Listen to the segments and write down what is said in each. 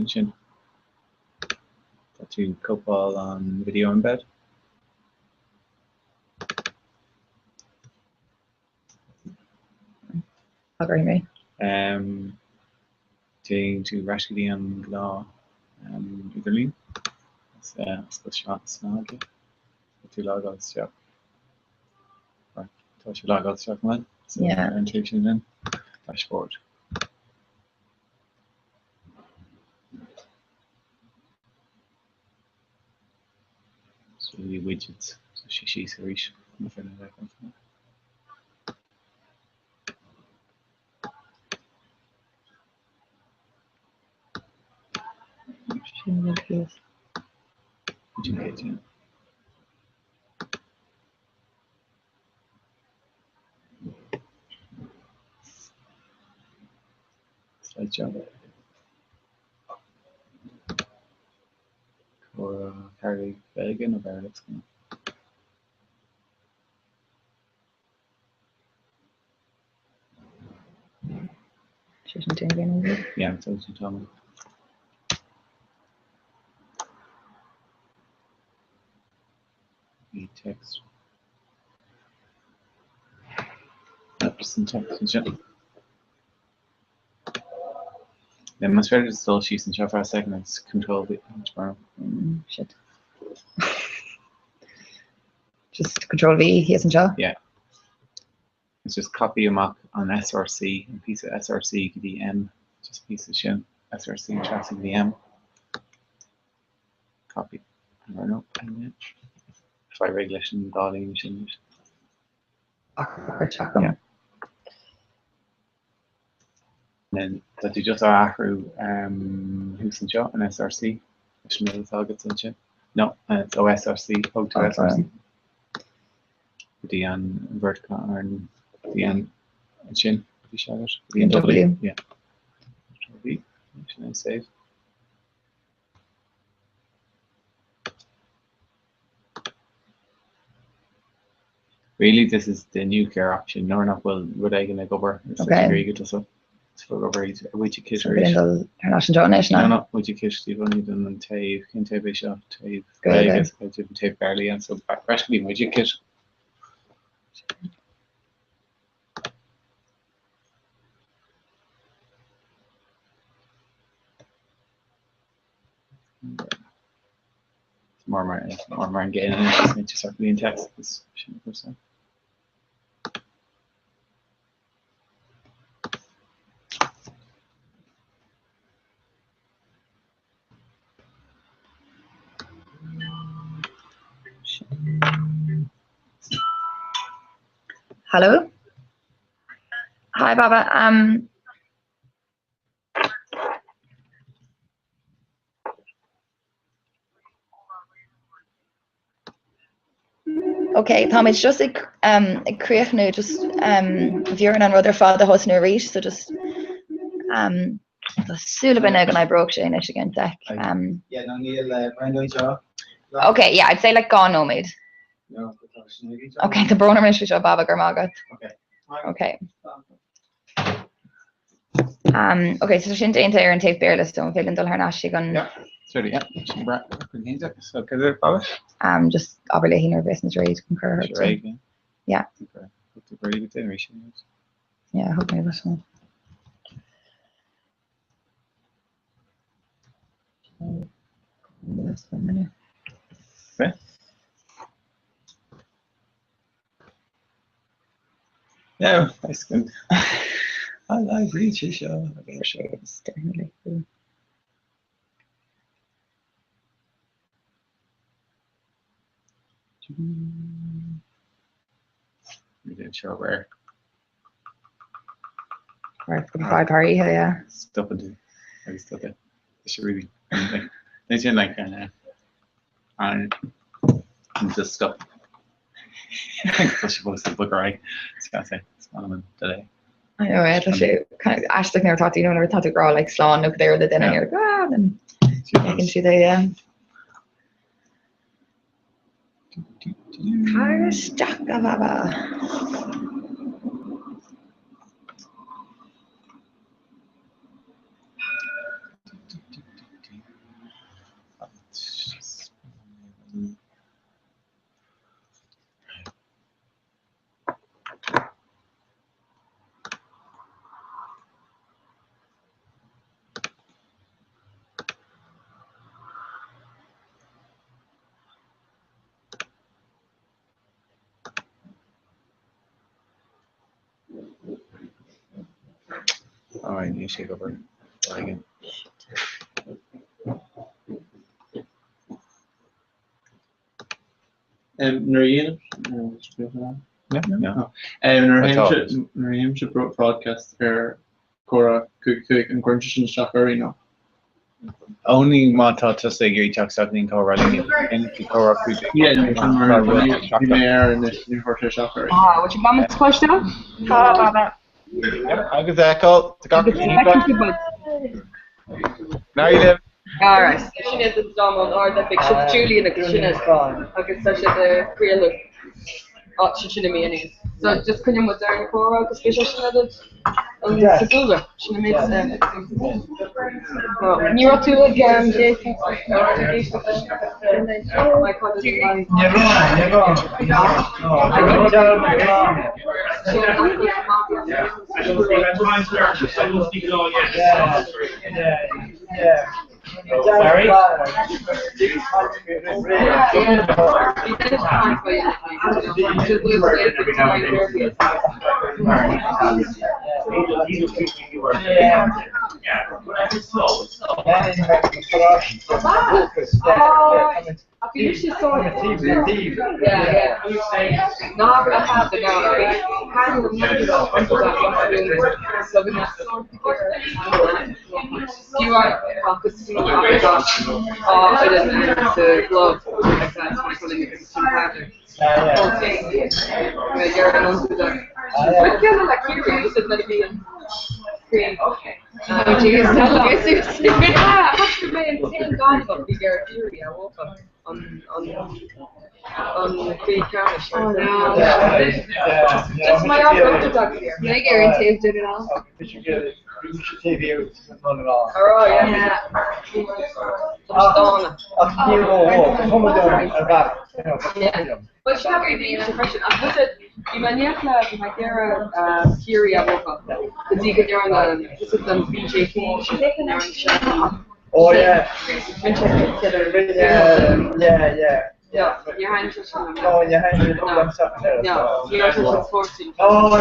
ansin. Tá tú ag cóipeáil an video embed. Agaibh mé. Téann tú ar ais go dtí an gnáth idirlíon. Oscail snag. Tá tú logáil isteach. Tá sé logáil isteach man. So Yeah. ar an taobh sin then. Dashboard. So bhí widgets. So sé síos arís. Má féidir leat an- Sin rud thíos. Widget, yeah. Slideshow. Comhrá Gaeilge Gaeilge nó Béarla is cuma. Sé sin déan déan. Yeah, so it's Tom. The text. Just an text anseo. Then más féidir dul síos anseo for a second it's control V tomorrow. Shit. Just control V thíos anseo? Yeah. It's just copy amach an SRC, an píosa SRC go dtí M, just píosa sin, SRC trasna go dtí M. Copy. I don't know. Faigh réidh leis an dá líne sin. Yeah. Then tá tú just á athrú thuas anseo an SRC leis an rud atá agat ansin. No, it's ó SRC, thóg tú SRC. Go dtí an vertical ar an go dtí an ansin bhí sé agat. Go dtí an W. Yeah. V. Sin é save. Really this is the nuclear option nuair nach bhfuil rud éigin ag obair is Okay. ag go tusa. Is fuair obair widget kit So bhí dul thar n-ais anseo anois No, ná? no, widget kit you've only done an taobh cén taobh é seo taobh Gaeilge. Gaeilge an taobh Béarla and so ar ais go dtí widget kit. Mar mar mar mar an gcéanna just sort of the text is sin cúrsa. Hello? Hi Baba. Um, Ok, táimid just ag um, ag críochnú just um, bhí orainn an rud ar fad a thosnú arís, so just um, tá súil againn go n-oibreoidh sé anois again sec. Um, Yeah, no, níl Brenda anseo. ok, yeah, I'd say like 2 nóiméad. No, tá sin ag Ok, tá brón orm anois faoi seo Baba go raibh maith agat. Ok. Ok. Um, ok, so sin déanta ar an taobh Béarla so an féidir linn dul thar n-ais chuig an Yeah. Sorry, yeah. Sin breá. So cad é Baba? um, just abair léi nuair a bheas muid réidh chun cur Sure, yeah. Yeah. Okay. Very good generation. Yeah, thug mé leis an. Okay. Yeah, that's good. I like read seo. Definitely. We didn't show where Right, go five party, yeah. stop and do. I stop it. Should really like they should like uh, and just stop. Tá supposed to book right. It's one today. I know, yeah, tá sé kind of aisteach nuair atá tú, you know, nuair atá tú ag rá like slán nó cibé rud le duine and you're like, ah, then feiceann siad é, yeah. Tar isteach a Bhaba. Right, níl sé ag obair. Again. Nuair a dhéanaim nuair a dhéanaimse broadcast ar Comhrá 5 5 an gcuireann sé sin isteach orainn nó? Only má tá tusa ag iarraidh teacht isteach go dtí an comhrá linn, déanann tú comhrá 5 Yeah, ní sin mar bhí mé air anois, níor chuir sé isteach orainn. Ah, bhfuil sibh ag cloisteáil? Tá, Baba. Agus a fheiceáil, tá gach rud Now you live. Alright. Sin iad an dream ón Ard-Oifig, siad Julian agus Sinéad agus tá siad ag craoladh. Á, siad sin imithe aníos. So just coinneoidh muid ar an chomhrá agus beidh sé sin agat an sa dúlra. Sin an méid Ní raibh tú ag Oh yeah. Yeah, yeah. No, yeah, Oh,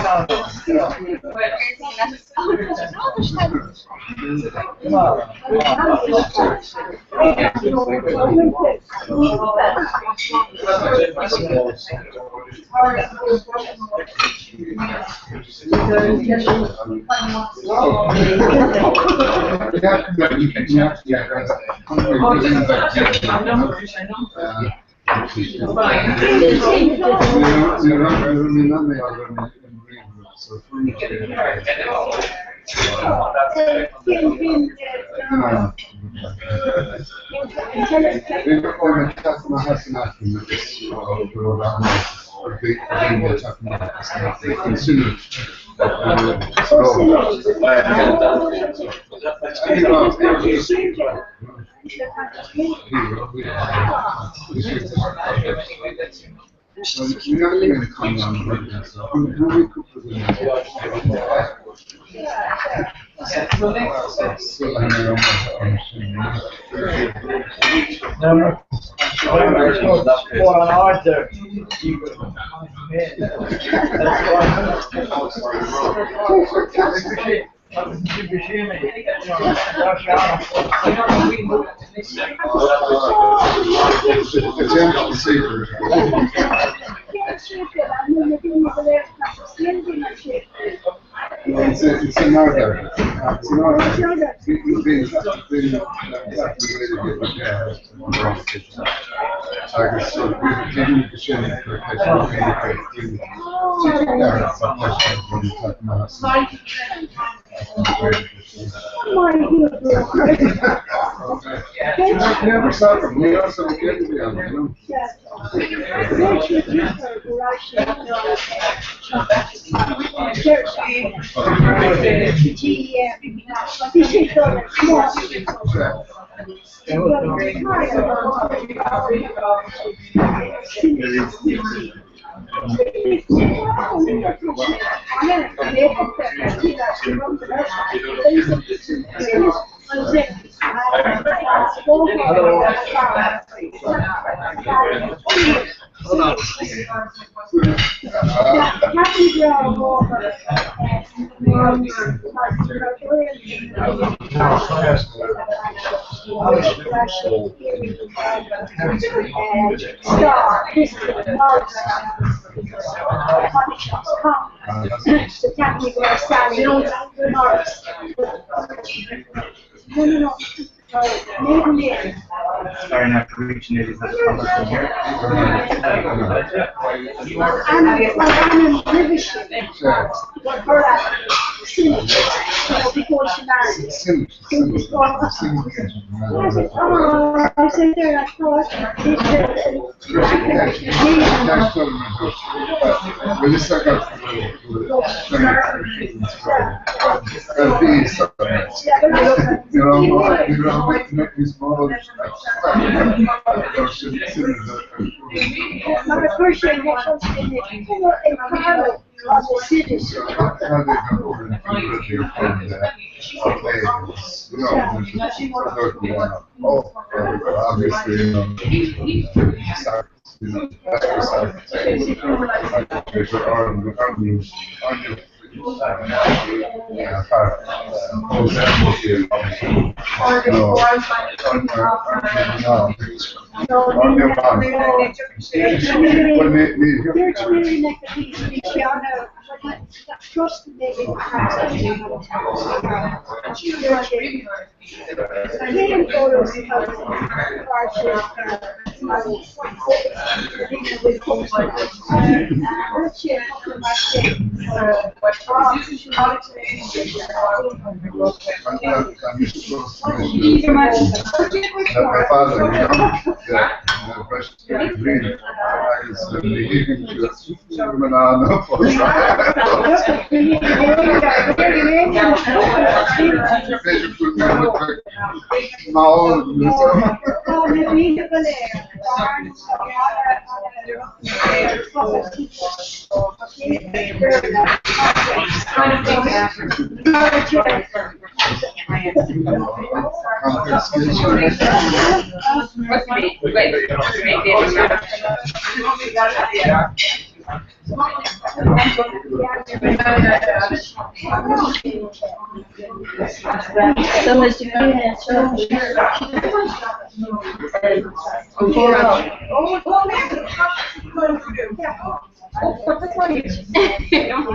no,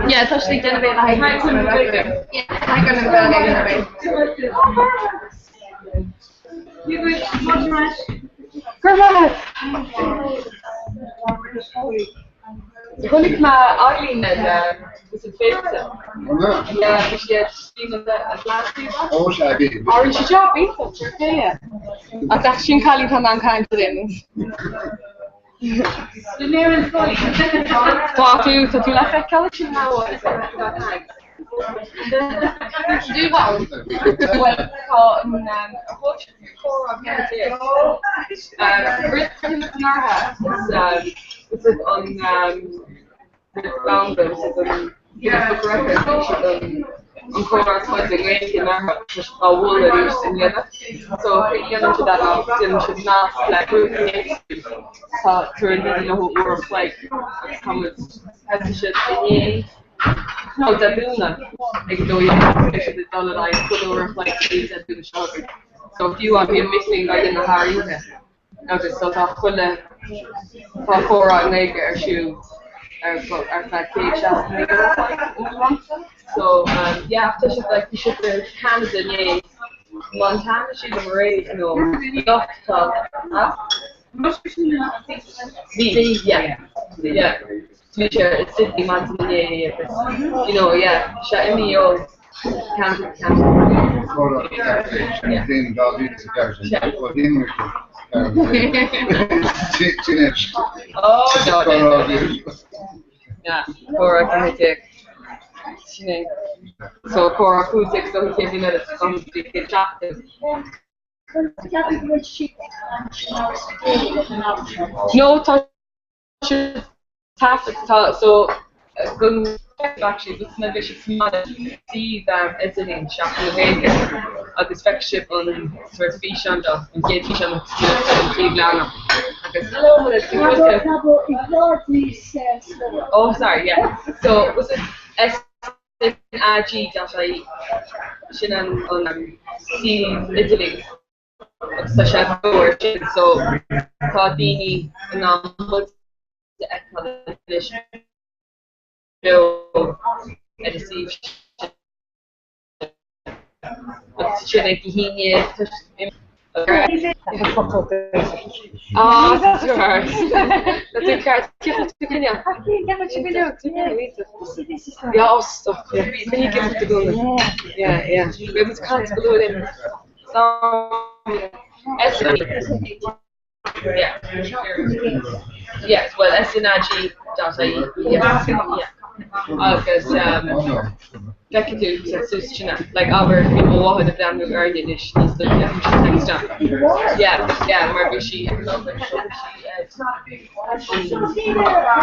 Yeah, tá sé déanamh é Chonaic mé Eileen ar was it féilte? Yeah, bhí sí ag síneadh a glasraí. Ó sea, bhí. Á, bhí sí job iontach, yeah. Ach ach sin cailín tá in ann caint a dhéanamh. Tá tú, tá tú le feiceáil sin Bhuel, tá an comhrá is an an Guinness Book of Records an comhrá is faide i nGaeilge anuraidh á bhualadh arís i mbliana. So déanann siad that déanann siad nasc le grúpaí éagsúil tá tar éis leo uair an chloig agus tá muid thosaigh siad inné nó Dé Domhnaigh ag 12 beidh siad ag dul ar aghaidh chuile uair an chloig go dtí Dé Domhnaigh seo chugainn. So fiú an bhíonn mic léinn á dhéanamh thar oíche agus so tá chuile tá comhrá i nGaeilge ar siúl ar ar feadh 169 uair an chloig. So um, yeah, tá siad like bhí siad i Canada inné Montana sílim aréir nó anocht tá Bhí, yeah, yeah. Bhí sé i Sydney maidin inné agus you know, yeah, sé imithe ó Canada go Canada. Oh, no, no, no. Yeah, comhrá 14. Sin é. So comhrá 15 so chéad duine eile sa chéad seachtain. No, tá sé taifead tá so gon actually bus na bhí sibh suíomh idirlín Seachtain na Gaeilge agus feicfidh sibh an sort físeán seo, an chéad físeán an chéad leathanach agus hello Oh sorry yeah so was it S SNAG.ie, sin an suíomh idirlín agus tá sé beo ar sin so tá daoine in ann muid a fheiceáil anois beo ar an suíomh sin. Agus sin ag haoine Yes, well, SNAG dot ie, yes, yeah. Agus feicfidh tú sa suas sin, like abair bhí mo mháthair ag breathnú orainne anois níos luaithe text isteach. Yeah, yeah, mar bhí sí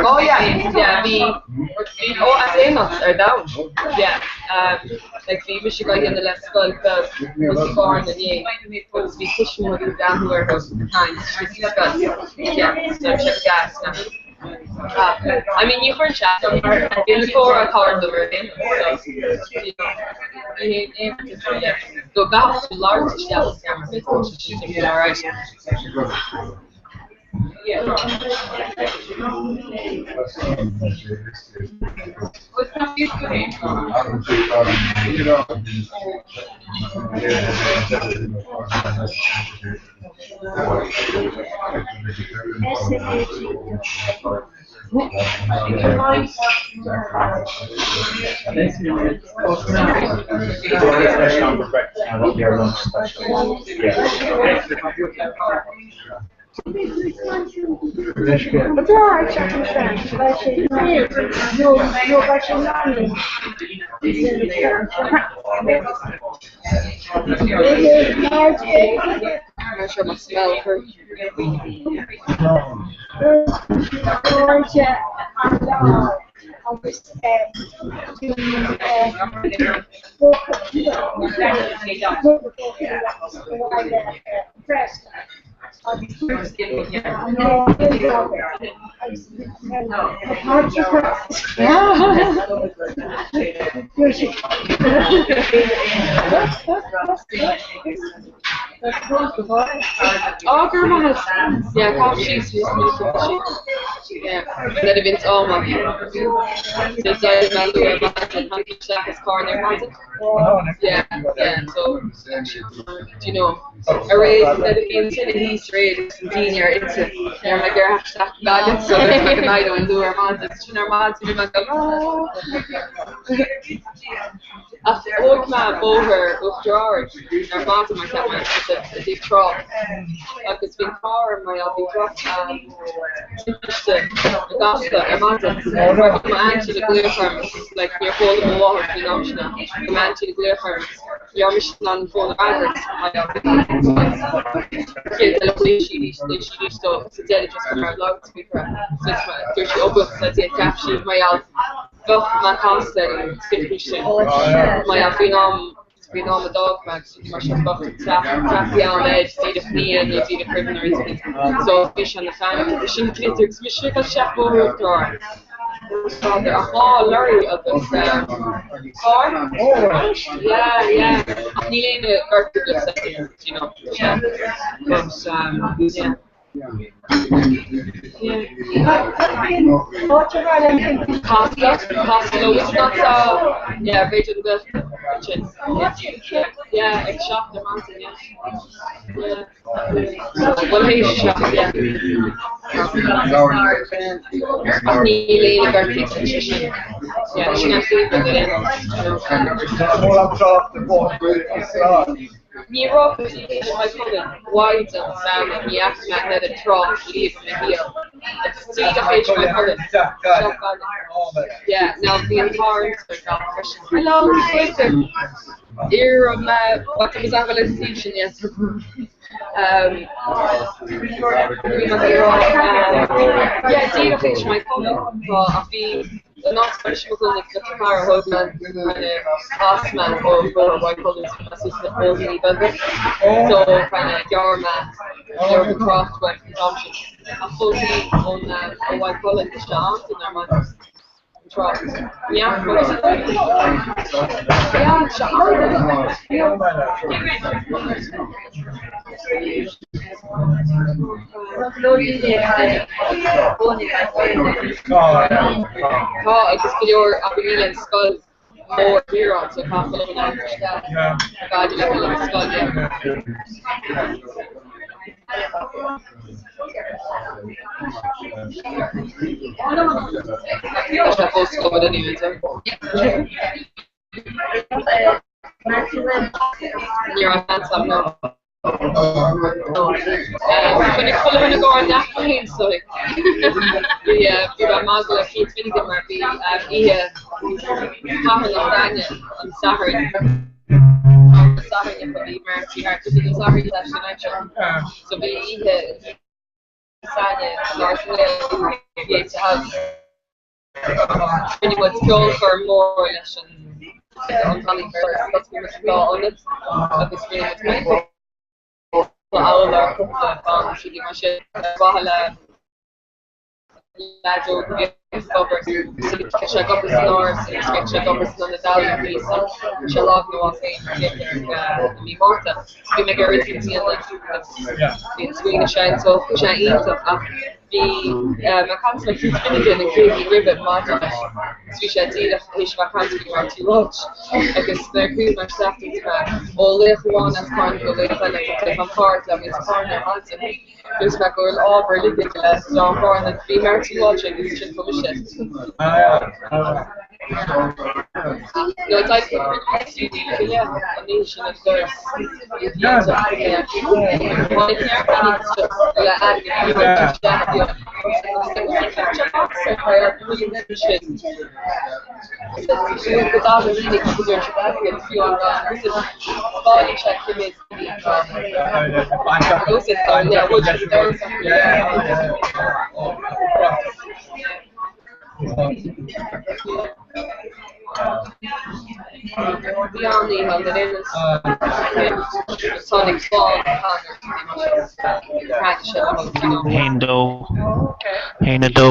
Oh yeah, yeah, bhí bhí oh as aon áit ar domhan. Yeah, like bhí mise ag dul le scoil beag thuas i Carna inné agus bhí tuismitheoirí ag breathnú orthu ag caint sa scoil. Yeah, so bhí sé go deas, yeah. Ah, I mean ní chuireann sé as dom mar bhí an comhrá ag tarlú ar aon nós, so you know, ní haon aon rud yeah. Go gcaithfeadh tú labhairt isteach sa cheamara, b'fhéidir, go alright. Yeah. Special for breakfast now, that'll be our lunch special. Yeah. I'm not sure my smell for Oh, go raibh maith agat. Yeah, caith síos níos minice ná sin. Yeah, nuair a bhíonns am agat. So d'éirigh mé luath ar maidin, tháinig isteach as carr ar maidin. Yeah, yeah, so, do you know, aréir nuair a bhíonn tine thíos aréir agus an daoine ar inti, nuair a bheidh ar isteach go Gaillimh, so nuair a bheidh an éireoidh luath ar maidin, sin ar maidin bhí mé ag dul, ah. Ach thóg mé bóthar Uachtar Ard ar maidin mar cheap mé go dtí trá agus bhí an carr mar gheall bhí droch timpiste i gCasla ar maidin. Mar bhí m'aintín ag glaoch orm like níor chuala mo mháthair faoin am sin bhí m'aintín ag glaoch orm ní raibh mise in ann an fón a fhreagairt mar gheall bhí chéad eile ghlaoigh sí arís ghlaoigh sí arís so sa deireadh just go raibh loudspeaker so dúirt sí ó buíochas le Dia cheap sí mar gheall Bheadh mé casta ar an timpiste sin. Mar gheall faoin am, faoin am a d'fhág mé agus rudaí mar sin, bheadh teach, teach ann air díreach i ndiaidh nó díreach roimh nó rud éigin. So bhí sé ina phanic agus sin glitter agus mise ag dul isteach bóthar Uachtar Ard. Father ach dhá lorry agus carr. Yeah, yeah. Ach níl aon gortú you know. Yeah. But yeah. Casla, Casla, which not yeah, b'fhéidir go bhfuil sin. Yeah, ag 7 ar maidin, yeah. Yeah. Bhuel, théis 7, yeah. Ach níl aon gortú sa sin. Yeah, sin é faoi yeah. Ní raibh Maigh Cuilinn mhaighdean bheanna ní fhaca mé an oiread trácht riamh i mo shaol. Agus díreach théis Maigh Cuilinn, seo baile. Yeah, now bhí an carr ar gach freisin. Hello, fáilte. Iarraidh mé, what was that le sin yes. Bhí mé ag rá, yeah, díreach théis Maigh Cuilinn, tá ach bhí An áit leis mo dhuine le carr a thóg mé kind of as mé ó bhóthar Mhaigh Cuilinn suas na bóithríní beaga so kind of ghearr mé ghearr mé trácht uaim an t-am sin ach fós ón ó Mhaigh Cuilinn isteach ansin ar maidin. trácht. Yeah, sé ard. Tá agus go leor acu níl an scoil mór thiar ann so caithfidh dul an isteach fad le dul an scoil yeah. Tá sé fós ag obair anyway so. Ní raibh seans agam no. Choinnigh chuile dhuine ag gáire ach mé féin sorry. Bhí bhí mé ag magadh le Keith Finnegan mar bhí oíche charthanachta againne an Satharn. An Satharn a bhí Marty thart is an Satharn leis an aimsir. So bhí oíche s'againne in Áras na nGael Yeats House. Rinne muid ceolchoirm mór leis an an Valley Verse, d'oscail muid an dá ionad agus rinne muid cúpla amhrán, cúpla fonn is rudaí mar sin ar mhaithe le leaid óg a bhí ag obair bhí sé ag obair san Áras agus bhí sé ag obair san Ionad Ealaíon bhí sé lá nó as féin i mí Márta. So bhí mé ag iarraidh rud a dhéanamh agus bhí an smaoineamh sin so bhí sé iontach ach Bhí mé ag caint le Keith Finnegan an Chéadaoin roimhe maidir leis agus bhí sé díreach théis a bheith ag caint faoi Marty Walsh agus nuair a chuaigh mé isteach dúirt mé ó laoch amháin as Carna go laoch eile tá tú ag caint le muintir Charna ar maidin. Dúirt mé go bhfuil ábhar uilig aige le John Carna bhí Marty Walsh agus sin go mise. No, an oíche sin an doras. Tháinig neart daoine isteach le airgead a thabhairt isteach. Haon dó. Haon a dó.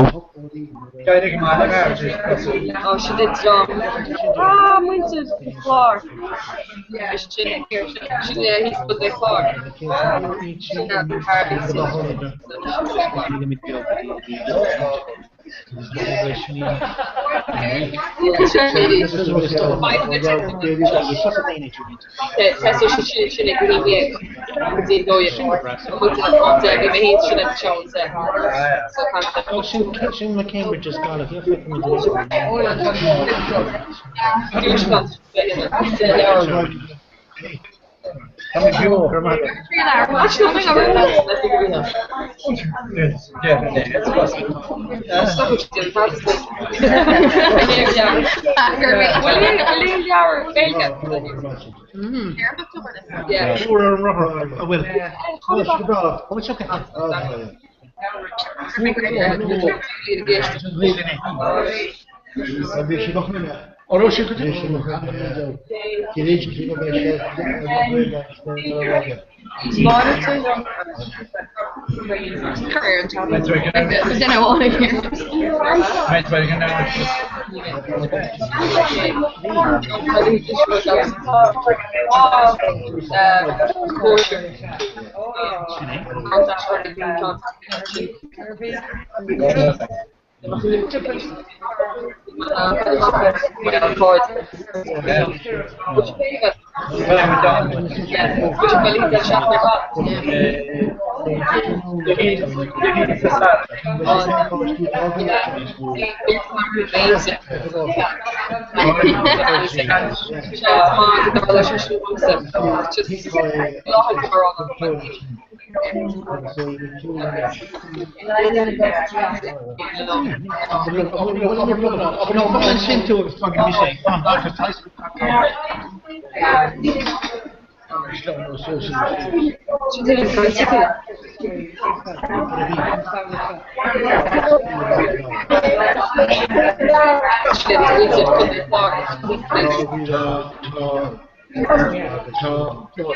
Tá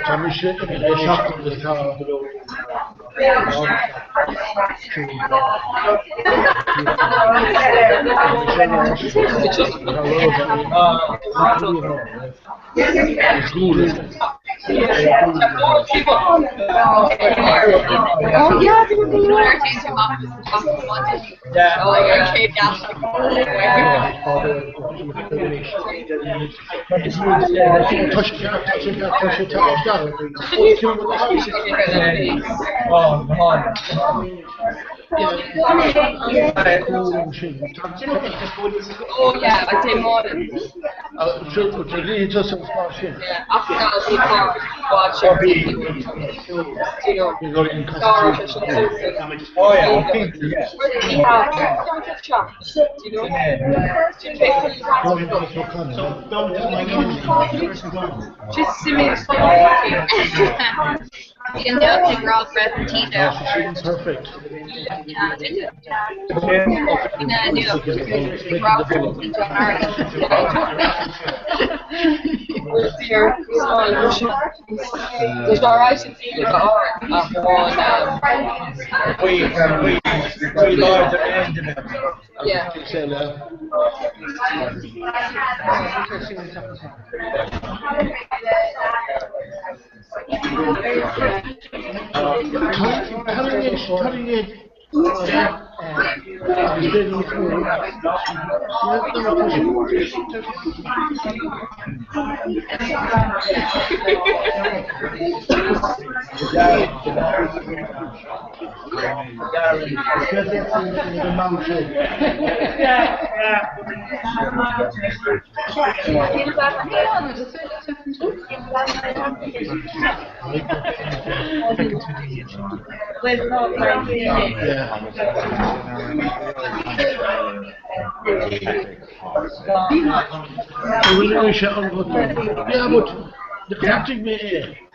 tá mise imithe le seachtain agus tá Oh yeah, Oh yeah, I'd say more than. Yeah, after that I'll be watch You know, Oh yeah, I think yeah. Do you know? Just Perfect. We large end in it. Yeah. Yeah, but the crafting me é.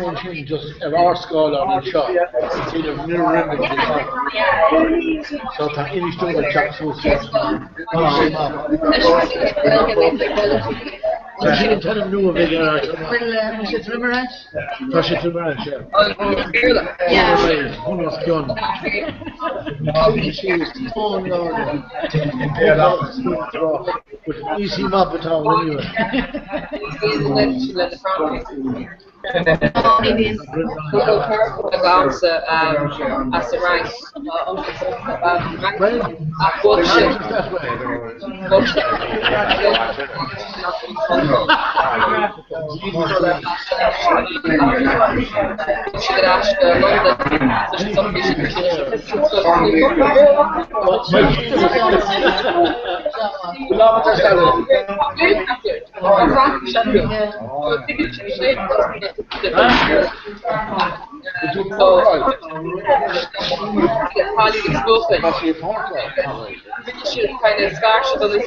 An sin just ar áscáil an seo mirror image So tá inistú a teach Tá sin an t-ainm nua bheith ar Tá sé tú mar sé. Ceann. Easy map atá anyway. As a rank. Kind of scarce on the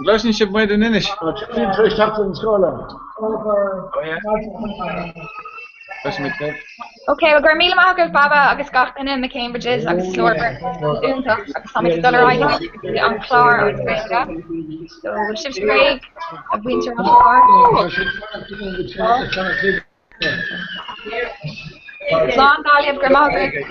Gluaiseann sibh muid in Inis. Ok, well go raibh míle maith agaibh Baba agus gach duine na Cambridges agus slór iontach agus táimid ag dul ar aghaidh go dtí an clár agus Gaeilge. So bhfuil sibhse réidh a mhuintir an chláir? Slán Gaillimh, go raibh maith agaibh.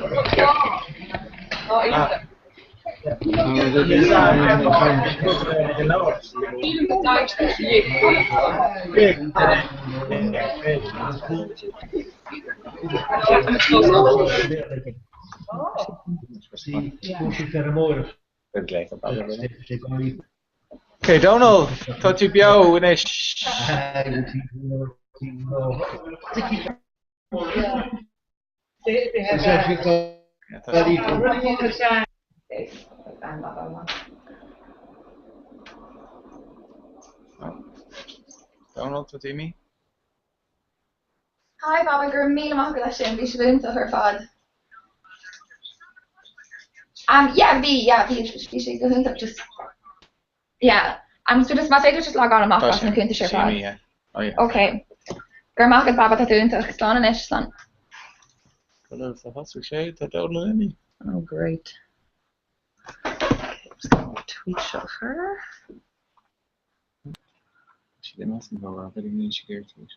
Ok, Donal, tá tú beo anois. Dónal, tá tú imithe? Hi Baba, go raibh míle maith agat as sin, bhí sibh iontach ar fad. Um, yeah, bhí, yeah, bhí, bhí sé go hiontach just, yeah. Um, so just más féidir just logáil amach Tá as sé, na cuntais tá ar sé fad. imithe, yeah. Oh yeah. Ok. Go raibh maith agat Baba, tá tú iontach. Slán anois, slán. Bhuel, tá thosaigh sé, tá Dónal imithe. Oh great. Ok, just gonna tweet seo a chur. Siad imithe as an gcomhrá, b'fhéidir go ndéanfaidh siad iarracht arís.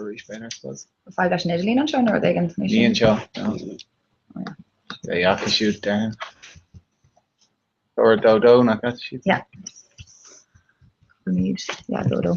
Arís b'fhéidir, I suppose. Fadhb leis an idirlíon anseo nó rud éigin? Ní anseo, no. Tá acu siúd, déarfainn. Or dó dó, nach ea siad? Yeah. Need, yeah, dó dó.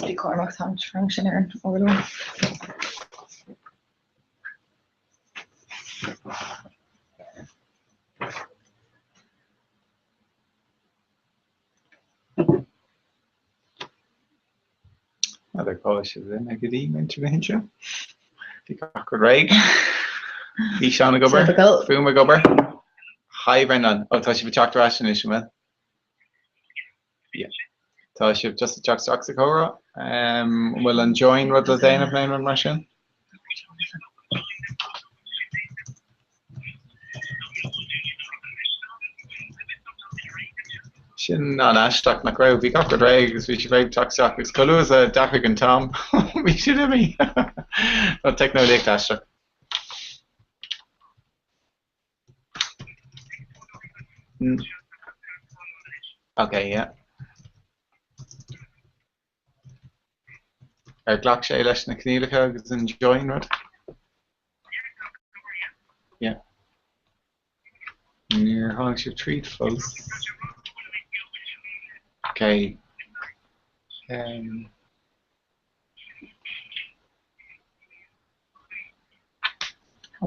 Bí cúramach tá an srang sin ar an urlár. N'fheadar cá bhfuil sibh linn go dtí an intervention seo. Bhí gach rud réidh. Físeán ag obair, fuaim ag obair. Hi Brendan. Ó tá sibh ag teacht ar ais anois, an bhfuil? Yeah. Tá sibh just ag teacht isteach sa chomhrá. An bhfuil an join rud le déanamh nó aon rud mar sin? Sin an-aisteach, nach raibh? Bhí gach rud réidh agus bhí sibh réidh teacht isteach agus chomh luath is a d'athraigh an t-am, bhí siad imithe. Tá teicneolaíocht aisteach. Ok, yeah. Ar ghlac sé leis na coinníollacha agus an join rud? Yeah. Níor tháinig sibh tríd fós. Ok. Um,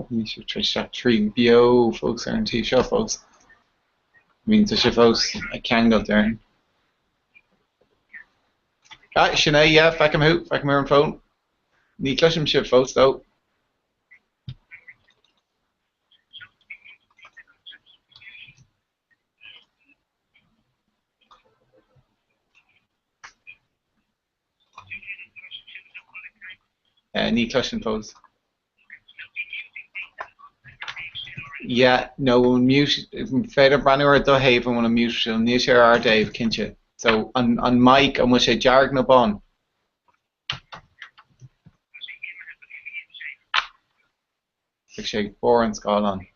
Níl sibh tar éis teacht tríd beo fós ar an taobh seo fós. I mean, tá sé fós ag ceangailt ar. Ah, sin é, yeah, feicim thú, feicim ar an bhfón. Ní chloisim sibh fós, though. Ní chloisim fós. Yeah, nó an mute, féidir breathnú ar do thaobh an bhfuil an mute sin, níl sé ar ár dtaobh, cinnte. So, an, an mic, an bhfuil sé dearg nó bán? Beidh sé ag barr an scáileáin.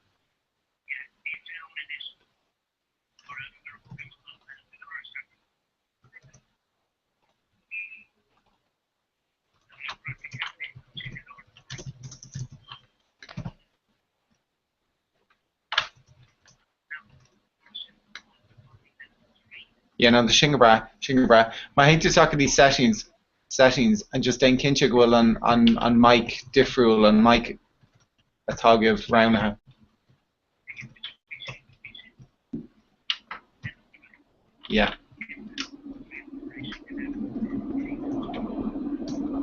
Yeah, no, sin go breá, sin go breá. Má théann tú isteach go dtí settings, settings, and just déan cinnte go bhfuil an, an, an mic difriúil, an mic atá agaibh roghnaithe. Yeah.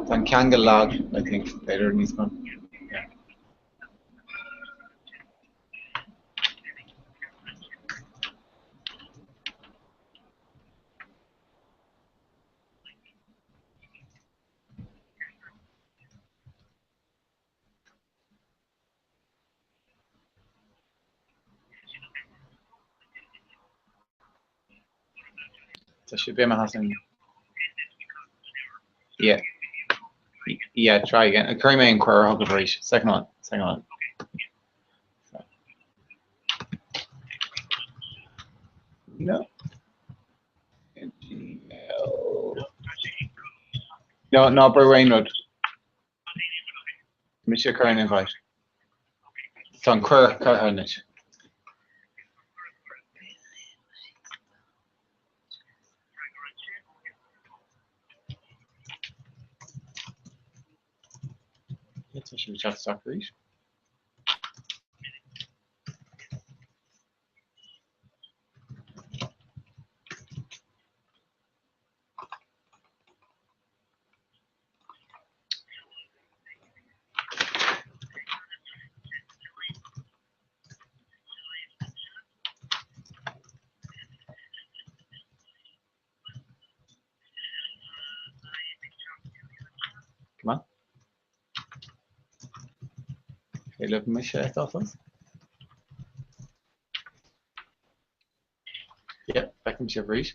Tá an ceangal lag, I think, b'fhéidir níos mó. Yeah. Tá sé imithe as an. Yeah. Yeah, try again. Cuirfidh mé an cuireadh chugat arís. Second one, second one. No. No, ná brúigh aon rud. Mise ag cur an invite. Tá an cuireadh curtha anois. Tá sibh ag teacht isteach arís. Come on. Féidir libh mise a fheiceáil fós? Yeah, feicim sibh arís.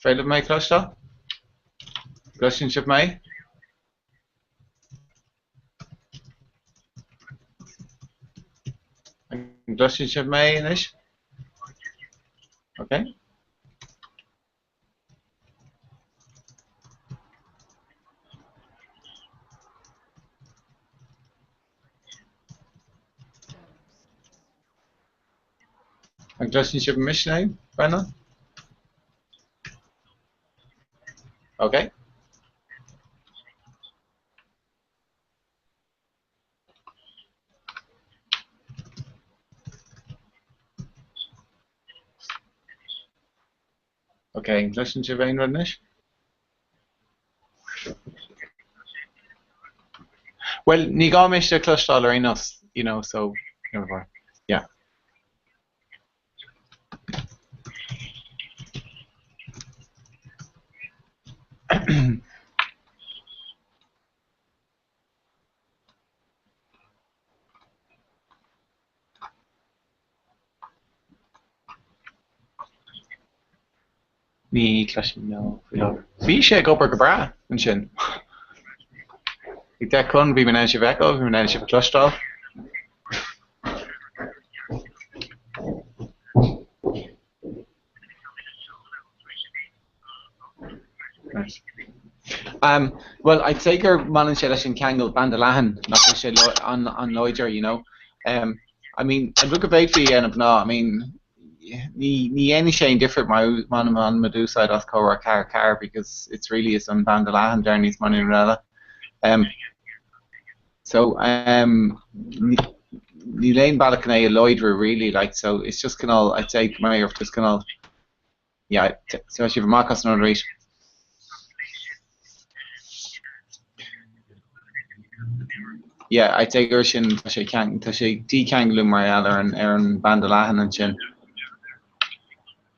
Féidir libh mé a chloisteáil? Gcloiseann sibh mé? An gcloiseann sibh mé anois? Ok. An gcloiseann sibh mise now, Brendan? Ok. Ok, an gcloiseann sibh aon rud anois? Bhuel, ní gá mise a chloisteáil ar aon nós, you know, so, never mind. Yeah. Ní chloisim no faoi láthair. Bhí sé ag obair go breá ansin. Ag 10 chun, bhí mé in ann sibh a fheiceáil, bhí mé in ann sibh a chloisteáil. Um, well, I'd say gur mbaineann sé leis an ceangal banda leathan nach bhfuil sé an-láidir, you know. Um, I mean, an rud go bhféadfaí a dhéanamh ná, I mean, ní ní dhéanfaidh sé aon difear má bhaineann muid úsáid as comhrá 4 4 because it's really is an banda leathan deir níos mó ná aon rud eile. Um, so, um, níl aon bealach chun é a láidriú really, like, so it's just cineál, I'd say go mbeidh ort just cineál Yeah, tá sibh amach as an rud arís. Yeah, I'd say gur sin tá sé tá sé dícheanglú mar gheall ar an ar an banda leathan ansin.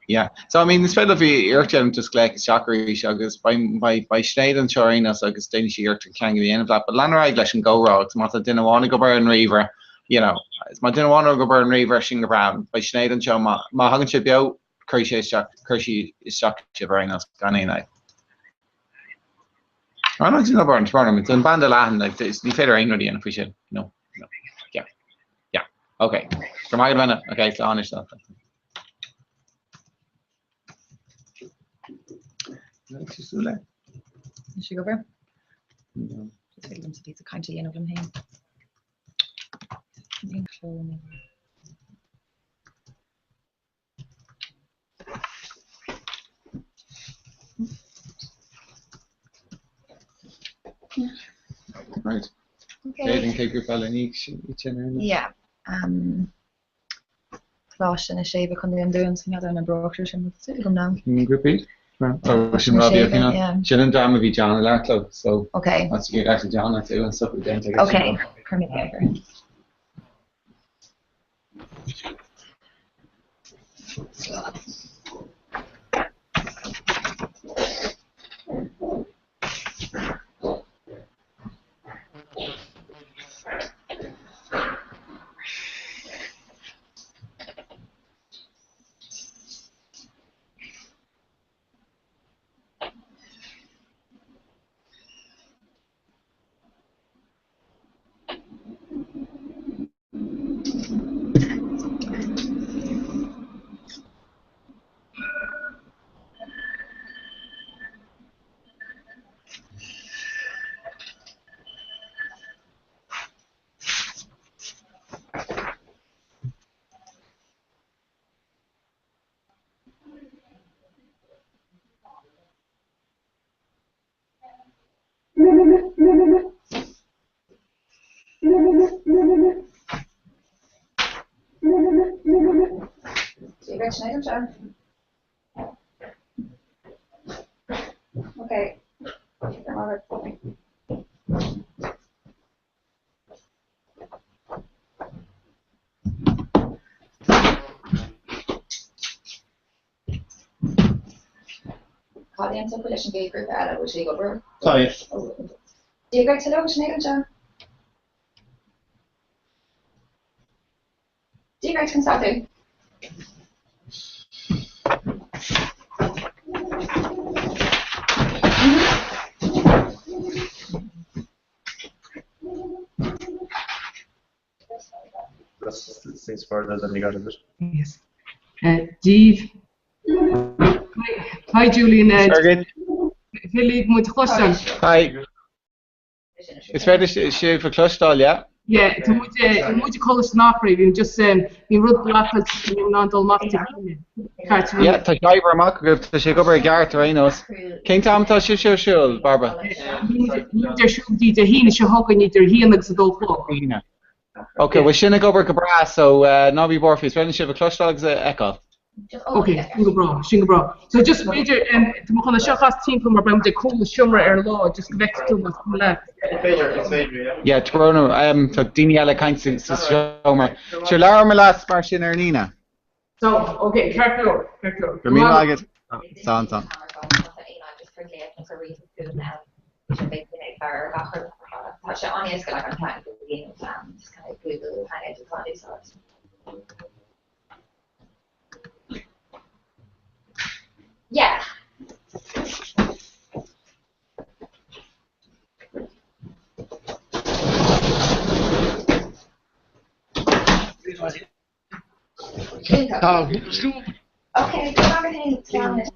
Yeah. So I mean is féidir libh iarracht a dhéanamh just glaoch isteach arís agus beidh beidh beidh Sinéad anseo ar aon nós agus déanfaidh sí iarracht an ceangal a dhéanamh leat. But lean ar aghaidh leis an gcomhrá agus má tá duine amháin ag obair ar an ríomhaire, you know, is má duine amháin ag obair ar an ríomhaire sin go breá, beidh Sinéad anseo má má thagann sé beo Cuirfidh sé isteach, cuirfidh sí isteach sibh ar aon nós, gan aon fhadhb. Ah, no, no burn, burn, it's an banda leathan, like, ní féidir aon rud a dhéanamh faoi sin. No, no, yeah, yeah, okay. Go raibh maith agat, okay, slán anois. Is sé gobar? No. Is féidir liomsa píosa cainte a dhéanamh liom féin. Níl cló nó. Right. Okay. An chéad grúpa eile ní sin ar Yeah. Um, Coláiste na Séimhe Contae an Dúin so n'fheadar an oibreoidh sé sin súil agam ná. Grúpa iad? Oh, sin Robbie Ó Cianáin. Sin an dream a bhí John ag labhairt leo, so Okay. That's actually John that's and stuff we didn't take Okay. Kermit the Dia dhuit, Sinéad anseo. Ok. Cad é an socrú leis an gcéad ghrúpa eile? Bhfuil sé ag obair? Tá. Dia dhuit, hello, Sinéad anseo. Dia dhuit, conas tá tú? That's things further than you got, is it? Yes. Dia daoibh. Hi Julian. Féidir muid a chloisteáil. Hi. Is féidir sibh a chloisteáil, yeah? Yeah, tá muid tá muid ag Coláiste an Eachréidh, bhí just bhí rud blockáilte ní raibh in ann dul amach Dé hAoine. Ceart go leor. Yeah, tá sé ag obair amach agaibh, tá sé ag obair i gceart ar aon nós. Cén t-am atá sibhse ar siúl, Barbara? Níl muid ar siúl go dtí Dé hAoine seo chugainn idir a haon agus a dó a chlog. Aoine. Ok, bhuel sin ag obair go breá so ná bí buartha faoi, is féidir sibh a chloisteáil agus a fheiceáil. Ok, sin go breá, sin go breá. So just b'fhéidir, tá mé chun é seo a chas timpeall mar beidh muid ag cúl an seomra ar an lá, just go bhfeicfidh tú más cuma leat. Is féidir, yeah. Yeah, tá brón orm, tá daoine eile ag caint sa seomra. Sure, labhróidh mé leat mar sin ar an Aoine. So, ok, ceart go leor, ceart go leor. Go raibh míle maith agat. Slán, slán. Yeah. Tá Okay, go raibh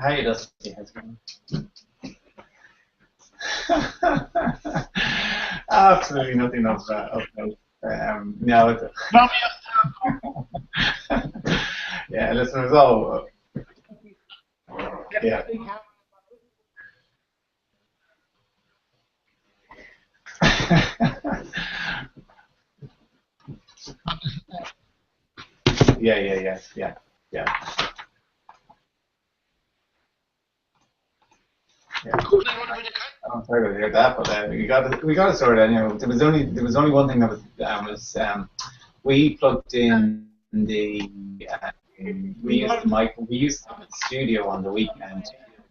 Hey, Dusty. How's it going? Absolutely nothing of of note. No, it's yeah, listen, it's all yeah. Yeah, yeah, yeah, yeah, yeah. Yeah. I'm sorry to hear that, but we got it, we got it sorted anyway. There was only there was only one thing that was was we plugged in the we used the mic we used the studio on the weekend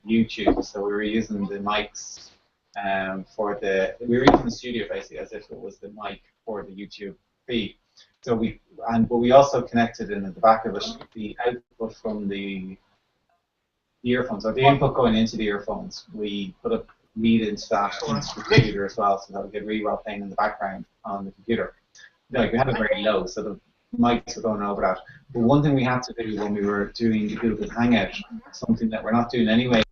YouTube, so we were using the mics for the we were using the studio basically as if it was the mic for the YouTube feed. So we and but we also connected in at the back of it the output from the earphones or the input going into the earphones. We put a lead into that into the computer as well, so that we could reroute playing in the background on the computer. Like we had it very low, so the mics were going over that. But one thing we had to do when we were doing the Google Hangout, something that we're not doing anyway.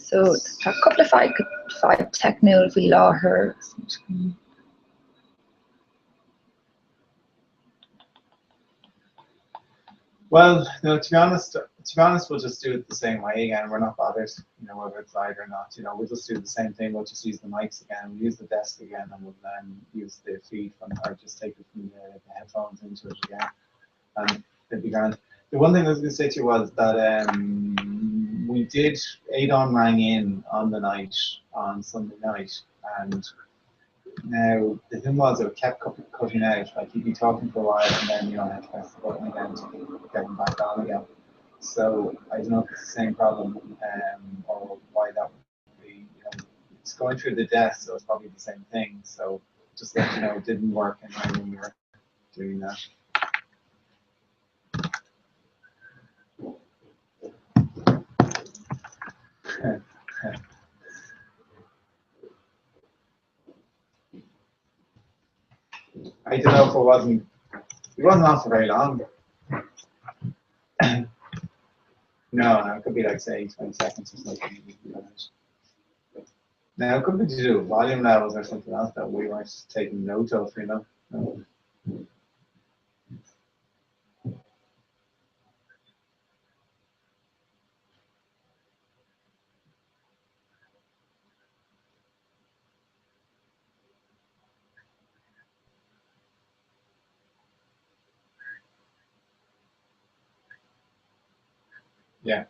So tá cúpla fadhb teicniúil faoi láthair. Well, no, to be honest, to be honest, we'll just do it the same way again. We're not bothered, you know, whether it's live or not. You know, we'll just do the same thing. We'll just use the mics again, we'll use the desk again, and we'll then use the feed from, or just take it from the headphones into it again, and it'd be grand. The one thing I was going to say to you was that we did, Aidan rang in on the night, on Sunday night, and now the thing was it kept cutting out. Like he'd be talking for a while and then you know I had to press the button again to get him back on again. So I don't know if it's the same problem or why that would be. You know, it's going through the desk, so it's probably the same thing. So just let you know, it didn't work anyway when we were doing that. I don't know if it wasn't on for very long. No, no, it could be like say 20 seconds or something. Now it could be to do with volume levels or something else that we weren't taking note of, you know. No. Yeah.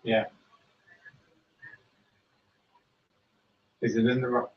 Yeah. Is it in the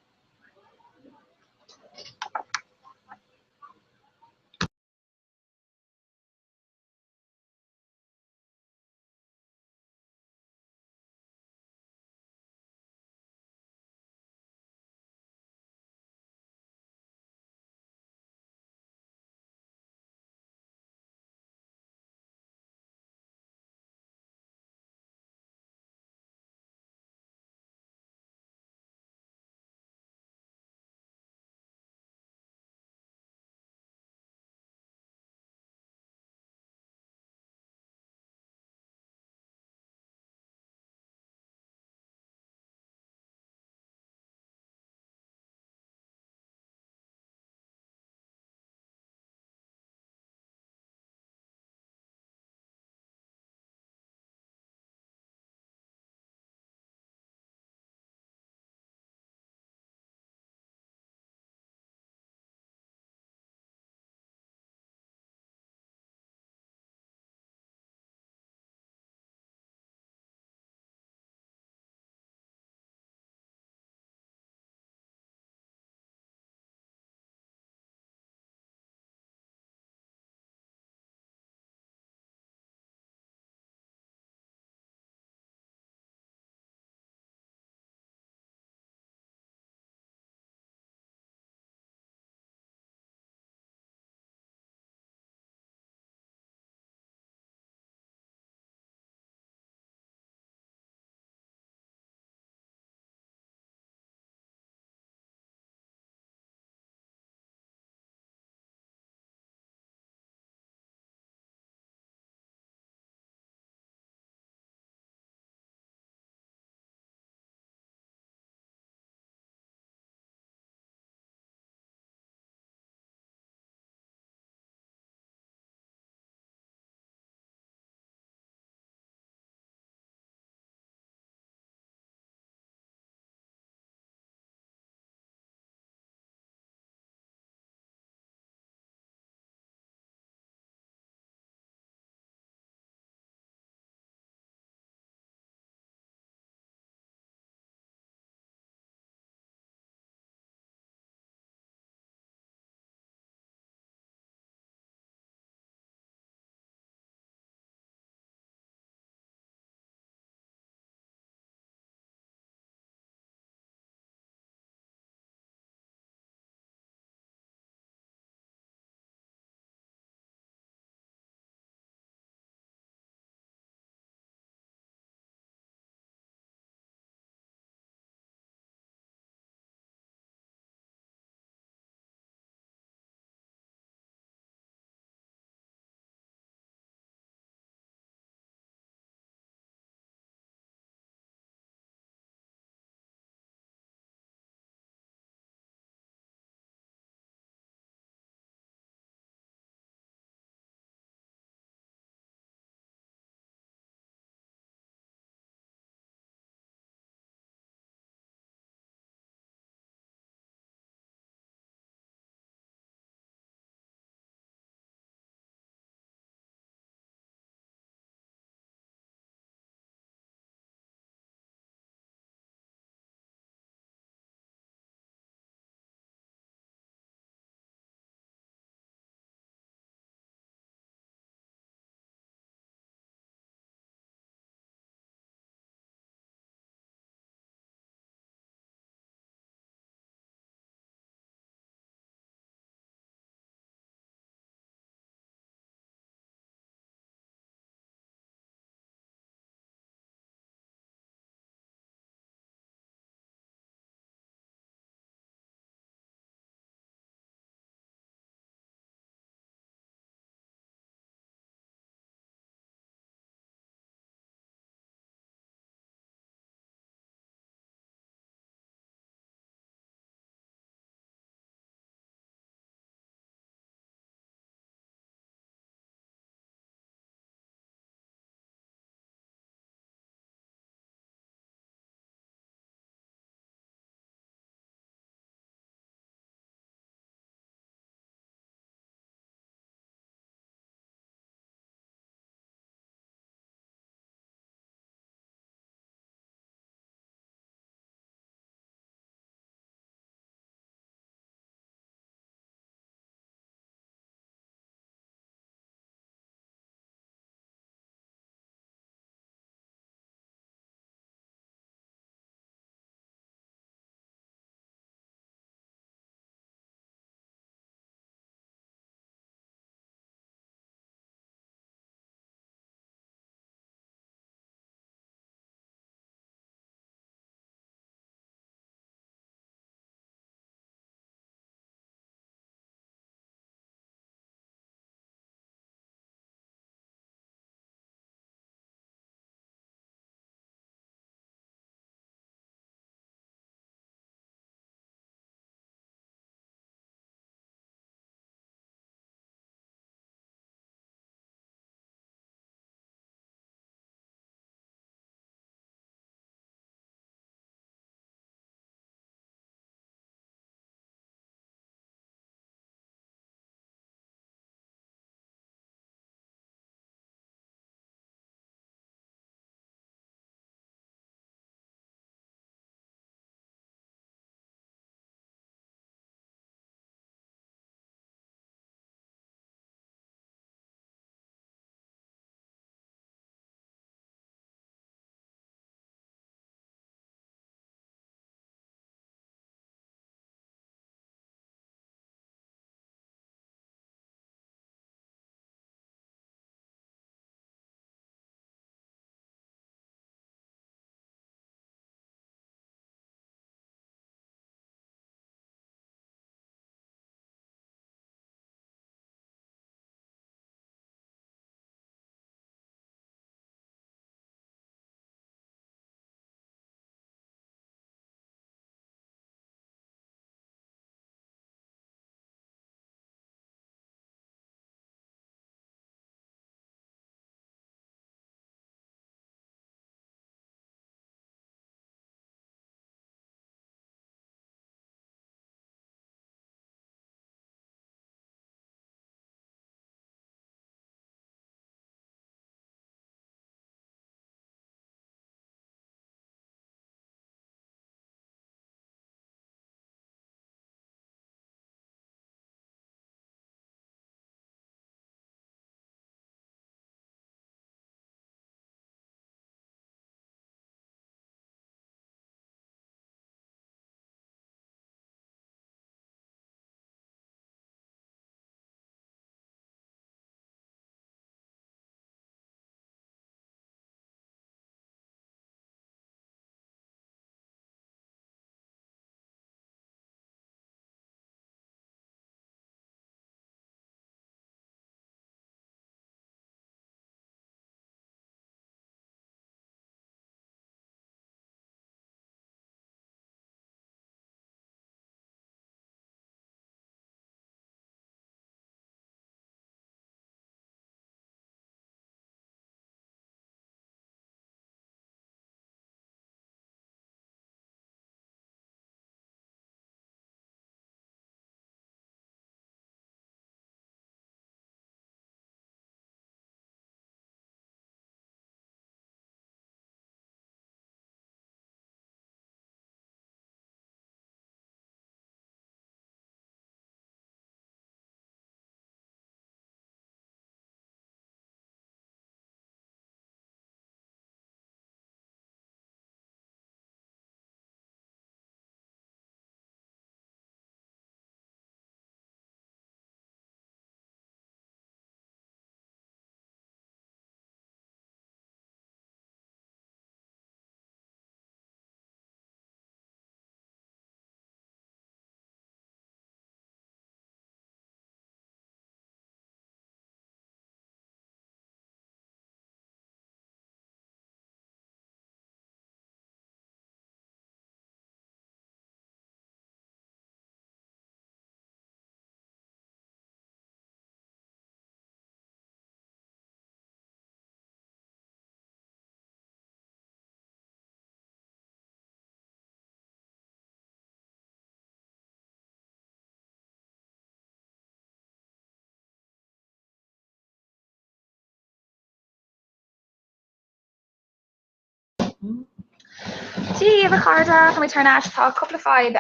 Dia dhaoibh a chairde, tá muid thar n-ais. Tá cúpla fadhb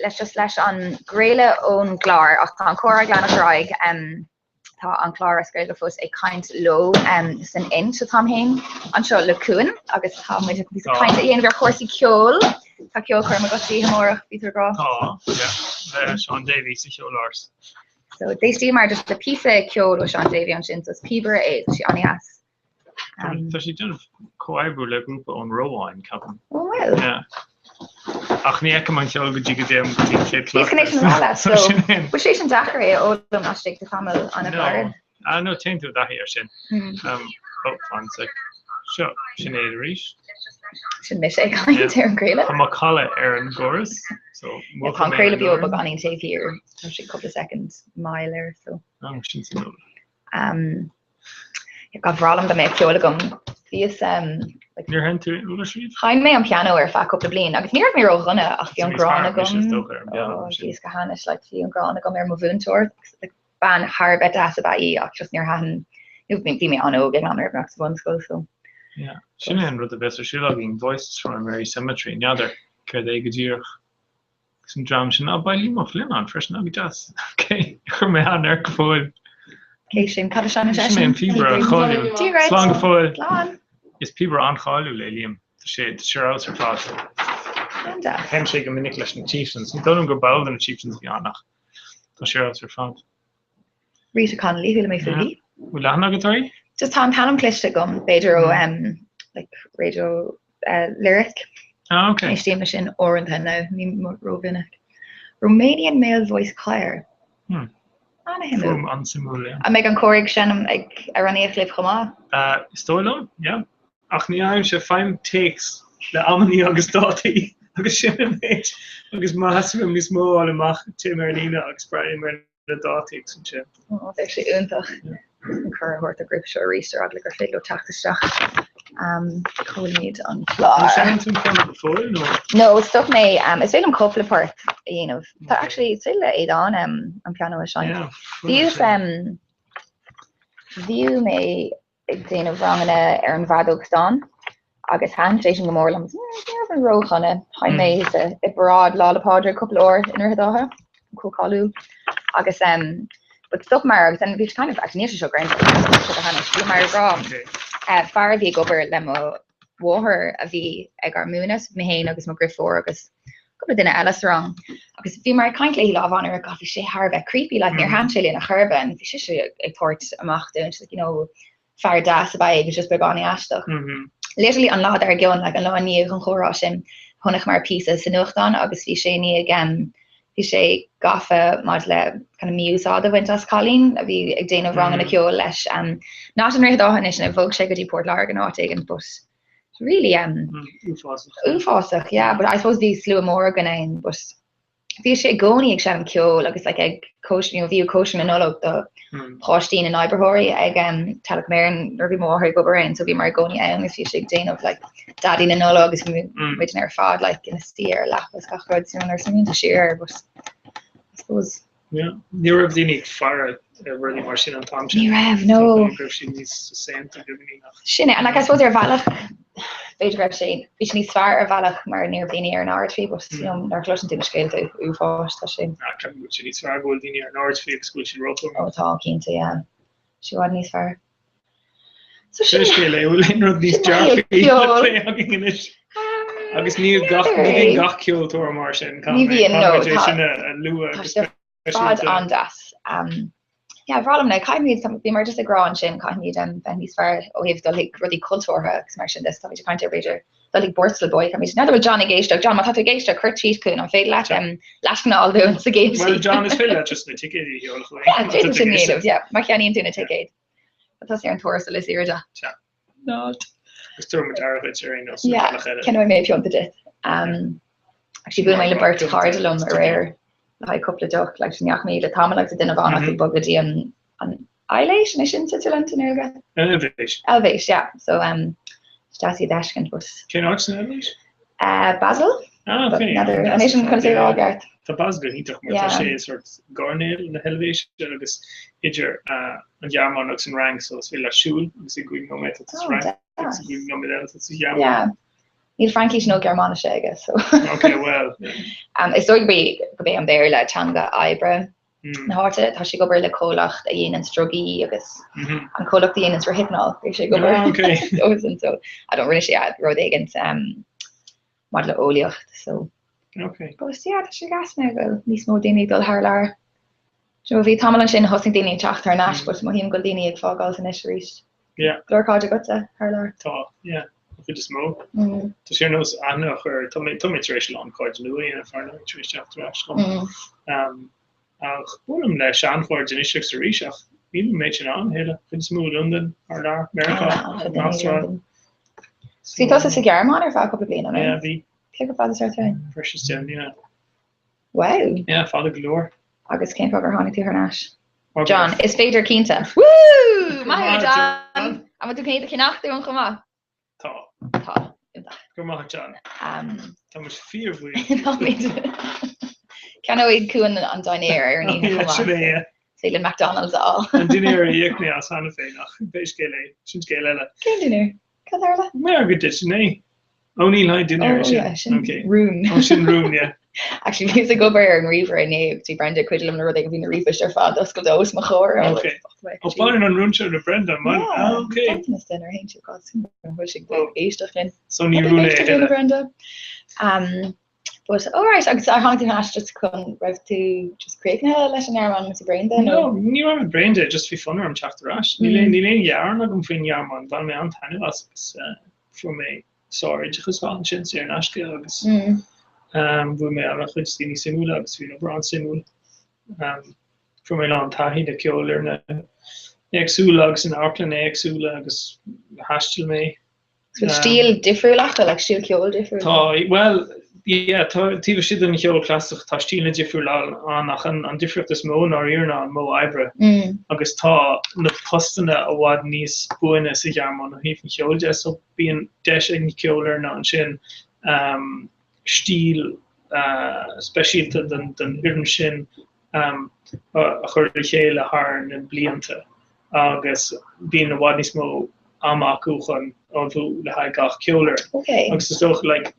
leis just leis an gcraoladh ón gclár ach tá an comhrá ag leanacht ar aghaidh. Tá an clár As Gaeilge fós ag caint leo san Inse. Táim féin anseo le Cuan agus tá muid ag píosa cainte a dhéanamh ar chúrsaí ceoil. Tá ceolchoirm agat oíche amárach, bhí tú ag rá. Tá, yeah, le Seán Davey sa Cheoláras. So d'éisteamar just le píosa ceoil ó Seán Davey ansin, so is píobaire é, tá sé an-dheas. Tá sé ag déanamh comhoibriú le grúpa ón Rómháin, ceapaim. Ó bhfuil? Yeah. Ach ní fheicim an ceol go dtí go dtéim go dtí an chéad Bhíos chun é sin a rá leat, so bhfuil sé sin deacair é a fhoghlaim laistigh de tamall an-ghairid? Ah no, téann tú i dtaithí air sin. Oh, fan sec. Seo, sin é arís. Sin mise ag caint ar an gcraoladh. Tá macalla ar an gcóras, so Tá an craoladh beo beagáinín taobh thiar, tá sé cúpla soicind mall air, so. Ah, sin suimiúil. Ba bhreá liom dá mbeadh ceol agam. Bhíos like. Níor sheinn tú uirlis riamh? Sheinn mé an pianó ar feadh cúpla bliain agus ní raibh mé ródhona ach bhí an gráin agam. Oh, bhíos go hainnis, like bhí an gráin agam ar mo mhúinteoir. Like, bean thar a bheith deas ab ea í ach just níor thaitin, nó bhí mé an-óg ag an am, ní raibh mé ach sa bhunscoil so. Yeah, sin é an rud a bheas ar siúl againn, Voices from a Merry Cemetery, n'fheadar céard é go díreach. Agus an dream sin, á, beidh Liam Ó Floinn ann freisin, á, go deas. Ok, chuir mé aithne air go fóill. Cé sin? Cad a seinneann Sin é an píobaire cáiliúil. Dia dhuit. Slán go fóill. Slán. Is píobaire an-cháiliúil é Liam. Tá sé, tá sé ar fheabhas ar fad. An-deas. Sheinn sé go minic leis na Chieftains. Ní dóigh liom gur ball de na Chieftains a bhí ann ach tá sé ar fheabhas ar fad. Rita Connolly, chuala mé fúithi. Bhfuil aithne agat uirthi? Just tá an t-ainm cloiste agam, b'fhéidir ó like Radio Lyric. Ah, ok. Éistím leis sin uaireanta now, ní rómhinic. Romanian Male Voice Choir. Hmm. An-shuimiúil. Fuaim an-suimiúil, yeah. An mbeidh an cór ag seinm ag amhránaíocht libh chomh maith? Is dóigh liom, yeah. Ach ní fhaighimse, faighim téacs le amannaí agus dátaí agus sin an méid agus má theastaíonn uaim níos mó a fháil amach téim ar líne agus breathnaím ar na dátaí agus ansin. Ó, bheadh sé iontach an cuireadh a thabhairt don ghrúpa seo arís ar eagla gur féidir leo teacht isteach. Cá bhfuilimid an clár. An seinneann tú an pianó go fóill nó? No, stop mé. Is féidir liom cúpla port a dhéanamh. Tá actually, is féidir le Aodán an pianó a seinnt. Bhíos, bhíodh mé ag déanamh ranganna ar an bhfeadóg stáin agus thaitin sé sin go mór liom. Ní raibh mé ródhona. Sheinn mé i bparáid Lá 'le Pádraig cúpla uair i nDroichead Átha, chomh cáiliúil. Agus um, but stop mar agus then bhí kind of actually níl sé seo greannmhar, tá sé go hainnis. Bhí mar ag rá uh, fear a bhí ag obair le mo mháthair a bhí ag ár múineadh, mé féin agus mo dheirfiúr agus cúpla duine eile sa rang. Agus bhíomar ag caint léi lá amháin ar bhí sé thar a bheith creepy, like níor thaitin sé linn ar chor ar bith and bhí sise ag tabhairt amach dúinn, she's like, you know, fear deas ab ea é, he was just beagáinín aisteach. Literally an lá dár gcionn, like an lá i ndiaidh an chomhrá sin, chonaiceamar píosa sa nuachtán agus bhí sé i ndiaidh um, bhí sé gafa maidir le kind of mí-úsáid a bhaint as cailín a bhí ag déanamh ranganna ceoil leis. Um, not i nDroichead Átha anois, nó bhog sé go dtí Port Láirge nó áit éigin, but really um, Uafásach. uafásach, yeah, but I suppose bhí slua mór againn ann, but bhí sé i gcónaí ag seinm ceoil agus like ag cóisir, you know, bhíodh cóisir na Nollag do páistí na n-oibritheoirí ag um, Telecom Éireann nuair a bhí mo mháthair ag obair ann, so bhíomar i gcónaí ann agus bhí sé ag déanamh like Daidí na Nollag agus bhí muidne ar fad like ina suí ar a leapa agus gach rud, you know, nuair a smaoiníonn tú siar air, but I suppose Yeah. Ní raibh daoine ag faire ar rudaí mar sin an t-am sin. Ní raibh, no. Go raibh siad níos saonta beagáinín ach. Sin é, and like I suppose ar bhealach, b'fhéidir go raibh sé, bhí sé níos fearr ar bhealach mar ní raibh daoine ar an aird faoi, but you know, nuair a chloiseann tú na scéalta uafáis, tá sé. Ah, ceapaim go bhfuil sé níos fearr go bhfuil daoine ar an aird faoi agus go bhfuil siad róchúramach. Ó tá, cinnte, yeah. Sé i bhfad níos fearr. So sin scéal é, bhfuil aon rud níos dearfaí le plé againn anois? Agus níl gach, ní bhíonn gach ceoltóir mar sin, Ní bhíonn, no, caithfimid é sin a lua tá sé fad an-deas. Yeah, bhreá liom, caithfimid, bhíomar just ag rá ansin, caithfimid bheith níos fearr ó thaobh dul chuig rudaí cultúrtha agus mar sin de, so táimid ag caint ar b'fhéidir dul chuig Borstal Boy, caithfimid, n'fheadar bhfuil John ag éisteacht, John, má tá tú ag éisteacht, cuir tweet chugainn, an féidir leat leathscéal a fháil dúinn sa gcéad Well, John, is féidir leat just na ticéid a sheoladh chugainn. Yeah, d'fhéadfadh sin a dhéanamh, yeah, má cheannaíonn tú na ticéid. Tá tusa ar an tuarastal is airde. Sea. Nod. Agus tabharfaidh muid aire dhuit ar aon nós. Yeah, ceannóidh mé pionta duit. Um, actually bhuail mé le beirt chairde liom aréir le haghaidh cúpla deoch, like ní fhaca mé le tamall agus duine amháin acu ag bogadh go dtí an an Eilvéis, an é sin Switzerland in Gaeilge? An Eilvéis. Eilvéis, yeah. So um, is deas iad a fheiscint, but Cén áit san Eilvéis? Uh, Basel? Ah, ok. N'fheadar, an é sin conas é a rá i gceart? Tá Basel go hiontach mar tá sé sort coirnéal na hEilvéise agus idir an Ghearmáin agus an Fhrainc so is féidir leat siúl agus i gcúig nóiméad tá tú sa Fhrainc agus i gcúig nóiméad eile tá tú sa Ghearmáin. Níl Fraincis nó Gearmáinise aige, so. Ok, well. Is dóigh gurb é an Béarla teanga oibre na háite. Tá sé ag obair le comhlacht a dhéananns drugaí agus an comhlacht a dhéananns Rohypnol. Bhí sé ag obair Ah, ok. dósan, so I don't rinne sé rud éigin maidir le eolaíocht, so. Ok. But yeah, tá sé deas now go bhfuil níos mó daoine ag dul thar lear. So bhí tamall ansin thosaigh daoine ag teacht thar n-ais, but mothaím go bhfuil daoine ag fágáil anois arís. Yeah. Go leor cairde agatsa thar lear? Tá, yeah. An chuid is mó. Tá sé ar nós aithne a chur, tá mé, tá mé tar éis a lán cairde nua a dhéanamh ar ndóigh, tar éis teacht ar ais chugam. Ach buailim le seanchairde anois agus arís ach níl an méid sin ann, a thuilleadh. Chuid is mó i Londain, thar lear, Meiriceá, an Astráil. Bhí tusa sa Ghearmáin ar feadh cúpla bliain, an raibh? Yeah, bhí. Cé chomh fada is a raibh tú ann? Breis is 10 mbliana. Wow! Yeah, fada go leor. Agus cén fáth gur tháinig tú thar n-ais? John, Is féidir cinnte. Woo! Maith thú, John! An bhfuil tú chun iad a cheannach dúinn chomh maith? Tá. Tá. Iontach. Go raibh maith agat, John. Tá muid fíorbhuíoch. Táimid. Ceannóidh Cuan an dinnéar ar an oíche chomh maith. Sin é, yeah. Is féidir linn McDonald's a fháil. An dinnéar a íoc mé as cheana féin ach pé scéal é, sin scéal eile. Cén dinnéar? Cad tharla? Mé agat duit, sin é. Ó níl haghaidh dinnéar Oh yeah, sin Ok. rún. Ó sin rún, yeah. Actually bhíos ag obair ar an ríomhaire inné agus bhí Brenda ag cuidiú liom le rud éigin bhí na ríomhphoist ar fad oscailte os mo chomhair. I was like, Ok. fuck my Ó baineann an rún seo le Brenda, an mbaineann? Yeah, Ah, ok. bronntanas di nuair a théann sí God, sin an bhfuil sí ag éisteacht linn. So ní Tá rún é a éisteacht linn, thuilleadh. Brenda. Um, but alright, agus ar tháinig tú thar n-ais just chun raibh tú just críochnaithe leis an nGearmáin agus bréan de No, nó? ní raibh mé bréan de, just bhí fonn orm teacht ar ais. Níl aon níl aon ghearán agam faoin nGearmáin, bhain mé an-taitneamh as agus eh, fuair mé sároideachas ansin saor in aisce agus bhuail mé an-chuid daoine suimiúla agus bhí an obair an-suimiúil. Fuair mé a lán taithí le ceolfhoirne éagsúla agus in amharclanna éagsúla agus thaistil mé. Bhfuil stíl difriúil acu, like stíl ceoil difriúil? Tá, bhuel, yeah, tá, taobh istigh den cheol clasaiceach tá stíleanna difriúla ann ach an difríocht is mó i ndáiríre ná an modh oibre agus tá na postanna i bhfad níos buaine sa Ghearmáin ó thaobh an cheoil de so bíonn deis ag na ceolfhoirne ansin stíl speisialta don fhoireann sin a chur le chéile thar na blianta agus bíonn i bhfad níos mó ama acu chun ullmhú le haghaidh gach ceolfhoireann. Okay. Agus is dócha like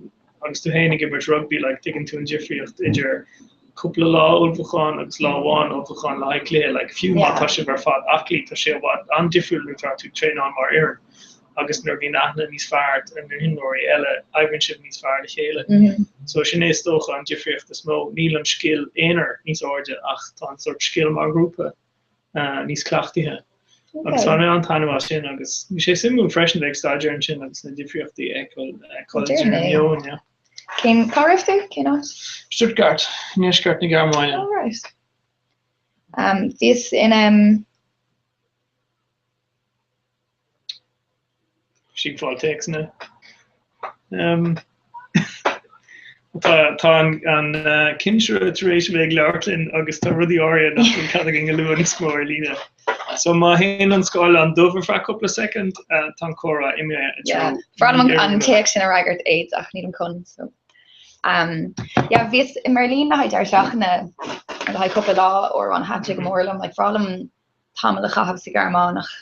agus tú féin ag imirt rugbaí like tuigeann tú an difríocht idir cúpla lá ullmhúcháin agus lá amháin ullmhúcháin le haghaidh cluiche like fiú má tá sibh ar fad aclaí tá sé i bhfad an-difriúil nuair atá tú ag traenáil mar fhoireann agus nuair a bhíonn aithne níos fearr ar na himreoirí eile oibríonn sibh níos fearr le chéile. So sin é is dócha an difríocht is mó. Níl an scil aonair níos airde ach tá an sórt scil mar ghrúpa níos cleachtaithe. Agus bhain mé an-taitneamh as sin agus bhí sé suimiúil freisin bheith ag staidéar ansin agus na difríochtaí a fheiceáil idir na meoin, yeah. Cén, cá raibh tú? Cén áit? Stuttgart, i ndeisceart na Gearmáine. Oh right. Um, bhíos in um, Sí ag fáil téacsanna. Um, tá tá an, an uh, cinsire tar éis a bheith ag labhairt linn agus tá rudaí áirithe nach bhfuil cead againn a lua níos mó ar líne. So má théann an scáileán dubh ar feadh cúpla soicind, uh, tá an comhrá imithe i Yeah. dtreo Bhreá liom an míoiriúnach. téacs sin a fhreagairt AIDS ach nílim chun so. Um, yeah, bhíos i mBeirlín le haghaidh deireadh seachtaine le haghaidh cúpla lá uair amháin thaitin sé go mór liom like bhreá liom tamall a chaitheamh sa Ghearmáin ach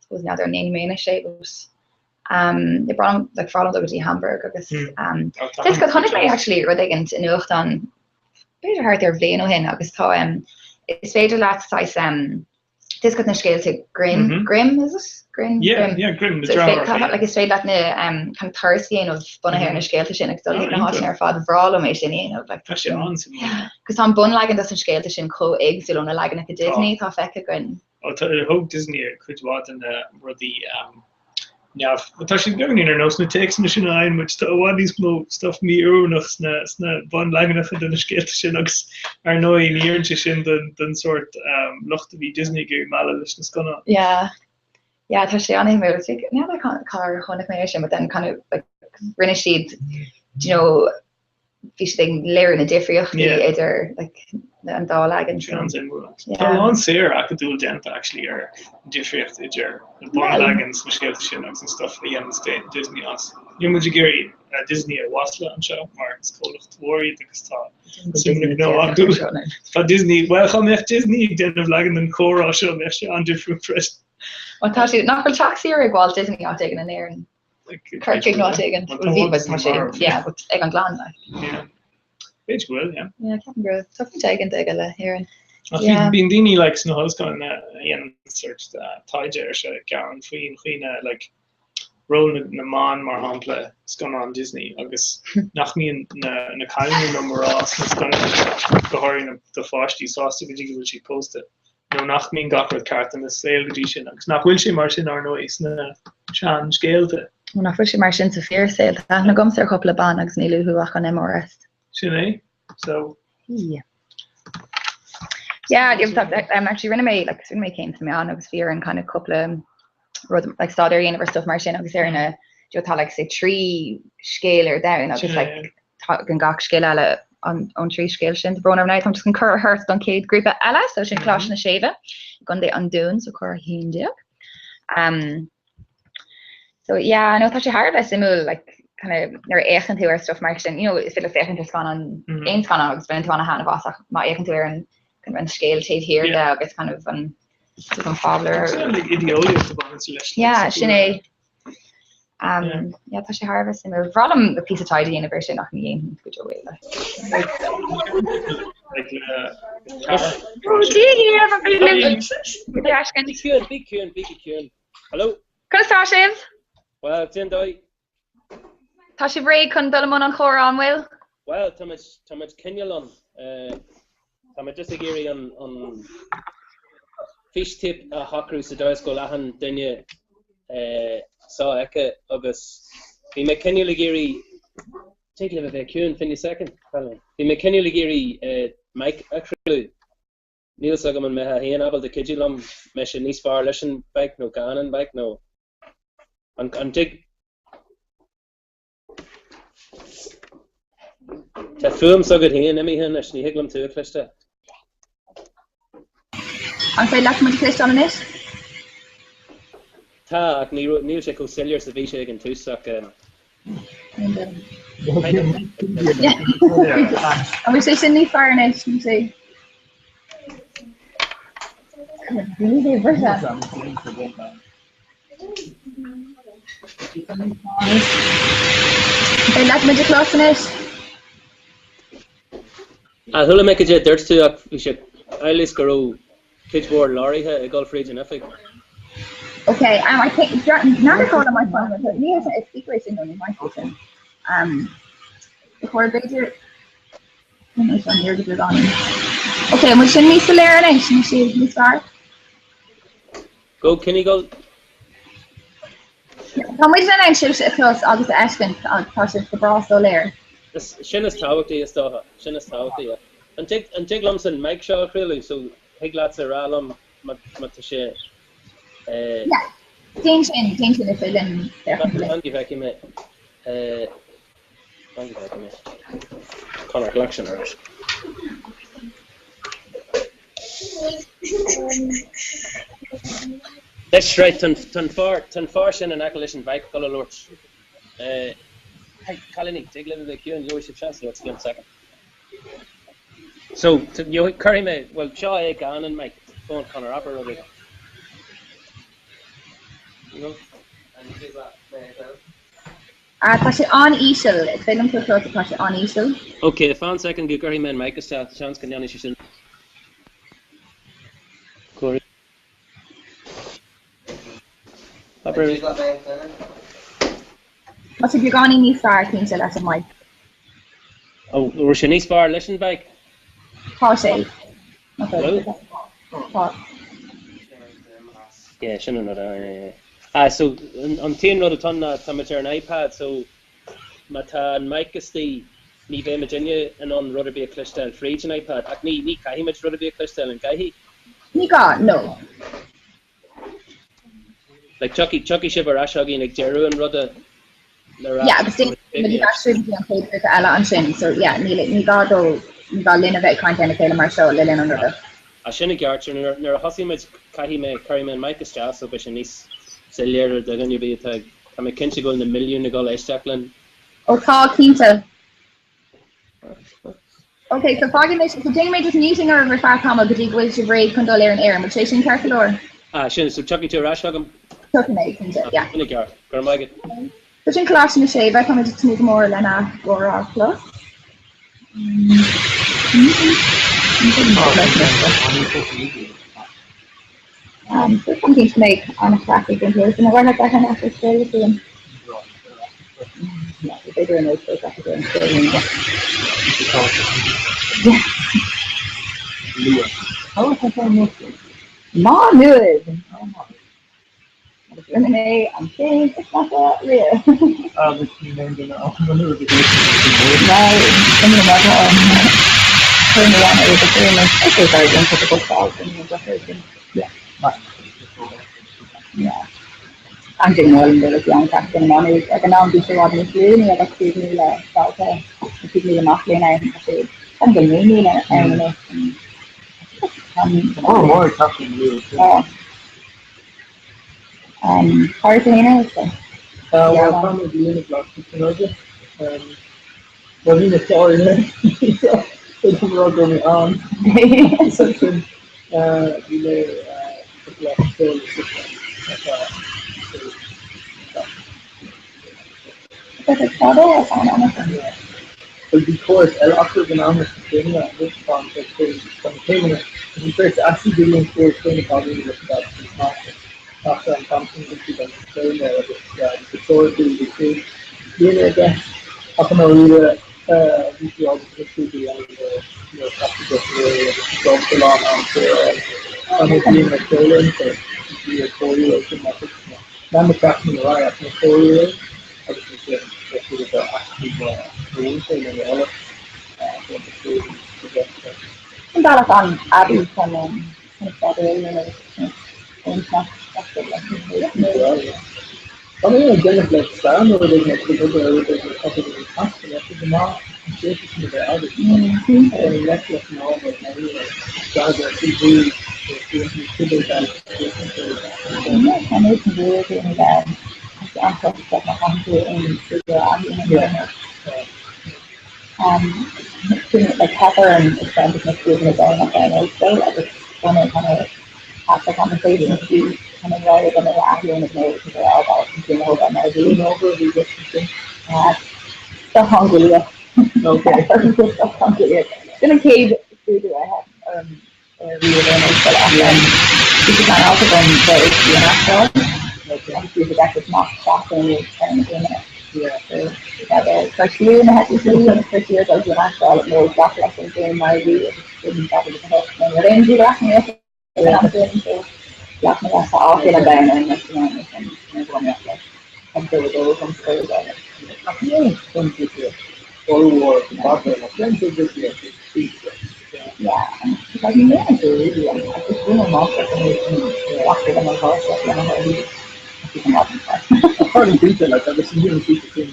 suppose n'fheadar an ndéanfaidh mé anois é but um, yeah, bhreá liom like bhreá liom dul go dtí Hamburg agus um, Oh, tá Tá Hamburg chonaic mé deas. actually rud éigin i nuachtán b'fhéidir thart ar bhliain ó shin agus tá um, is féidir leat saghas um, tá a fhios agat na scéalta Grimm, Mhm. Grimm is it? Grimm? Yeah, Grimm. yeah, Grimm, na So is féidir, deartháireacha, yeah. like, is féidir leat na um, kind of turas a dhéanamh bunaithe ar na scéalta sin agus dul Oh, chuig na háiteanna iontach. ar fad bhreá liom é sin a dhéanamh. Like, Tá sé an-suimiúil. Cos tá an bunleagan dos na scéalta sin chomh éagsúil ó na leaganacha Disney atá feicthe againn. Ó tá, thóg Disney cuid mhaith de na rudaí neamh, tá siad beagáinín ar nós na téacsanna sin a fhaigheann muid, tá i bhfad níos mó stuff mí-oiriúnach sna, sna bunleaganacha de na scéalta sin agus ar ndóigh ní oireann sé sin don, don sórt lucht a bhí Disney ag iarraidh mealladh leis na scannáin. Yeah. Yeah, tá sé an-shuimiúil. N'fheadar cár chonaic mé é sin, but then kind of like rinne siad, do you know, bhí siad ag léiriú na difríochtaí idir like an dá leagan. Sin an-suimiúil. Tá a lán saothar acadúil déanta actually ar an difríocht idir na bunleagan sna scéalta sin agus an stuff a dhéanann Disney as. Níl muid ag iarraidh Disney a mhaslú anseo mar is comhlacht mhór iad agus tá suim na gnó acu. Tá Disney, bhuel dá mbeadh Disney ag déanamh leagan den chomhrá seo bheadh sé an-difriúil freisin. Bhuel tá siad, nach bhfuil teach saoire ag Walt Disney áit éigin in Éirinn? Corcaigh nó áit éigin. Bhuel bhí but tá sé yeah but ag an gclann like. Yeah. B'fhéidir go bhfuil, yeah. Yeah, ceapaim go raibh. Tá pointe éigin aige le hÉirinn. Ach Yeah. bíonn daoine like sna hollscoileanna a dhéanann sort taighde ar seo ag gearán faoin chaoi na like ról na mban mar shampla i scannáin Disney agus nach mbíonn na na cailíní nó mná sna scannáin go háirithe do pháistí sásta go dtí go bhfuil siad pósta nó nach mbíonn gach rud ceart ina saol go dtí sin agus nach bhfuil sé mar sin ar ndóigh sna seanscéalta. Nó nach bhfuil sé mar sin sa fíorshaol. Tá aithne agamsa ar chúpla bean agus níl uathu ach an MRS. Sin é. So. Yeah. Yeah, um, actually rinne mé like rinne mé céim sna meáin agus bhí orainn kind of cúpla rud like staidéar a dhéanamh ar stuff mar sin agus ar na you know, tá like say 3 scéal ar domhan agus like tagann gach scéal eile ón 3 scéal sin. Tá brón orm now, táim just chun cuireadh a thabhairt don chéad grúpa eile, so sin Coláiste na Séimhe i gContae an Dúin, so comhrá 11. Um, so yeah, no, tá sé thar a bheith suimiúil like, kind of, nuair a fhéachann tú ar stuff mar sin, you know, is féidir féachaint ar scannán mm -hmm. aon scannán agus baineann tú an-thaitneamh as ach má fhéachann tú ar an kind of an scéal taobh thiar de agus kind of an an fáblar. Ideolaíocht a bhaineann leis. Yeah, sin é. Um, yeah, tá sé thar a bheith suimiúil. Bhreá liom píosa taighde a dhéanamh air sin ach ní dhéanfainn go deo é. Bí ciúin, bí ciúin, bí ciúin. Hello? Conas tá sibh? Well, cén dóigh. Tá sibh réidh chun dul i mbun an chomhrá, an bhfuil? Well, tá muid, tá muid cineál ann. Tá muid just ag iarraidh an, an fístéip a shocrú sa dóigh is go bhfuil achan duine sofheicthe agus bhí mé cineál ag iarraidh, tig libh a bheith ciúin fá choinne soicind, bhí mé cineál ag iarraidh mic a chraoladh. Níl 's agam an mbeifeá féin ábalta cuidiú liom, mbeidh sé níos fearr leis an mhic nó gan an mhic nó an, an dtig? Tá fuaim s'agat féin imithe anois, ní thig liom tú a chloisteáil. An féidir leat muid a chloisteáil anois? Tá, ach ní níl sé chomh soiléir is a bhí sé ag an tús ach An bhfuil sé sin níos fearr anois, ní sé? Ní hé briseadh. An féidir leat muid a chlos anois? Ah, chuala mé cad é a dúirt tú ach bhí sé amhail is go raibh cuid mhór leoraithe ag dul fríd an oifig. Ok, um, I think, n'fheadar cá bhfuil an mic ní hé sin, is speaker é sin nó ní mic é sin. Um, ba chóir b'fhéidir Ok, an bhfuil sin níos soiléire anois, níl sé níos fearr? Go cineál. Tá muid in ann sibhse a chlos agus a fheiscint agus tá sibh go breá soiléir. Sin is tábhachtaí is dócha. Sin is tábhachtaí, yeah. An dtig, an dtig liomsa an mic seo a chraoladh so thig leatsa a rá liom má, má tá sé eh. Yeah, déan sin, déan sin is féidir linn féachaint linn. Fan go bhfeicfidh mé eh. Fan go bhfeicfidh mé. Conor, glac sin ar ais. Anois, right, tá an fear, tá an fear sin in aice leis an mhic ag dul a labhairt. Hey, cailíní, tig libh a bheith ciúin, gheobhaidh sibh seans labhairt i gceann soicind. So, cuirfidh mé, bhuel, seo é gan an mic. Go on, Conor, abair rud éigin. Ah, tá sé an-íseal. Is féidir liom tú a chlos, tá sé an-íseal. Ok, fan soicind go gcuirfidh mé an mic isteach, seans go ndéanfaidh sé sin cóir. Abair. Tá sé beagáinín níos fearr, cinnte, leis an mic. Ó, raibh sé níos fearr leis an mhic? Tá sé. Bhfuil? Tá. Yeah, sin an rud, yeah, yeah. Ah, so, an t-aon rud atá ann ná tá muid ar an iPad, so má tá an mic istigh, ní bheidh muidinne in ann rud ar bith a chloisteáil fríd an iPad, ach ní, ní chaithfidh muid rud ar bith a chloisteáil, an gcaithfidh? Ní gá, no. Like, tiocfaidh, tiocfaidh sibh ar ais chugainn ag deireadh an ruda le rá. Yeah, agus déanfaidh muid aistriú go dtí an chéad ghrúpa eile ansin, so yeah, níl, ní gá dó, ní gá linn a bheith ag caint lena chéile mar seo le linn an ruda. Ah, sin i gceart, sure, nuair, nuair a thosaigh muid, caithfidh mé, cuirfidh mé an mic isteach so beidh sé níos soiléire do dhuine ar bith atá ag, tá mé cinnte go bhfuil na milliúin ag dul éisteacht linn. Ó tá, cinnte. Ok, so fágfaidh mé, so déanfaidh mé just muting oraibh ar feadh tamaill go dtí go bhfuil sibh réidh chun dul ar an aer, an bhfuil sé sin ceart go leor? Ah, sin, so tiocfaidh tú ar ais chugam? Tiocfaidh mé, cinnte, yeah. Sin i gceart, go raibh maith agat. So sin Coláiste na Séimhe, táimid ag tnúth go mór lena gcomhrá a chlos. Táim cinnte go mbeidh an-chraic ag an gclós ina bhfuil ag an Australia féin. B'fhéidir an Má Nuad! Agus rinne mé an chéim is measa riamh. Agus níl aon duine ann a nuair a bhí Well, sin mar atá an chuir mé an oiread is aon is é dar gcionn cúpla bosca agus an drochuair sin. Yeah. Yeah. An ding mol an dul an ceacht an man ag an am bhí sé i bhfad níos lú ní raibh ach 5,000 dalta nó 5,000 mac léinn ann tá sé an go 9,000 ann anois. Mór mór ag teacht an luath. Thar féin ar Well, tá mé ag líonadh glas san aige. Well, bhí mé sáirithe Féidir rá go mé an. Sin bhí mé Bhí córas eile acu ag an am leis na céimeanna anois tá an tá na céimeanna bhí beirt acu go bhí an córas féin ag oibriú leis an bhfad ach an t-am sin bhí siad an chéim air agus go teoiriciúil bhí céim bliana aige ach i ndáiríre bhí sé ábalta na scrúdú a dhéanamh nuair a chaith sé agus bhí sé ábalta lán am saor a fháil. Tá mé bliain le ceol so bhí ar chóiriú é sin mar chuid de na na ceachtanna ar aghaidh ach ní chóiriú é agus ansin beidh siad ag aistriú mo mhúinteoir nó mo ollamh chun na scrúdú a dhéanamh. Sin bealach an-aibí chun chun staidéar a dhéanamh agus chun Tá mé ag déanamh le stair nó rud éigin ag obair ar rud éigin atá ag an taispeáint leis go maith an saoirse sin a bheith agat. Ar an leith leis an ábhar mar staidéar faoi bhrú Sin an chéad scrúdú a theip orm riamh ar an ollscoil ach bhí sé pleanáilte agam dul ag dianghlasáil agus bhí sé deacair nach seachtain ar na céimeanna. So cur siar na heitiltí agus cur siar dul dianghlasáil nó glacadh leis an gcéim mar a bhí agus sin 2008 nó ní raibh aon díghlasáil ar an am sin so ghlac mé leis tá áit an domhain ar an sin sin an bhunreacht leis agus dul dó chun scoile dó. Ach ní aon chun formhór fada le déantar difríocht is Yeah, like ní mé an really and I just bhí amach ar an gach rud an ghás le na thuí Tá an bíte le agus ní an bíte sin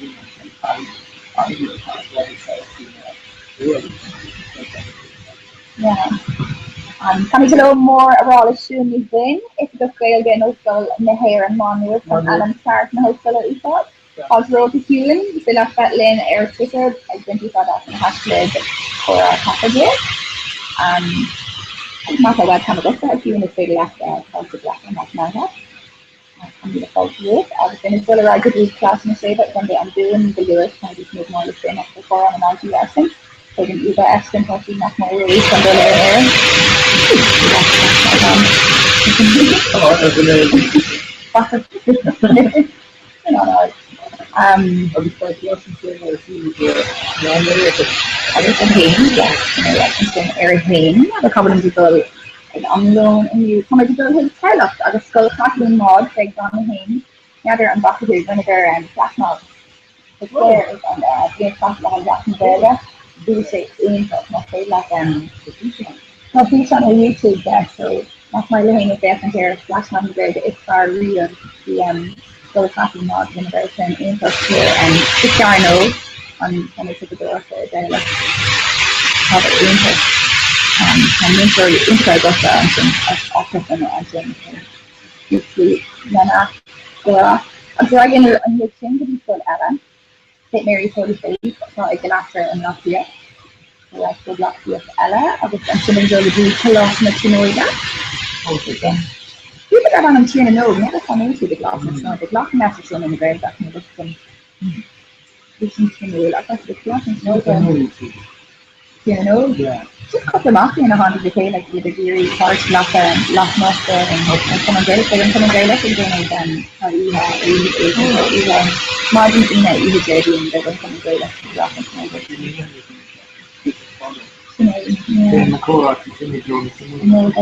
Yeah. Tá mé go mór a rá le Siún Ní Dhuinn, Oifigeach Gaeilge in Ollscoil na hÉireann Má Nuad chun ainm ceart na hollscoile a úsáid. Fáilte romhat a Shiún, is féidir leat bheith linn ar Twitter ag baint úsáid as an haischlib comhrá14. Agus má tá webcam agatsa a Shiún is féidir leat páirt a ghlacadh más maith leat. Tá míle fáilte romhat agus beimid ag dul ar aghaidh go dtí Coláiste na Séimhe i gContae an Dúin go luath táimid ag tnúth go mór leis sin agus le comhrá na ndaltaí airsean. Beidh an íomhá airsean tá sí nach mór réidh chun dul ar an aer. Agus beidh Coláiste na Séimhe ar siúl go meán lae agus. Agus a haon, yeah, ansin ar a haon, agus tá muid ag dul ag am lóin inniu. Tá muid ag dul chuig Tarlacht agus Scoil Chaitlín Maude, beidh Donna Hain, n'fheadar an bhfaca tú, rinneadar flashmob sa square an bhliain seo caite le haghaidh Sheachtain na Gaeilge. Bhí sé iontach, más féidir leat Tá físeán ar YouTube de so más maith le héinne féachaint ar Flashmob na Gaeilge is fearr riamh bhí Scoil Chaitlín Maude rinneadar sin iontach thiar sa Chearnóg an ionad siopadóireachta i dTamhlacht. Tá sé iontach. Tá múinteoirí iontacha agatsa ansin acusan ansin so lena gcomhrá. Agus ar aghaidh linn an dhiaidh sin go dtí scoil eile. St Mary's Holy Faith atá i gCeilleachair i mBaile Átha Cliath. Scoil Bhaile Átha Cliath eile agus ansin ag dul go dtí Coláiste na Tríonóide. Bhí darb ainm Tír na nÓg, n'fheadar cá mbeidh siad i gColáiste na Tríonóide. Glacann leis sin ina Gaeilge ach ní bhfios dom. Bhí sin suimiúil ach tá siad ag sin Tír na nÓg. Just cúpla mac léinn a tháinig le chéile ag iad ag iarraidh páirt a ghlacadh lasmuigh den Chumann Gaelach. Beidh an Cumann Gaelach ag déanamh thar oíche oíche maidin Aoine oíche Déardaoin beidh an Cumann Gaelach ag glacadh Sin é. Déan na comhráite sin i dtreo na suimiúil.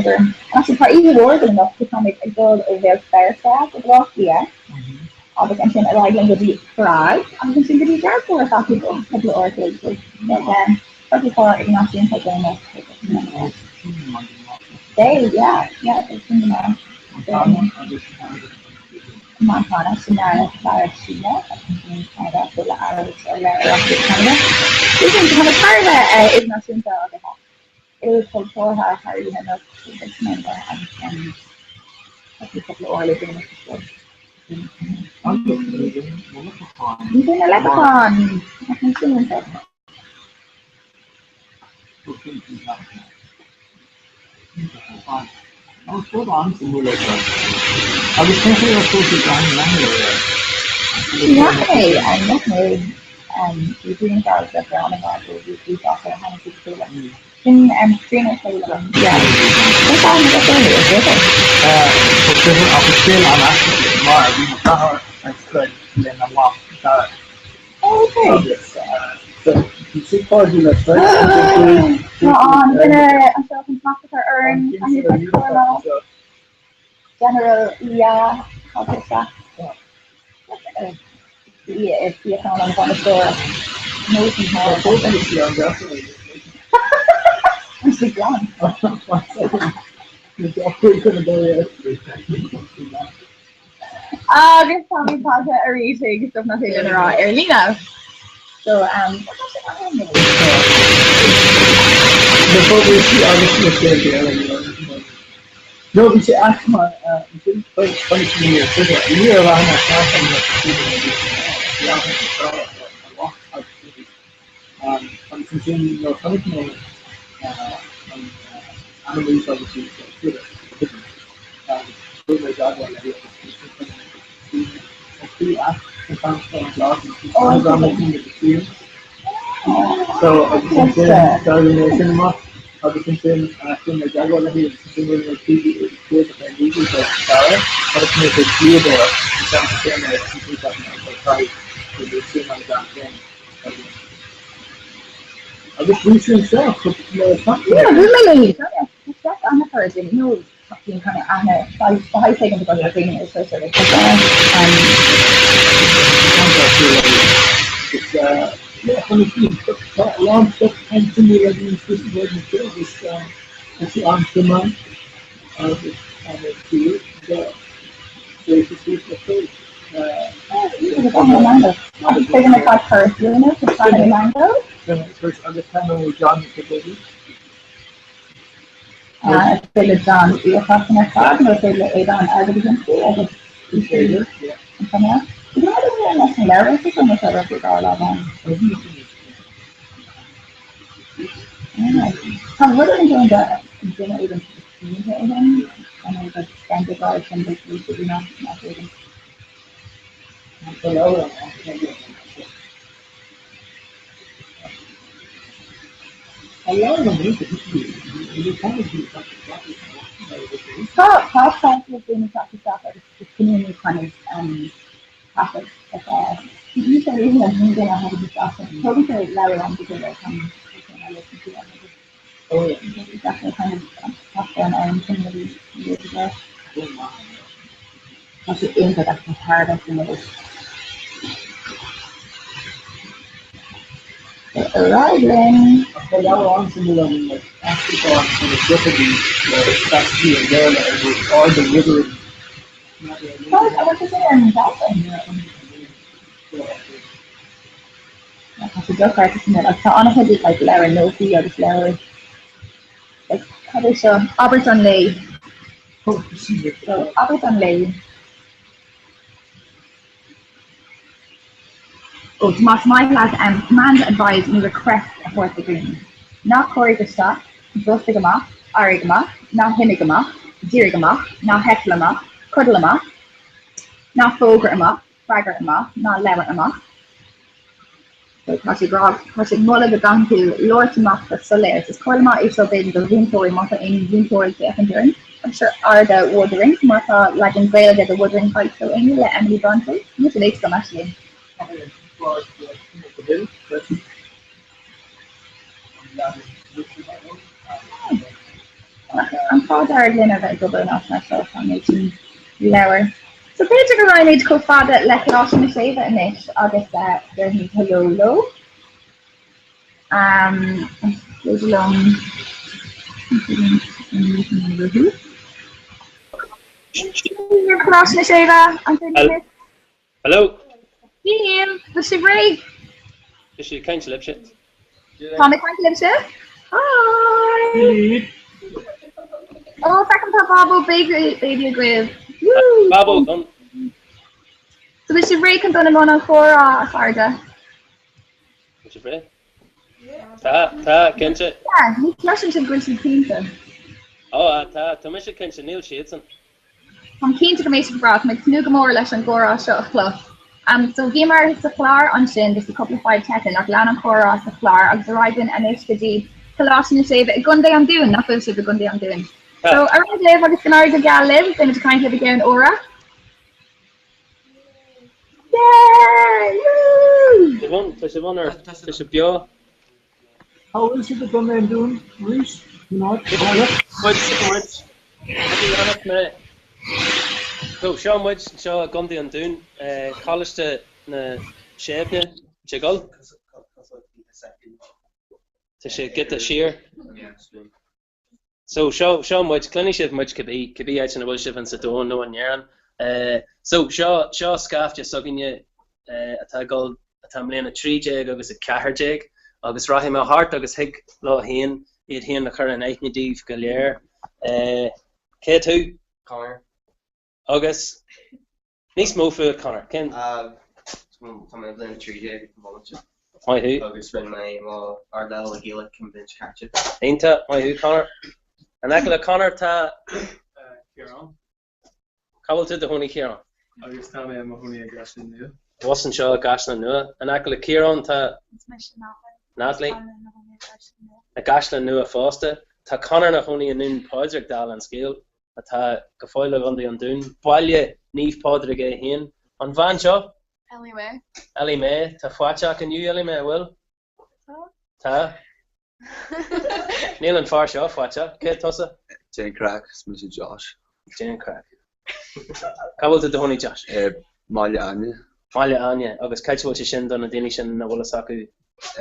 Actually tá oíche mhór againn anocht so táimid ag dul ó Bhéal Feirste go Baile Átha Cliath. Agus ansin ar aghaidh linn go dtí Prág agus ansin go dtí Glasgow ar feadh cúpla uair a chloig. So beidh cúpla clár idirnáisiúnta againn anocht. Beidh, yeah, yeah, beidh sin go maith. Montana, sin fear Síle agus ansin Ceanada, so le Araibis ar leith ar Ceanada. So sin tá na thar a bheith idirnáisiúnta agus ilchultúrtha thar oíche anocht, so beidh sin an-mhaith agus cúpla uair le déanamh sa scoil. Ní na leprechauns! Nach mbeidh sin iontach? Ní fhaca mé, nach mé, bhí grianghraf de Bhreann amach ó bhí uafásach a tháinig siad le chéile. Sin scríobh chéile liom, yeah. Cén fáth a mbeadh sé ar Twitter? Ach is scéal an-aisteach é mar bhí mo dheartháir ar scoil lena mhac Dara. Oh, okay. Agus bhí siad cairdiúil ar scoil. Tá an duine anseo chun smacht a chur orainn, General Ia, tá sé isteach. Ia ar suíochán an bhainisteora. Tá sé glan. Agus táimid tagtha arís ag Stuif Nach Féidir Linn a Rá ar líne. So, um, Na fógraí agus na scéalta eile. No, bhí sé ait mar ansin chonaic mé ar Twitter, ní raibh aithne ceart agam ar Twitter nó bhí sé ann, bhí aithne ar a mhac agus agus ansin nuair a chonaic mé an ainm a úsáideann sí ar Twitter, agus chuaigh mé i dteagmháil léi agus ansin chonaic mé an trí aip an t-am seo an blog an Instagram agus an So agus ansin d'éirigh mé sin amach agus ansin chuaigh mé i dteagmháil léi agus ansin rinne mé cuardach ar Google do Dara agus mé ag dlíodóireacht an ceann céanna agus ansin cheap mé okay caithfidh go bhfuil suim agam ann féin. Agus bhí sí anseo cúpla seachtain. Yeah, bhí mé léi. Tá an-chairde nó tá kind of aithne saghas éigin agam ar dhaoine ar Twitter like Tá a lán stuff an-suimiúil againn suas anseo agus tá sí an-suim agus an-fiú suas le chéile. Agus féidir na cad cur Agus tá nó John Kennedy. Is féidir le John íoc as an ar fad nó is féidir le Aodán airgead a thiomsú agus Is féidir, yeah. An cuma? Is rud a bhíonn leis na leabhair is nó tá rud ar lámh Tá rud éigin déanta duine éigin sínte ó shin an é go spend sin de nach nach éigin. Tá leabhar an Tá tá tá le daoine teacht isteach agus is cinneadh kind of taifead atá ní sé réidh le haon duine a thagann isteach tugann sé leabhar ann go deireadh chun kind of teacht ar an am sin rudaí Tá sé iontach agus tá thar a bheith suimiúil. Ar aghaidh linn. Tá leabhar an-suimiúil agam like aistriúchán ó na tríochaidí le staitisticí an Bhéarla ar nós Ard an Withering. Tá, an bhfuil sé sin ar an Dolphin? Tá sé dochreidte suimiúil agus tá an-chuid like leabhair nótaí agus leabhair like cad é seo? Abairt an lae. So, abairt an lae. Ó, más maith leat um, command, advise nó request a thabhairt do dhaoine. Ná corraigh isteach, brostaigh amach, éirigh amach, ná himigh amach, dírigh amach, ná heitil amach, codail amach, ná fógair amach, freagair amach, ná labhair amach. So tá sé ag rá, tá sé ag moladh go gcaitheann tú labhairt amach go soiléir. So is comhairle maith é seo b'fhéidir do mhúinteoirí má tá aon mhúinteoirí ag féachaint orainn. Agus sure arda Wuthering má tá leagan Gaeilge de Wuthering Heights ó éinne le Emily Bronte. Níl sé léite agam actually. An t-ádh dearg linn a bheith ag obair in áit mar seo, tá an méid sin leabhar. So b'fhéidir go raghaimid chomh fada le Coláiste na Séimhe anois agus déarfaimid hello leo. Um, is féidir liom Coláiste na Séimhe, an féidir libh? Hello. Níl, tá sibh réidh. Tá sí ag caint libhse. Tá mé ag caint libhse. Hi! Ó, feicim tá Bábó baby baby agaibh. Woo! Bábó an. So bhfuil sibh réidh chun dul i mbun an chomhrá, a chairde? Bhfuil sibh réidh? Tá, tá, cinnte. Yeah, ní chloisim sibh go bhfuil sibh cinnte. Ó, tá, tá mise cinnte, níl siadsan. Táim cinnte go mbeidh sé go breá. Tá mé ag tnúth go mór leis an gcomhrá seo a chlos. So bhíomar sa chlár ansin, just cúpla fadhb teicniúil ach lean an comhrá sa chlár agus ar aghaidh linn anois go dtí Coláiste na Séimhe i gContae an Dúin, nach bhfuil sibh i gContae an Dúin? So ar aghaidh libh agus go n-éirí go geal libh, beimid ag caint libh i gceann uaire. Yay! Woo! Tá sibh ann, tá sibh beo. Cá bhfuil sibh i gContae an Dúin arís? Muid, muid. Muid mé. So, seo muid anseo i gContae an Dúin, Coláiste na Séimhe, sé gol? Tá sé giota siar. So, seo, seo muid, cluinfidh sibh muid cibé, cibé áit ina bhfuil sibh insa domhan nó in Éirinn. So, seo, seo scaifte s'againne atá ag dul, atá i mbliain 13 agus 14 agus rachaidh mé thart agus thig leo féin iad féin a chur in aithne daoibh go léir. Cé tú? Conor. Agus? Níos mó fút, Conor. Cén. Tá mé i mbliain 13 ag an bhomaite. Maith thú. Agus rinne mé mo Ardleibhéal i Gaeilge an bhliain seo caite. Iontach, maith thú, Conor. In aice le Conor tá. Ciarán. Cá bhfuil tú i do chónaí, Ciarán? Agus tá mé i mo chónaí i gCaisleán Nua. Abhus anseo i gCaisleán Nua. In aice le Ciarán tá. Is mise Natalie. Natalie. Tá mé i mo chónaí i gCaisleán Nua. I gCaisleán Nua fosta. Tá Conor ina chónaí i nDún Pádraig, dála an scéil. atá go fóill i gContae an Dúin. Baile Naomh Pádraig é féin. An bhean seo? Ellie Mae. Ellie Mae. Tá faiteach inniu, Ellie Mae, an bhfuil? Tá. Tá. Níl an fear seo faiteach. Cé tusa? Déan craic, is mise Josh. Déan craic. Cá bhfuil tú i do chónaí, Josh? Baile Áine. Baile Áine. Agus cá háit a bhfuil sé sin do na daoine sin nach bhfuil fhios acu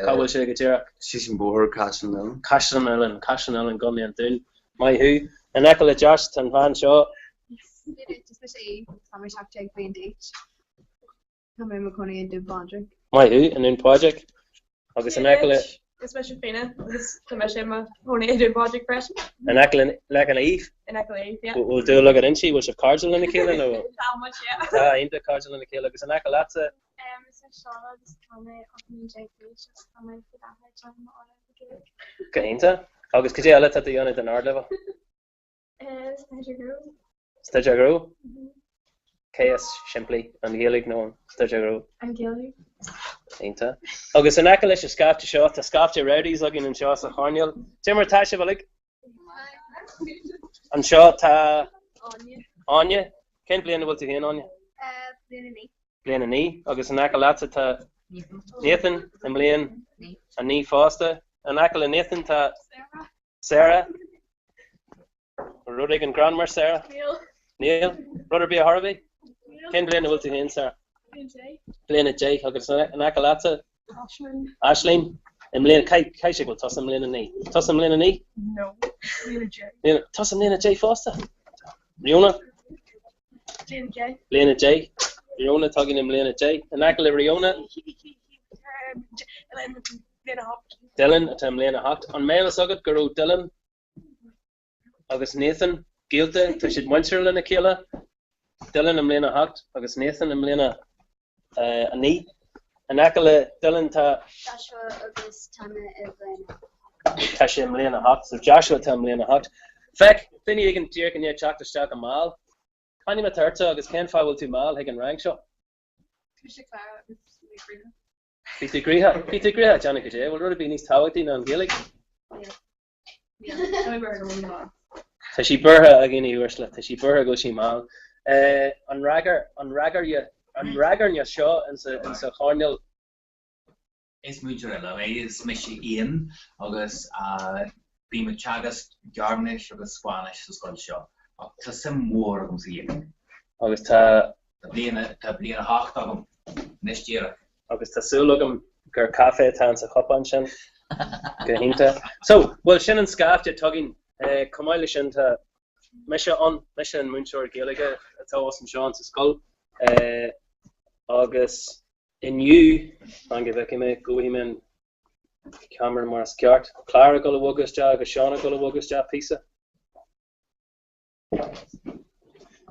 cá bhfuil sé go díreach? Síos an bóthar, Caisleán Uidhilín. Caisleán Uidhilín, Caisleán Uidhilín, gContae an Dúin. Maith thú. In aice le Josh tá an bhean seo. Is mise Aoife, tá mé 17 bliain d'aois. Tá mé i mo chónaí i nDún Pádraig. Maith thú, i nDún Pádraig. Agus in aice le. Is mise Fíona agus tá mise i mo chónaí i nDún Pádraig freisin. In aice le le Aoife? In aice le Aoife, yeah. Bhfuil dúil agat inti? Bhfuil sibh cairdiúil lena chéile nó? Tá muid, yeah. Tá, iontach cairdiúil lena chéile. Agus in aice leatsa? Is mise Shauna agus tá mé 18 mbliana d'aois agus tá mé faoi láthair ag déanamh m'Ardleibhéal Gaeilge. Go hiontach. Agus cad é eile atá tú a dhéanamh don Ardleibhéal? Staidéar Gnó. Staidéar Gnó? Cé is simplí, an Ghaeilge nó an Staidéar Gnó? An Ghaeilge. Iontach. Agus in aice leis an scaifte seo, tá scaifte rowdies againn anseo sa choirnéal. Cad é mar atá sibh uilig? Anseo tá. Áine. Áine. Cén bhliain a bhfuil tú féin, Áine? Bliain 9. Bliain 9. Agus in aice leatsa tá. Nathan. I mbliain 9 fosta. In aice le Nathan tá. Sarah. Sarah. Rud éigin greannmhar, Sarah? Níl. Níl? Rud ar bith ar chor ar bith? Níl. Cén bhliain a bhfuil tú féin, Sarah? Bliain 10. Bliain 10. Agus in aice leatsa? Aisling. Aisling. I mbliain, caithfidh sé go bhfuil tusa i mbliain 9. Tusa i mbliain 9? No. Bliain 10. Bliain, tusa i mbliain 10 fosta? Riona? Bliain 10. Bliain 10. Riona atá againn i mbliain 10. In aice le Riona? Bliain 8. Dylan atá i mbliain 8. An mbeadh fhios agat go raibh Dylan agus Nathan gaolta, tá siad muinteartha lena chéile, Dylan i mbliain 8 agus Nathan i mbliain 9. In aice le Dylan tá. Joshua agus tá mé i mbliain 8. Tá sé i mbliain 8, so Joshua atá i mbliain 8. Feic, duine éigin díreach i ndiaidh teacht isteach go mall. C'ainm atá ortsa agus cén fáth a bhfuil tú mall chuig an rang seo? Tá mise Clara agus mé Bríona. Bhí tú gnoitheach, bhí tú gnoitheach ag déanamh goidé, bhfuil rud ar bith níos tábhachtaí ná an Ghaeilge? Tá mé buartha go bhfuil mé mall. Tá sí buartha, a dhaoine uaisle, tá sí buartha go bhfuil sí mall. An ragair, an ragairne, an ragairne seo insa, insa choirnéal. Is múinteoir eile mé, is mise Ian agus bím ag teagasc Gearmáinis agus Spáinnis sa scoil seo ach tá suim mhór agam sa Ghaeilge. Agus tá. Tá bliain, tá bliain 8 agam anois díreach. Agus tá súil agam gur caife atá insa chupán sin. Go hiontach. So, bhuel sin an scaifte atá againn. Chomh maith leis sin tá mise ann, mise an múinteoir Gaeilge atá anseo insa scoil agus inniu, fan go bhfeicfidh mé, go bhfaighidh mé an ceamara mar is ceart, Clara ag dul a bhogadh isteach agus Seán ag dul a bhogadh isteach píosa.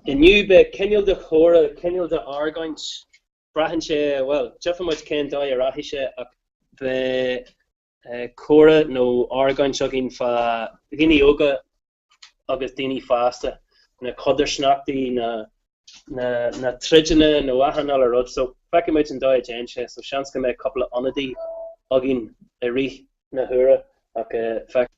Inniu beidh cineál de chomhrá, cineál de argóint, braitheann sé, bhuel, tchífidh muid cén dóigh a rachaidh sé ach beidh comhrá nó argóint againn fá dhaoine óga agus daoine fásta, na codarsnachtaí, na na troideanna nó achan uile rud. So feicfidh muid an dóigh a dtéann sé. So seans go mbeidh cúpla ionadaí againn i rith na huaire ach feicfidh.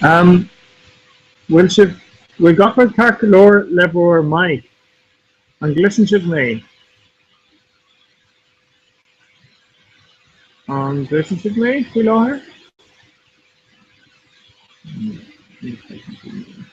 An bhfuil sibh, bhfuil gach rud ceart go leor le bhur mic? An gcloiseann sibh mé? An gcloiseann sibh mé faoi láthair? Ní chloiseann sibh mé.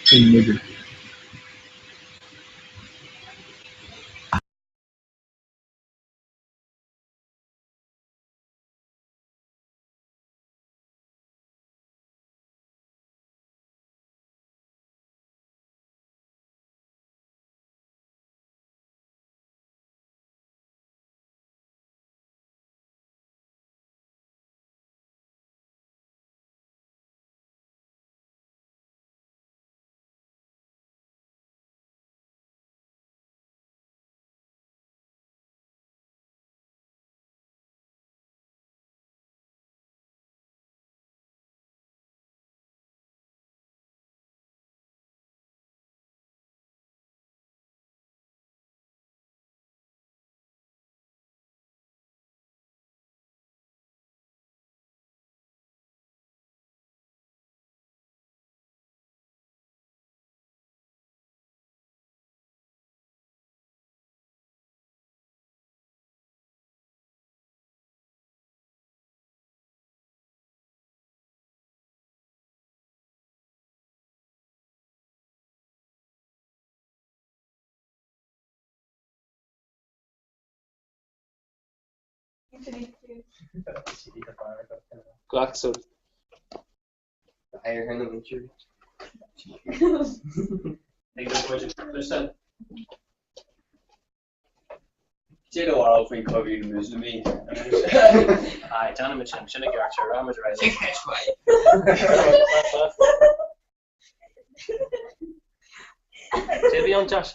Sin muide. Glac so. Cad é do bharúil faoin chogadh na Muslamaí? Aye, déanfaimid sin, sin i gceart, sure, rachaimid ar aghaidh. Cé a bhí ann, Josh?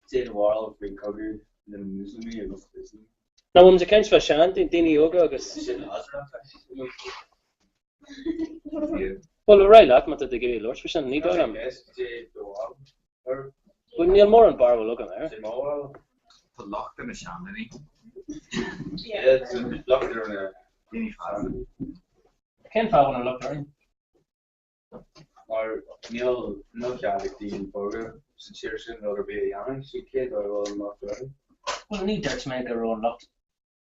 Cad é do bharúil faoin chogadh na Muslamaí agus Ioslam? Ná bhfuil muid ag caint fá sean daoine óga agus. Sin Bhuel, ar aghaidh leat má tá tú ag iarraidh labhairt faoi sin, ní dóigh liom. Bhuel, níl mórán barúil agam air. Tá locht ar na seandaoine. Locht ar na daoine fásta. Cén fáth a bhfuil an locht orainn? Mar níl níl cead ag daoine óga sa tír sin rud ar bith a dhéanamh, so cén dóigh a bhfuil an locht orthu? Bhuel, ní dúirt mé go raibh an locht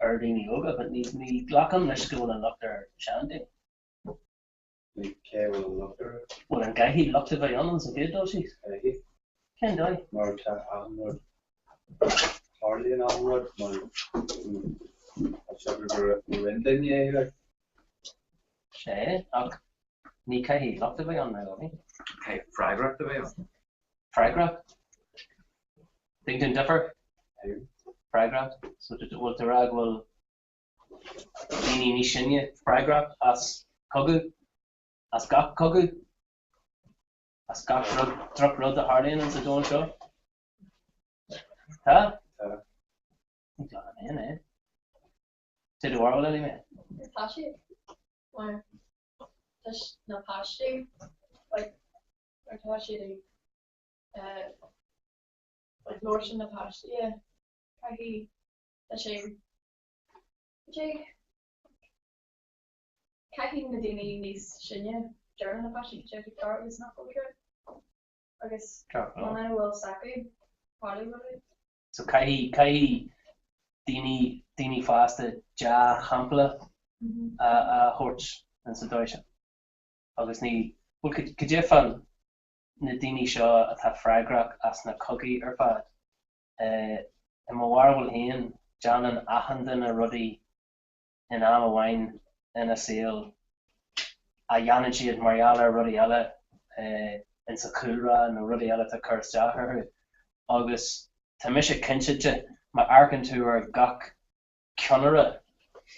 ar dhaoine óga, but ní ní ghlacaim leis go bhfuil an locht ar seandaoine. Cé a bhfuil an locht orthu? Bhuel, an gcaithfidh locht a bheith ann sa gcéad dul síos? Caithfidh. Cén dóigh? Mar tá achan rud, tarlaíonn achan rud mar tá sé gur rinne duine é like. Sea, ach ní caithfidh locht a bheith ann, ar ndóigh. Caithfidh freagracht a bheith ann. Freagracht? Tuigeann tú an difear? Freagracht? So bhfuil tú ag rá go bhfuil daoine níos sine freagrach as cogadh? As gach cogadh? As gach rud, drochrud a tharlaíonn ins an domhan seo? Tá? Tá. Ní ghlacaim féin é. Cad é do bharúil, Ellie-May? Tá siad. Mar tá na páistí like mar tá siad ag ag labhairt na páistí caithfidh tá sé sé caithfidh na daoine níos sine deir na páistí cad é atá ceart agus nach bhfuil ceart agus muna bhfuil s'acu tarlóidh rudaí. So caithfidh caithfidh daoine daoine fásta dea-shampla a a thabhairt insa dóigh sin agus ní bhuel cad é fán na daoine seo atá freagrach as na cogaí ar fad. I mo bharúil féin, déanann achan duine rudaí in am amháin ina saol a dhéanann siad mar gheall ar rudaí eile insa chúlra nó rudaí eile atá ag cur isteach orthu. Agus tá mise cinnte de, má amharcann tú ar gach ceannaire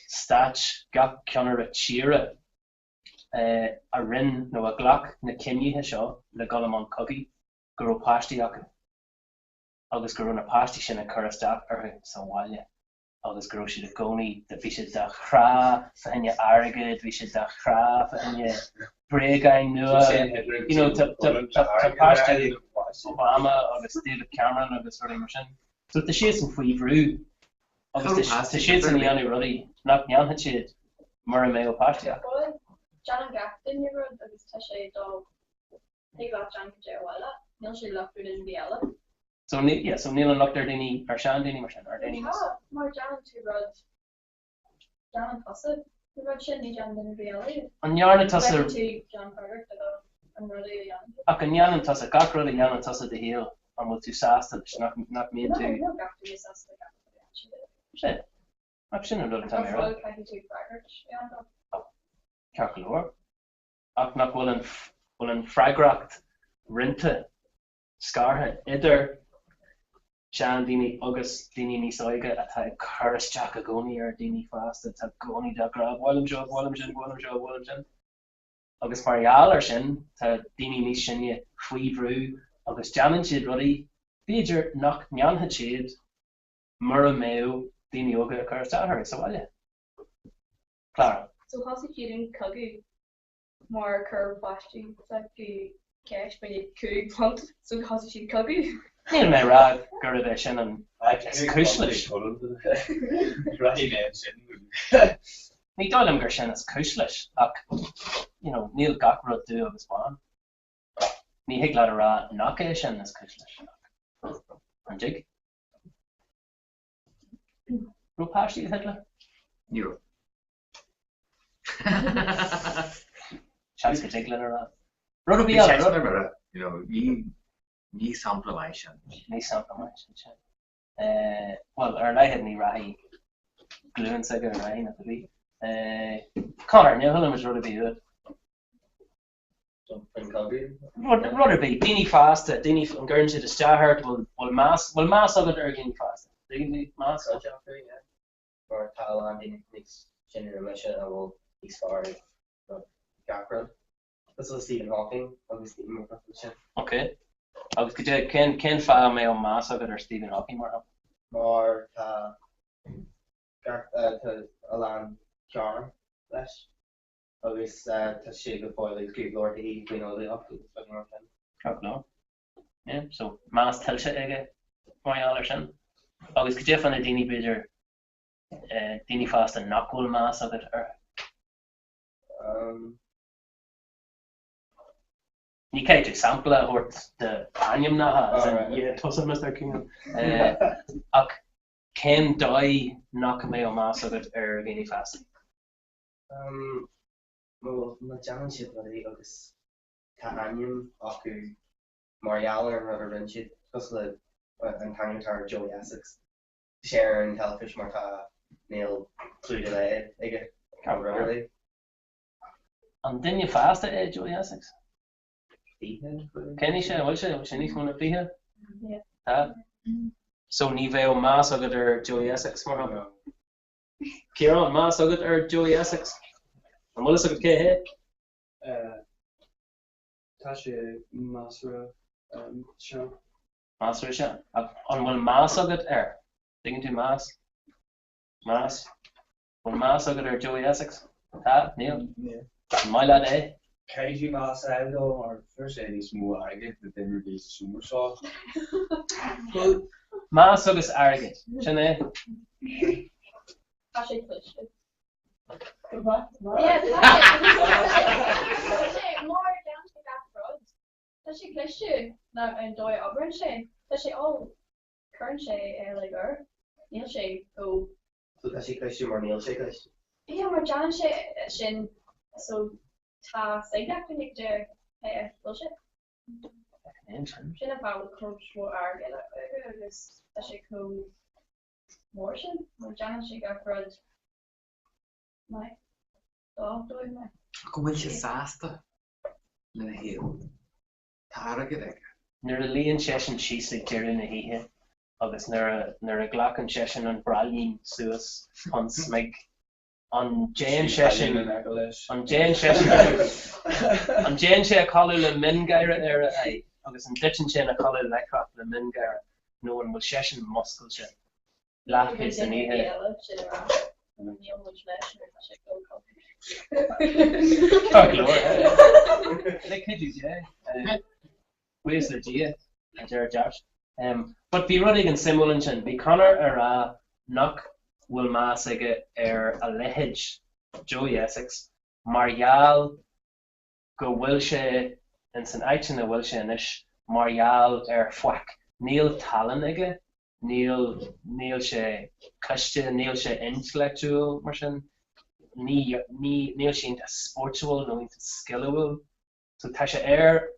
stáit, gach ceannaire tíre, a rinne nó a ghlac na cinnithe seo le dul i mbun cogaidh, go raibh páistí acu agus go raibh na páistí sin ag cur isteach orthu sa bhaile agus go raibh siad i gcónaí, bhí siad dá chrá fá choinne airgid, bhí siad dá chrá fá choinne bréagáin nua, you know, tá páistí Obama agus David Cameron agus rudaí mar sin. So tá siadsan faoi bhrú. Agus tá siadsan ag déanamh rudaí nach ndéanfadh siad mura mbeadh páistí acu. Bhuel, déanann gach duine rud agus tá sé do thig leat déanamh cad é ba mhaith leat, níl sé locht ar duine ar bith eile. So ní, yeah, so níl an locht ar daoine, ar seandaoine mar sin, ar daoine níos. Tá, mar déanann tú rud, déanann tusa an rud sin, ní déanann duine ar bith eile iad. An ndearna tusa. Caithfidh tú déanamh freagracht do an rud a dhéanann tú. Ach an ndéanann tusa gach rud a dhéanann tusa i do shaol, an bhfuil tú sásta leis, nach, nach mbíonn tú. No, níl gach duine sásta le gach rud a dhéanann siad. Sin. Ach sin an rud atá mé a rá. Ach caithfidh tú freagairt a dhéanamh dó. Ceart go leor. Ach nach bhfuil an, bhfuil an freagracht roinnte, scartha idir seandaoine agus daoine níos óige atá ag cur isteach i gcónaí ar daoine fásta atá i gcónaí dá gcrá, ba mhaith liom seo, ba mhaith liom sin, ba mhaith liom seo, ba mhaith liom sin. Agus mar gheall air sin, tá daoine níos sine faoi bhrú agus déanann siad rudaí, b'fhéidir, nach ndéanfadh siad mura mbeadh daoine óga ag cur isteach orthu sa bhaile. Clara. So thosaigh siad an cogadh mar chuir páistí s'acu ceist fá choinne £5 so thosaigh siad cogadh. Níl mé ag rá gurb é sin an is cúis leis. Ní dóigh liom gur sin is cúis leis ach you know níl gach rud dubh agus bán. Ní thig leat a rá nach é sin is cúis leis ach an dtig? Raibh páistí ag Hitler? Ní raibh. Seans go dtig linn a rá. Rud ar bith eile, rud. You know, ní ní sampla maith sin. Ní sampla maith sin, sin. Bhuel, ar a laghad ní rachaidh. glúin s'aige ar aghaidh nó cibé. Conor, níor chuala muid rud ar bith uait. Faoin chogadh? Rud ar bith. Daoine fásta, daoine, an gcuireann siad isteach ort, bhfuil meas, bhfuil meas agat ar dhaoine fásta? Tuigeann tú meas? Cuid acu, yeah. Mar tá a lán daoine níos sine ná mise a bhfuil níos fearr ag gach rud. Cosúil le Stephen Hawking agus daoine mar sin. Ok. Agus cad é, cén, cén fáth a mbeadh meas agat ar Stephen Hawking, mar shampla? Mar tá gach, tá a lán charm leis agus tá sé go fóill ag scríobh leabharthaí faoin eolaíocht agus rudaí mar sin. Ceart go leor. Yeah, so meas tuillte aige mar gheall ar sin. Agus cad é fá na daoine, b'fhéidir, daoine fásta nach bhfuil meas agat orthu? Ní caithfidh tú sampla a thabhairt de ainmneacha, as in, yeah, tusa Mr Keane. Ach cén dóigh nach mbeadh meas agat ar dhaoine fásta? Bhuel, má déanann siad rudaí agus tá ainm acu mar gheall ar an rud a rinne siad, cosúil le an t-ainm atá ar Joey Essex. Tá sé ar an teilifís mar tá níl clue dá laghad aige ar rud ar bith. An duine fásta é Joey Essex? 20? Cén aois é? An bhfuil sé? An bhfuil sé níos mó ná 20? Tá? So ní bheadh meas agat ar Joey Essex mar shampla? Ciarán, meas agat ar Joey Essex? An bhfuil fhios agat cé hé? Tá sé measartha sean. Measartha sean. Ach an bhfuil meas agat air? Tuigeann tú meas? Meas? Bhfuil meas agat ar Joey Essex? Tá? Níl? Níl. An maith leat é? Caithfidh tú meas a fháil dó mar fuair sé níos mó airgid ná duine ar bith sa seomra seo. Bhuel, meas agus airgead, sin é. Tá sé cliste. Tá sé cliste ná an dóigh a oibríonn sé. Tá sé all cuireann sé é like air. Níl sé chomh. So tá sé cliste mar níl sé cliste. Yeah mar déanann sé sin so tá a fhios ag gach duine cé hé bhfuil sé. Sin an fáth a bhfuil chomh mór airgead aige agus tá sé chomh mór sin mar déanann sé gach rud maith dá dóigh maith. Go bhfuil sé sásta lena shaol. Tá airgead aige. Nuair a luíonn seisean síos ag deireadh na hoíche agus nuair a nuair a ghlacann seisean an braillín suas chun smig, an dtéann seisean an dtéann seisean an dtéann sé a chodladh le miongháire ar a aghaidh agus an dtiteann sé ina chodladh láithreach le miongháire nó an bhfuil seisean muscailte leathchuid den oíche. Tá go leor, le cuidiú Dé. Buíochas le Dia, a deir Josh. But bhí rud éigin suimiúil ansin. Bhí Conor ag rá nach bhfuil meas aige ar a leithéid, Joey Essex, mar gheall go bhfuil sé ins an áit ina bhfuil sé anois mar gheall ar faic. Níl tallann aige, níl, níl sé cliste, níl sé intleachtúil mar sin, ní, ní, níl sé iontach spóirtiúil nó iontach sciliúil. So tá sé ar,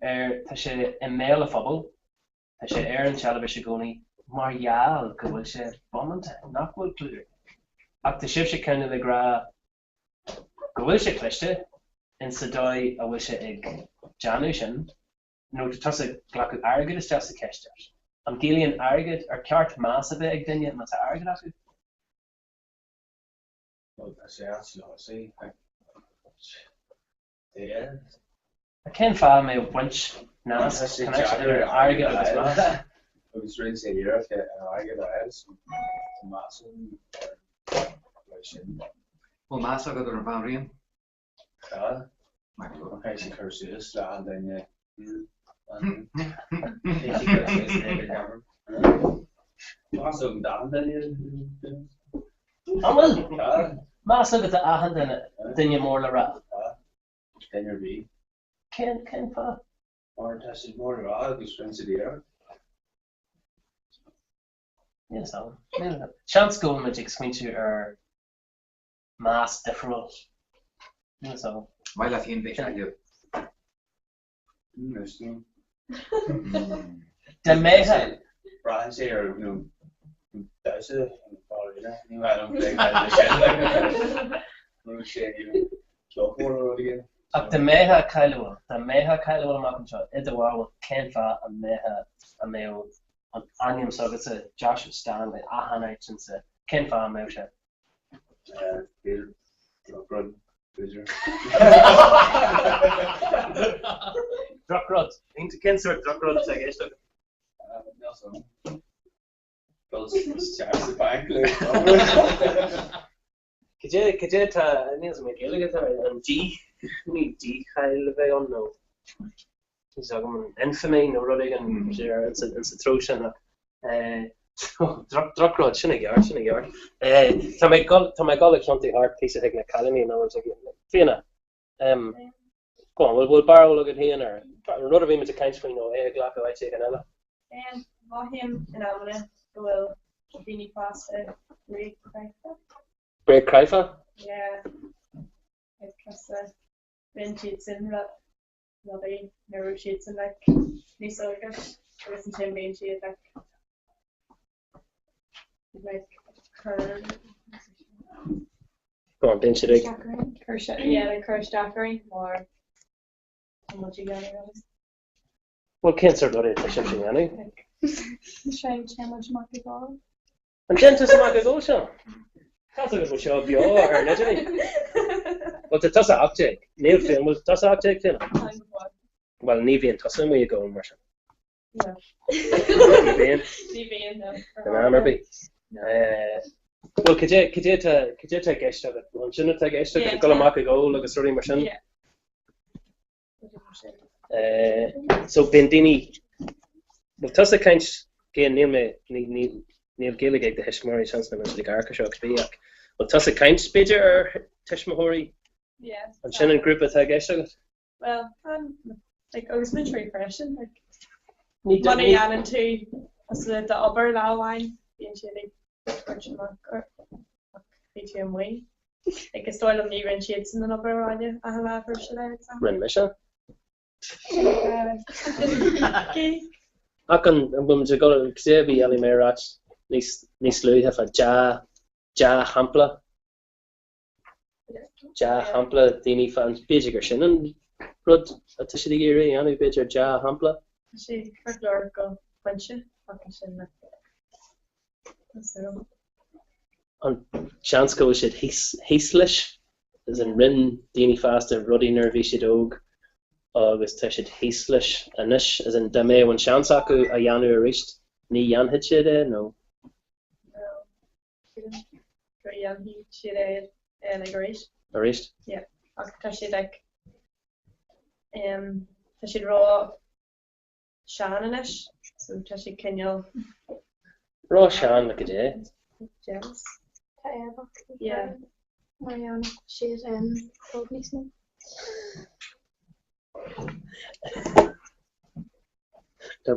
ar, tá sé i mbéal an phobail, tá sé ar an teilifís i gcónaí mar gheall go bhfuil sé bómánta, nach bhfuil clú air. Ach tá sibhse cineál ag rá go bhfuil sé cliste in sa dóigh a bhfuil sé ag déanamh sin, nó tá tusa ag glacadh airgead isteach sa cheist, Josh. An gciallaíonn airgead, ar ceart meas a bheith ag duine má tá airgead acu? Bhuel, tá sé as like, yeah. Cén fáth a mbeadh baint, nasc, connection idir airgead agus meas? Agus rinne sé iarracht an airgead a fháil, so tá meas agam ar sin. Bhfuil meas agat ar an bhanríon? Tá. Caithfidh sí cur suas le achan duine. Caithfidh sí cur suas le David Cameron. Meas agam d'achan duine. An bhfuil? Meas agat do achan duine, duine mór le rá? Tá. Duine ar bith. Cén, cén fáth? Mar tá siad mór le rá agus rinne siad iarracht. Níl 'fhios agam. Níl. Seans go bhfuil muid ag smaointiú ar meas difriúil. Níl 'fhios agam. Maith leat féin bheith cáiliúil. Dá mbeifeá. Braitheann sé ar nó. Damhsa an ballerina, ní maith liom plé leis sin. Ní sé ceoltóir nó rud éigin. Ach dá mbeifeá cáiliúil, dá mbeifeá cáiliúil amach anseo, i do bharúil, cén fáth a mbeifeá, a mbeadh an ainm s'agatsa, Joshua Stanley, achan áit insa, cén fáth a mbeadh sé? B'fhéidir drochrud, b'fhéidir. Drochrud? Cén sórt drochrud atá i gceist agat? Níl 's agam. Dul isteach sa banc le Cad é, cad é atá, níl 's agam an Gaeilge atá ar an dí, ní dícháil a bheidh ann nó níl 's agam an infamy nó rud éigin insa treo sin ach droch, drochrud, sin i gceart, sin i gceart. Tá mé ag dul, tá mé ag dul ag tiontú thart píosa chuig na cailíní nó Fiona, Go on, bhfuil barúil agat féin ar an rud a bhí muid ag caint faoi nó é a ghlacadh áit éigin eile? Mothaím in amanna go bhfuil daoine fásta bréagchráifeach. Bréagchráifeach? Yeah. Like cosúil rinne siadsan rudaí nuair a raibh siadsan like níos óige agus ansin bíonn siad like like cur Go on, bíonn siad ag. Cur yeah, like cur isteach orainn mar tá muid ag déanamh rudaí. Bhuel, cén sórt rudaí atá sibhse a dhéanamh? Sé téann muid amach ag ól. An dtéann tusa amach ag ól, Seán? Tá 's agat go bhfuil seo beo ar an idirlíon. Bhuel, tá tusa 18. Níl Fiona, bhfuil tusa 18, Fiona? Bhuel, ní bhíonn tusa amuigh ag ól mar sin. Ní bhíonn. Ní bhíonn, no. In am ar bith. Bhuel, cad é, cad é atá, cad é atá i gceist agat? An sin atá i gceist agat, ag dul amach ag ól agus rudaí mar sin? Yeah. So bíonn daoine, bhuel tusa ag caint, again, níl mé, ní, ní, níl Gaeilge ag do thuismitheoirí, seans nach mbeidh siad ag amharc air seo cibé ach bhfuil tusa ag caint b'fhéidir ar tuismitheoirí? Yeah. An sin an grúpa atá i gceist agat? Well, an, like, agus múinteoirí freisin, like, Ní muna dhéanann tú as d'obair lá amháin, bíonn siad ag tabhairt amach ort ach bhí tú amuigh. Like, is dóigh liom ní rinne siadsan an obair abhaile achan lá fuair siad air exam. Rinne mise. Ach an bhfuil muid ag dul, cad é a bhí Ellie Mae a ráit níos, níos luaithe fá dea, dea-shampla? Dea-shampla daoine fá, b'fhéidir gur sin an rud atá siad ag iarraidh a dhéanamh, b'fhéidir dea-shampla. Tá sé ceart go leor go pointe ach ansin like so. An seans go bhfuil siad thíos, thíos leis, as in rinne daoine fásta rudaí nuair a bhí siad óg agus tá siad thíos leis anois, as in dá mbeadh an seans acu a dhéanamh arís ní dhéanfaidh siad é nó? No. Sílim go dhéanfaidh siad é like arís. Arís? Yeah. Ach tá siad like um tá siad ró sean anois so tá siad cineál Ró sean like cad é? Jealous. Tá éadach. Yeah. Mar gheall siad um óg níos mó. Tá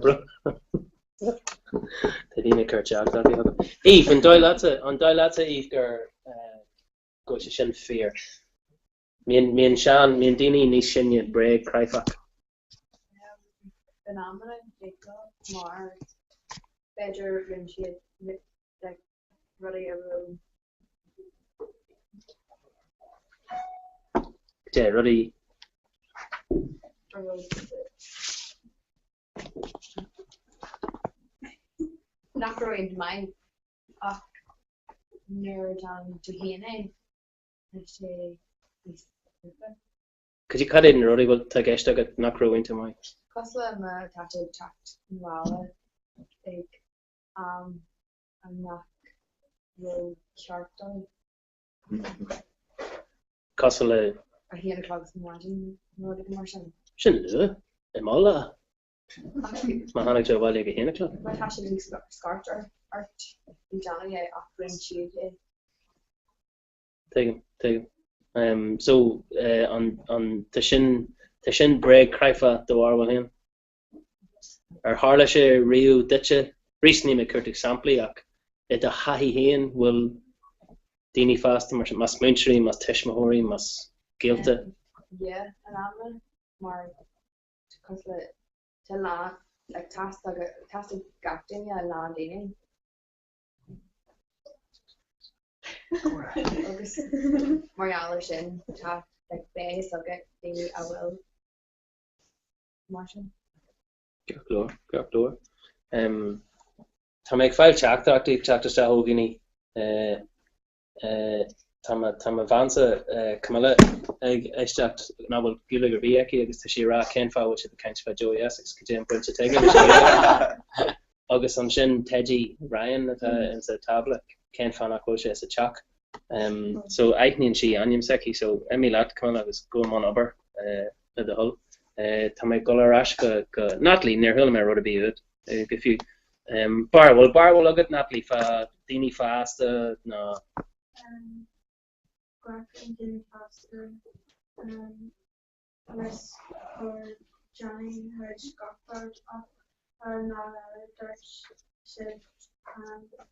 daoine ag cur teachtaireachtaí chugam. Eve, an dóigh leatsa, an dóigh leatsa, Eve, gur go bhfuil sé sin fíor? Mbíonn, mbíonn sean, mbíonn daoine níos sine bréagchráifeach. In amanna, tig leo, mar b'fhéidir rinne siad like rudaí a raibh. Cad é, rudaí. A raibh. Nach raibh aon maith ach nuair a déanann tú féin é, tá sé níos foirfe. Cad é, cad é na rudaí bhfuil tá i gceist agat nach raibh iontach maith? Cosúil le má tá tú ag teacht abhaile ag am nach raibh ceart dó. Cosúil le. A haon a chlog sa maidin nó rud éigin mar sin. Sin luath i mo lá. Má tháinig tú abhaile ag a haon a chlog. Má tá siad ag scairt ort ag déanamh é ach rinne siad é. Tuigim, tuigim. So, an, an, tá sin, tá sin bréagchráifeach do bharúil féin? Ar tharla sé riamh duitse, arís níl mé ag cuartú samplaí ach i do thaithí féin, bhfuil daoine fásta mar sin, más múinteoirí, más tuismitheoirí, más gaolta? Yeah, in amanna mar cosúil le tá lán, like tá's ag gach duine a lán daoine. Agus mar gheall ar sin tá like beidh a fhios agat daoine a bhfuil mar sin. Ceart go leor, ceart go leor. Tá mé ag fáil teachtaireachtaí ag teacht isteach ó dhaoine. Tá mo, tá mo bheansa, Camilla, ag éisteacht nach bhfuil Gaeilge ar bith aici agus tá sí ag rá cén fáth a bhfuil siad ag caint fá Joey Essex, cad é an baint atá aige leis an Ghaeilge? Agus ansin Teidí Ryan atá insa tábla, cén fáth nach bhfuil sé sa teach? So aithníonn sí ainm s'aici, so imigh leat Camilla agus gabh i mbun obair le do thoil. Tá mé ag dul ar ais go, go Natalie, níor chuala mé rud ar bith uait go fiú. Barúil, barúil agat Natalie fá daoine fásta nó. Glacann daoine fásta leis gur déanann muid gach rud ach ar an lá eile dúirt siad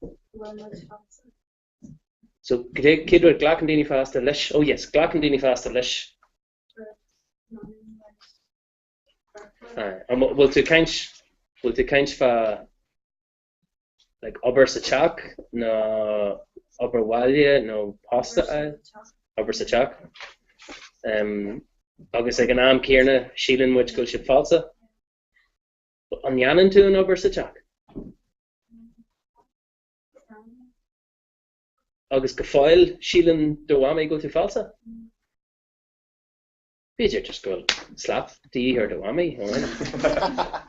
go bhfuil muid falsa. So, céard rud, glacann daoine fásta leis, oh yes, glacann daoine fásta leis. Gur déanann muid An bhfuil tú ag caint, bhfuil tú ag caint fá like obair sa teach nó obair bhaile nó post a fháil? Obair sa teach. Agus ag an am céanna síleann muid go bhfuil siad falsa. An ndéanann tú an obair sa teach? Agus go fóill síleann do mhamaí go bhfuil tú falsa? B'fhéidir just go bhfuil slap de dhíth ar do mhamaí.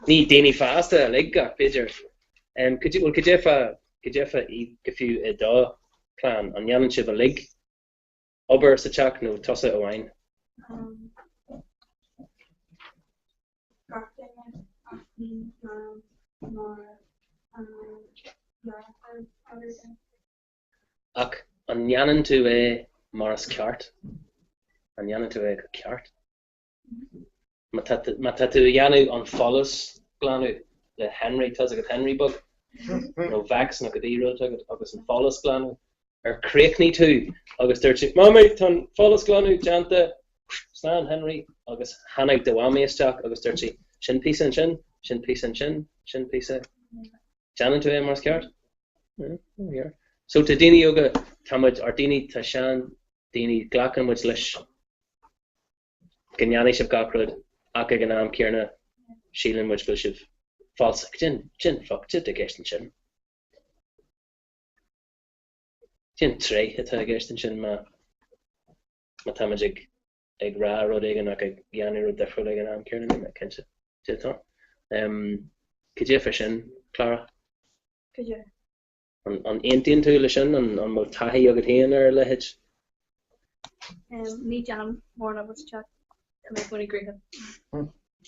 Ní daoine fásta uilig ach b'fhéidir. Bhuel, cad é fá, cad é fá go fiú i do chlann, an ndéanann sibh uilig obair sa teach nó tusa amháin? Gach duine ach ní mam mar dheartháir agus. Ach an ndéanann tú é mar is ceart? An ndéanann tú é go ceart? Má tá má tá tú a dhéanamh an folasghlanadh le Henry, tá's agat Henry beag, nó Vex nó cibé rud atá agat agus an folasghlanadh, ar chríochnaigh tú agus dúirt tú, Mamaí, tá an folasghlanadh déanta, slán Henry, agus tháinig do mhamaí isteach agus dúirt sí, sin píosa ansin, sin píosa ansin, sin píosa. Déanann tú é mar is ceart? So tá daoine óga, tá muid, ár daoine, tá sean daoine, glacann muid leis go ndéanfaidh sibh gach rud ach ag an am céanna síleann muid go bhfuil sibh falsa. Cad é an fuck atá i gceist ansin? Cad é an tréith atá i gceist ansin má má tá muid ag ag rá rud éigin ach ag dhéanamh rud difriúil ag an am céanna, níl mé cinnte. Cad é atá. Cad é fá sin, Clara? Cad é? An aontaíonn tú leis sin? An bhfuil taithí agat féin ar a leithéid? Ní déanaim mórán obair sa teach. Tá mé i gcónaí gnoitheach.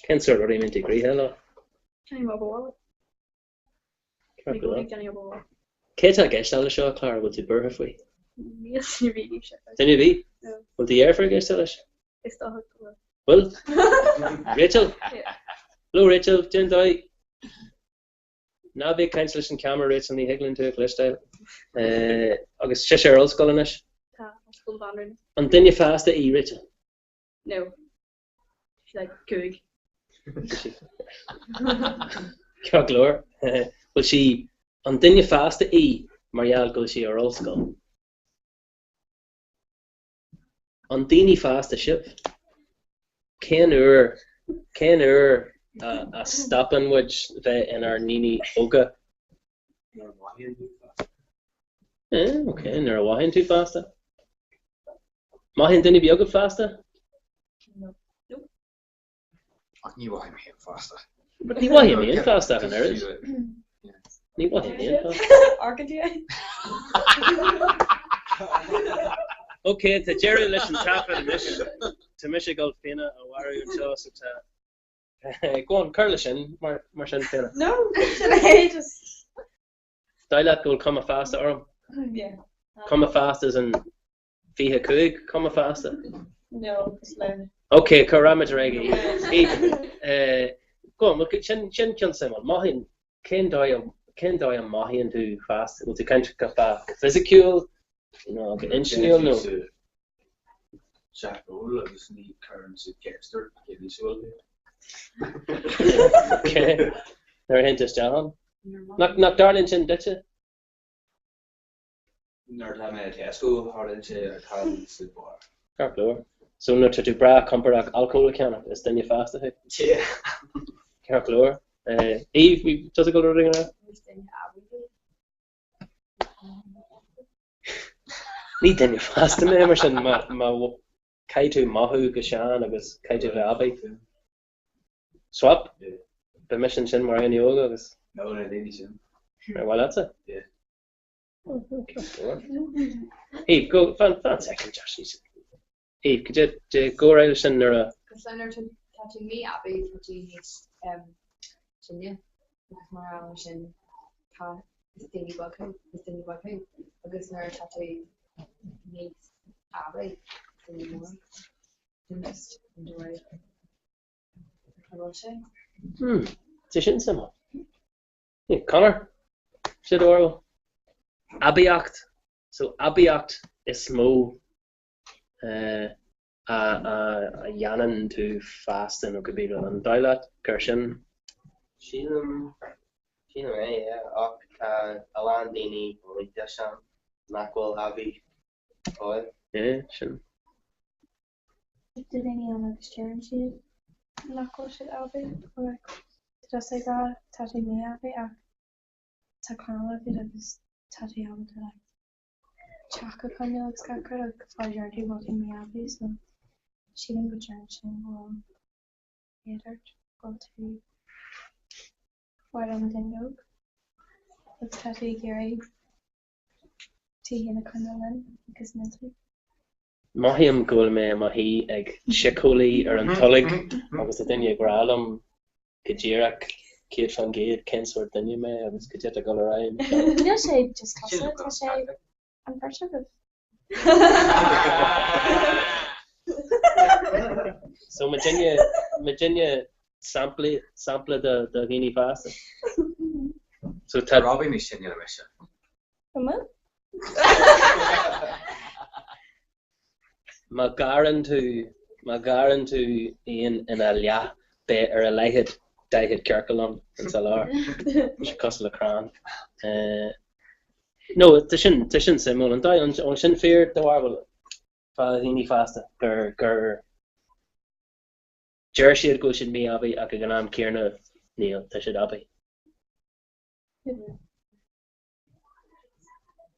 Cén sórt rudaí a mbíonn tú gnoitheach leo? Déanaim obair bhaile. Cé atá ag éisteacht leis seo, a Clara, bhfuil tú buartha faoi? Níl duine ar bith ag éisteacht leis. Duine ar bith? No. Bhfuil do dheirfiúr ag éisteacht leis? Is dócha go bhfuil. Bhfuil? Rachel? Yeah. Hello Rachel, cén dóigh? Ná bí ag caint leis an ceamara Rachel, ní thig linn tú a chloisteáil. Agus sise ar ollscoil anois? Tá, Ollscoil na Banríona. An duine fásta í Rachel? No. She's like 5. Ceart go leor. Bhfuil sí an duine fásta í mar gheall go bhfuil sí ar ollscoil? An daoine fásta sibh? Cén uair, cén uair a stopann muid bheith inár ndaoine óga? Nuair a mhothaíonn tú fásta. Eh, ok, nuair a mhothaíonn tú fásta. Mothaíonn duine ar bith agaibh fásta? No. Ach ní mhothaím féin fásta. But ní mhothaím féin fásta ach an oiread. Ní mhothaím féin fásta. Amharcann tú é. Ok, tá deireadh leis an taifead anois. Tá mise ag dul Fiona a mharú anseo so tá Go on, cuir leis sin, mar mar sin, Fiona. No, sin é, just. Dóigh leat go bhfuil cuma fásta orm? Yeah. Cuma fásta as in 25 cuma fásta? No, just le. Ok, cuir raimid ar aghaidh. Eh, Go on, well, sin sin ceann suimiúil. Mothaíonn, cén dóigh a cén dóigh a mothaíonn tú fásta? Bhfuil tú ag caint go fá go fisiciúil nó go intinniúil nó? Teach óil agus ní chuireann siad ceist ort cén aois a bhfuil tú. Ok, nuair a théann tú isteach ann. Nach nach dtarlaíonn sin duitse? Nuair atá mé i Tesco, tharlaíonn sé ag cail sa bar. Ceart go leor. So nuair tá tú breá compordach alcól a cheannach, is duine fásta thú? Yeah. Ceart go leor. Eve, bhí tusa ag dul rud éigin a rá? Is duine aibí thú. Ní duine fásta mé mar sin, má caithfidh tú mothú go sean agus caithfidh tú bheith aibí. Swap? Beidh mise ansin mar dhuine óg agus. No, na daoine sin. Ar mhaith leatsa? Yeah. Eve, go, fan, fan second, Josh. Eve, could you, do you go ar aghaidh leis sin nuair a. Cos nuair tá tú mí-aibí, tá tú níos sine agus mar gheall air sin tá is daoine beag thú, is duine beag thú agus nuair atá tú níos aibí, is duine mór. Sin just an dóigh a bhfuil sé. Hmm, tá sin suimiúil. Conor, sé do bharúil? Aibíocht, so aibíocht is mó a dhéanann tú fásta nó cibé rud. An dóigh leat gur sin? Sílim, sílim é, yeah, ach tá a lán daoine iontach sean nach bhfuil aibí go fóill. Yeah, sin. Tá daoine ann agus deireann siad nach bhfuil siad aibí like tá tusa ag rá tá tú mí-aibí ach tá clann agat agus tá tú ábalta like teach a choinneáil agus gach rud agus go fóill deireann tú go bhfuil tú mí-aibí so sílim go deireann sin go bhfuil éad ort go bhfuil tú go fóill i do dhuine óg agus tá tú ag iarraidh tú féin a choinneáil linn agus níl tú. Mothaím go bhfuil mé i mo shuí ag síceolaí ar an tolg agus tá duine ag rá liom go díreach 100% cén sórt duine mé agus cad é atá ag dul ar aghaidh i mo cheann. Níl sé just tusa, tá sé an bheirt agaibh. So muidinne, muidinne sampla, sampla de dhaoine fásta. So tá. Robbie níos sine ná mise. An bhfuil? Má ghearrann tú, má ghearrann tú éan ina leath, beidh ar a laghad 40 ciorcal ann insa lár. Tá sé cosúil le crann. No, tá sin, tá sin suimiúil. An dóigh, an bhfuil sin fíor do bharúil fá dhaoine fásta gur, gur deir siad go bhfuil siad mí-aibí ach ag an am céanna níl, tá siad aibí.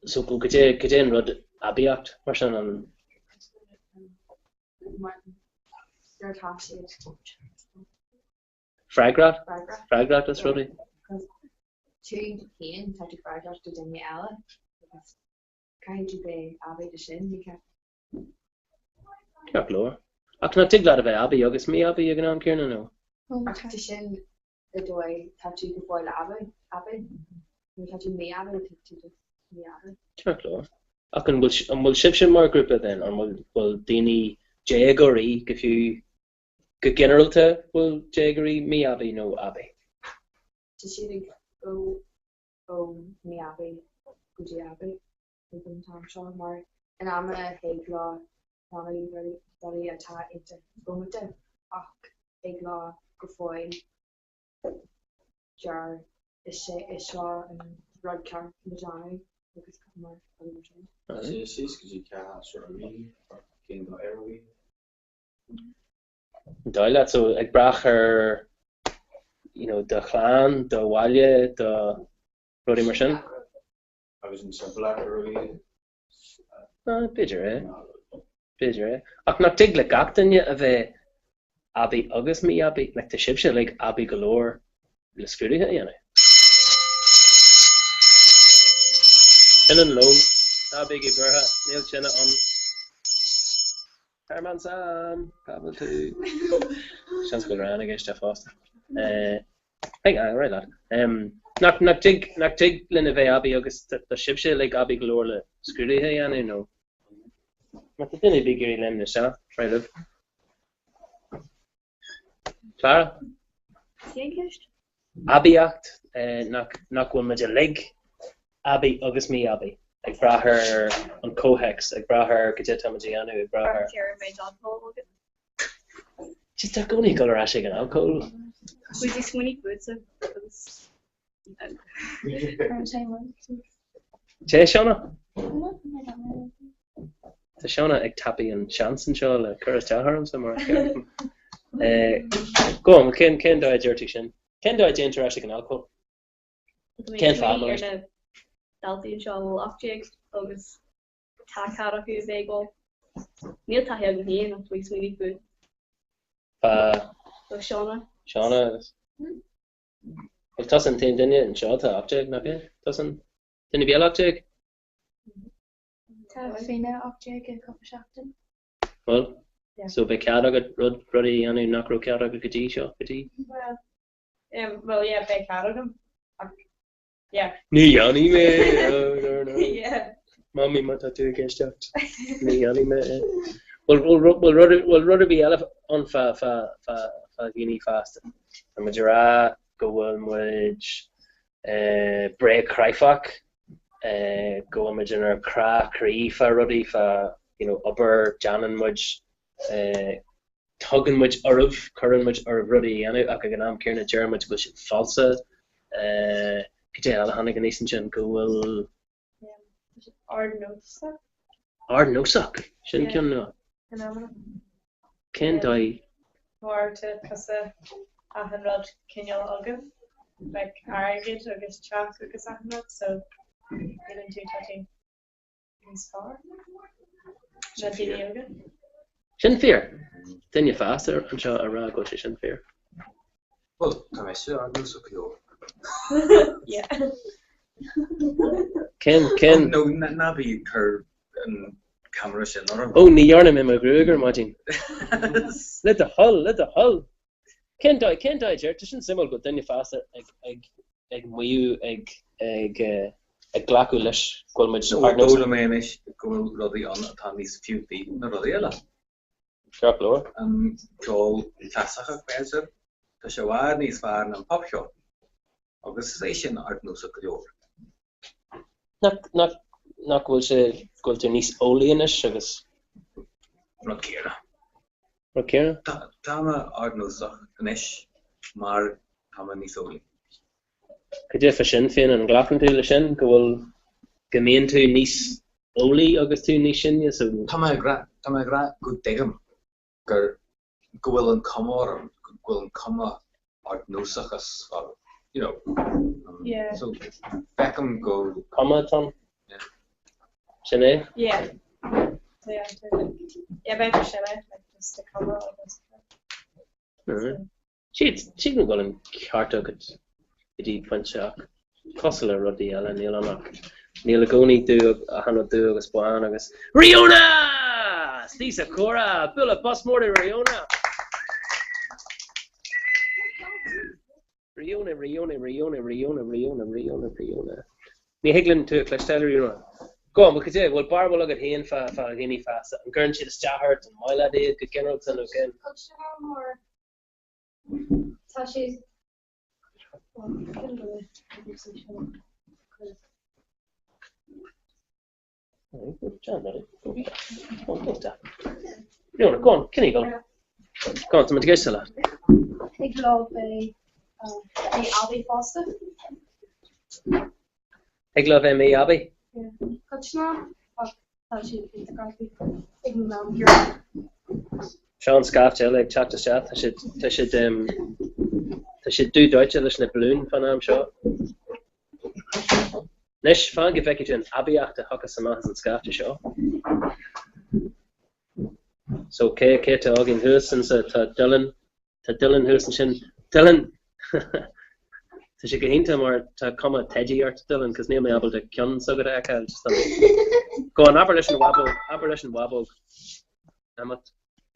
So cad é, cad é an rud aibíocht mar sin an. Freagrach? Freagrach as rudaí? Tú féin tá tú freagrach do duine eile agus caithfidh tú bheith aibí de sin, ní ceart. Ceart go leor. Ach nach dtig leat a bheith aibí agus mí-aibí ag an am céanna nó? Ach tá sin i dóigh tá tú go fóill aibí, aibí. Nuair tá tú mí-aibí, tá tú just mí-aibí. Ceart go leor. Ach an bhfuil, an bhfuil sibhse mar ghrúpa then, an bhfuil, bhfuil daoine déagóirí go fiú, go ginearálta bhfuil déagóirí mí-aibí nó aibí? Tá siad ag dul ó mí-aibí go dtí aibí ag an t-am seo mar in amanna thig leo déanamh rudaí atá iontach dómata ach thig leo go fóill deir is é is seo an rud ceart le déanamh agus mar mar sin. Tá sé síos go dtí ceath seo a bhí cén dá ar a bhí. An dóigh leat so ag brath ar you know do chlann, do bhaile, do rudaí mar sin? Agus an timpeallacht ar a bhí. B'fhéidir é. B'fhéidir é. Ach nach dtig le gach duine a bheith aibí agus mí-aibí? Like, tá sibhse uilig aibí go leor le scrúduithe a dhéanamh. Sin an lón. Ná bígí buartha, níl tine ann. Tearmann Sam! Cá bhfuil tú? Seans go bhfuil Ryan ag éisteacht fosta. Hey, ah, right lad. Nach, nach dtig, nach dtig linn a bheith aibí agus tá sibhse uilig aibí go leor le scrúduithe a dhéanamh nó má tá duine ar bith ag iarraidh léim isteach, right libh. Clara? Cén ceist? Aibíocht, nach, nach bhfuil muid uilig aibí agus mí-aibí, ag brath ar an comhthéacs, ag brath ar cad é atá muid a dhéanamh, ag brath ar. Ar an méid alcohol agat. Just tá i gcónaí ag dul ar ais ag an alcól. Bhí sí smaoinigh fútsa agus Té Seána? Tá Shauna ag tapaí an seans anseo le cur isteach ormsa mar a cheart. Go on, cén cén dóigh a deir tú sin? Cén dóigh a dtéann tú ar ais ag an alcól? Cén fáth mar na daltaí anseo a bhfuil 18 agus tá cead acu a bheith ag ól. Níl taithí agam féin ach tá mé ag smaoineamh fúm. Fá So Shauna. Shauna agus Bhuel tusa an t-aon duine anseo atá 18, nach ea? Tusa an duine ar bith eile 18? Tá Fiona 18 i gcúpla seachtain. Bhuel, so beidh cead agat rud, rudaí a dhéanamh nach raibh cead agat go dtí seo, go dtí? Well, um, well yeah, beidh cead agam ach yeah. Ní dhéanfaidh mé é! Oh, no, no. Yeah. Mamaí, má tá tú ag éisteacht, ní dhéanfaidh mé é. Bhfuil, bhfuil, bhfuil rud, bhfuil rud ar bith eile ann fá, fá, fá, fá dhaoine fásta? Tá muid ag rá go bhfuil muid eh, bréagchráifeach, eh, go bhfuil muid inár gcrá croí fá rudaí, fá, you know, obair, déanann muid, eh, tugann muid oraibh, cuireann muid oraibh rudaí a dhéanamh ach ag an am céanna deireann muid go bhfuil siad falsa. Eh, cad é eile a tháinig aníos ansin? Go bhfuil. Ardnósach. Ardnósach? Sin ceann nua. In amanna. Cén dóigh? Mar tá tusa achan rud cineál againn, like airgead agus teach agus achan rud, so síleann tú tá tú níos fearr ná daoine óga. Sin fíor. Duine fásta anseo a rá go bhfuil sé sin fíor. Bhuel, tá mise ardnósach go leor. Yeah. Cén, cén. No, ná bí ag cur an ceamara sin orm. Ó, ní dhearna mé mo ghruaig ar maidin. Le do thoil, le do thoil! Cén dóigh, cén dóigh a deir, tá sin suimiúil go bhfuil duine fásta ag, ag, ag maíomh, ag, ag, ag glacadh leis go bhfuil muid ardnósach. D'fhoghlaim mé anois go bhfuil rudaí ann atá níos fiúntaí ná rudaí eile. Ceart go leor. An ceol clasaiceach, b'fhéidir, tá sé i bhfad níos fearr ná an popcheol. Agus is é sin ardnósach go leor. Nach, nach, nach bhfuil sé, go bhfuil tú níos eolaí anois agus. Rud céanna. Rud céanna? Tá, tá mé ardnósach anois mar tá mé níos eolaí. Cad é fá sin féin, an nglacann tú leis sin, go bhfuil, go mbíonn tú níos eolaí agus tú níos sine, so. Tá mé ag rá, tá mé ag rá go dtuigim gur go bhfuil an cuma orm, go bhfuil an cuma ardnósachas orm, you know. Yeah. So feicim go. Cuma atá ann. Yeah. Sin é? Yeah. So yeah, yeah, b'fhéidir sin é, like just the cuma agus. Sílim go bhfuil an ceart agat go dtí pointe ach cosúil le rudaí eile níl ann ach níl i gcónaí dubh achan rud dubh agus bán agus Ríona! Istigh sa chomhrá! Bualadh bos mór do Ríona! Ríona, Ríona, Ríona, Ríona, Ríona, Ríona, Ríona. Ní thig linn tú a chloisteáil, a Ríona. Go on, cad é, bhfuil barúil agat féin fá fá dhaoine fásta? An gcuireann siad isteach ort, an maith leat iad go ginearálta nó cén? Tá sé Ríona, go on, cén go? Go on, tá muid ag éisteacht leat. Thig leo bheith mí-aibí fosta. Thig leo bheith mí-aibí? Cuid ach tá siad iontach aibí ag an am céanna. Seo an scaifte eile ag teacht isteach. Tá siad, tá siad, tá siad dubh dóite leis na balúin fán am seo. Anois, fan go bhfeicfidh tú an aibíocht a thiocfas amach as an scaifte seo. So, cé, cé atá againn thuas ansa? Tá Dylan, Tá Dylan thuas ansin. Dylan! Tá sé go hiontach mar tá cuma teidí ort, Dylan, cos níl mé ábalta ceann s'agat a fheiceáil. Just an... Go on, abair leis an bhábóg, abair leis an bhábóg. Emmet,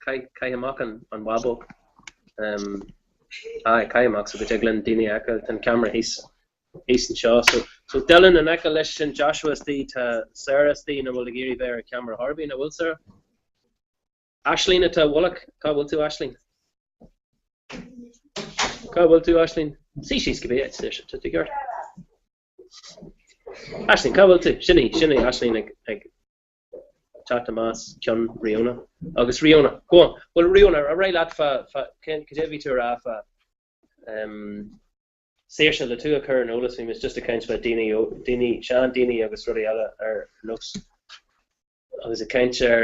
caith, caith amach an, an bhábóg. Um, aye, caith amach so go dtig linn daoine a fheiceáil. Tá an ceamara thíos, thíos anseo. So, so Dylan in aice leis sin, Joshua istigh, tá Sarah istigh, nach bhfuil ag iarraidh bheith ar an cheamara chor ar bith, nach bhfuil Sarah? Aisling atá i bhfolach. Cá bhfuil tú, Aisling? Cá bhfuil tú, Aisling? Suigh síos cibé áit, tá tú ceart. Aisling, cá bhfuil tú? Sin í, sin í Aisling ag, ag teacht amach as ceann Ríona. Agus Ríona, go on. Bhuel, Ríona, ar aghaidh leat fá, fá, cén, cad é a bhí tú a rá fá, um, Saoirse, le tú a chur ar an eolas, bhí muid just ag caint fá daoine, daoine, sean-daoine agus rudaí eile ar nós agus ag caint ar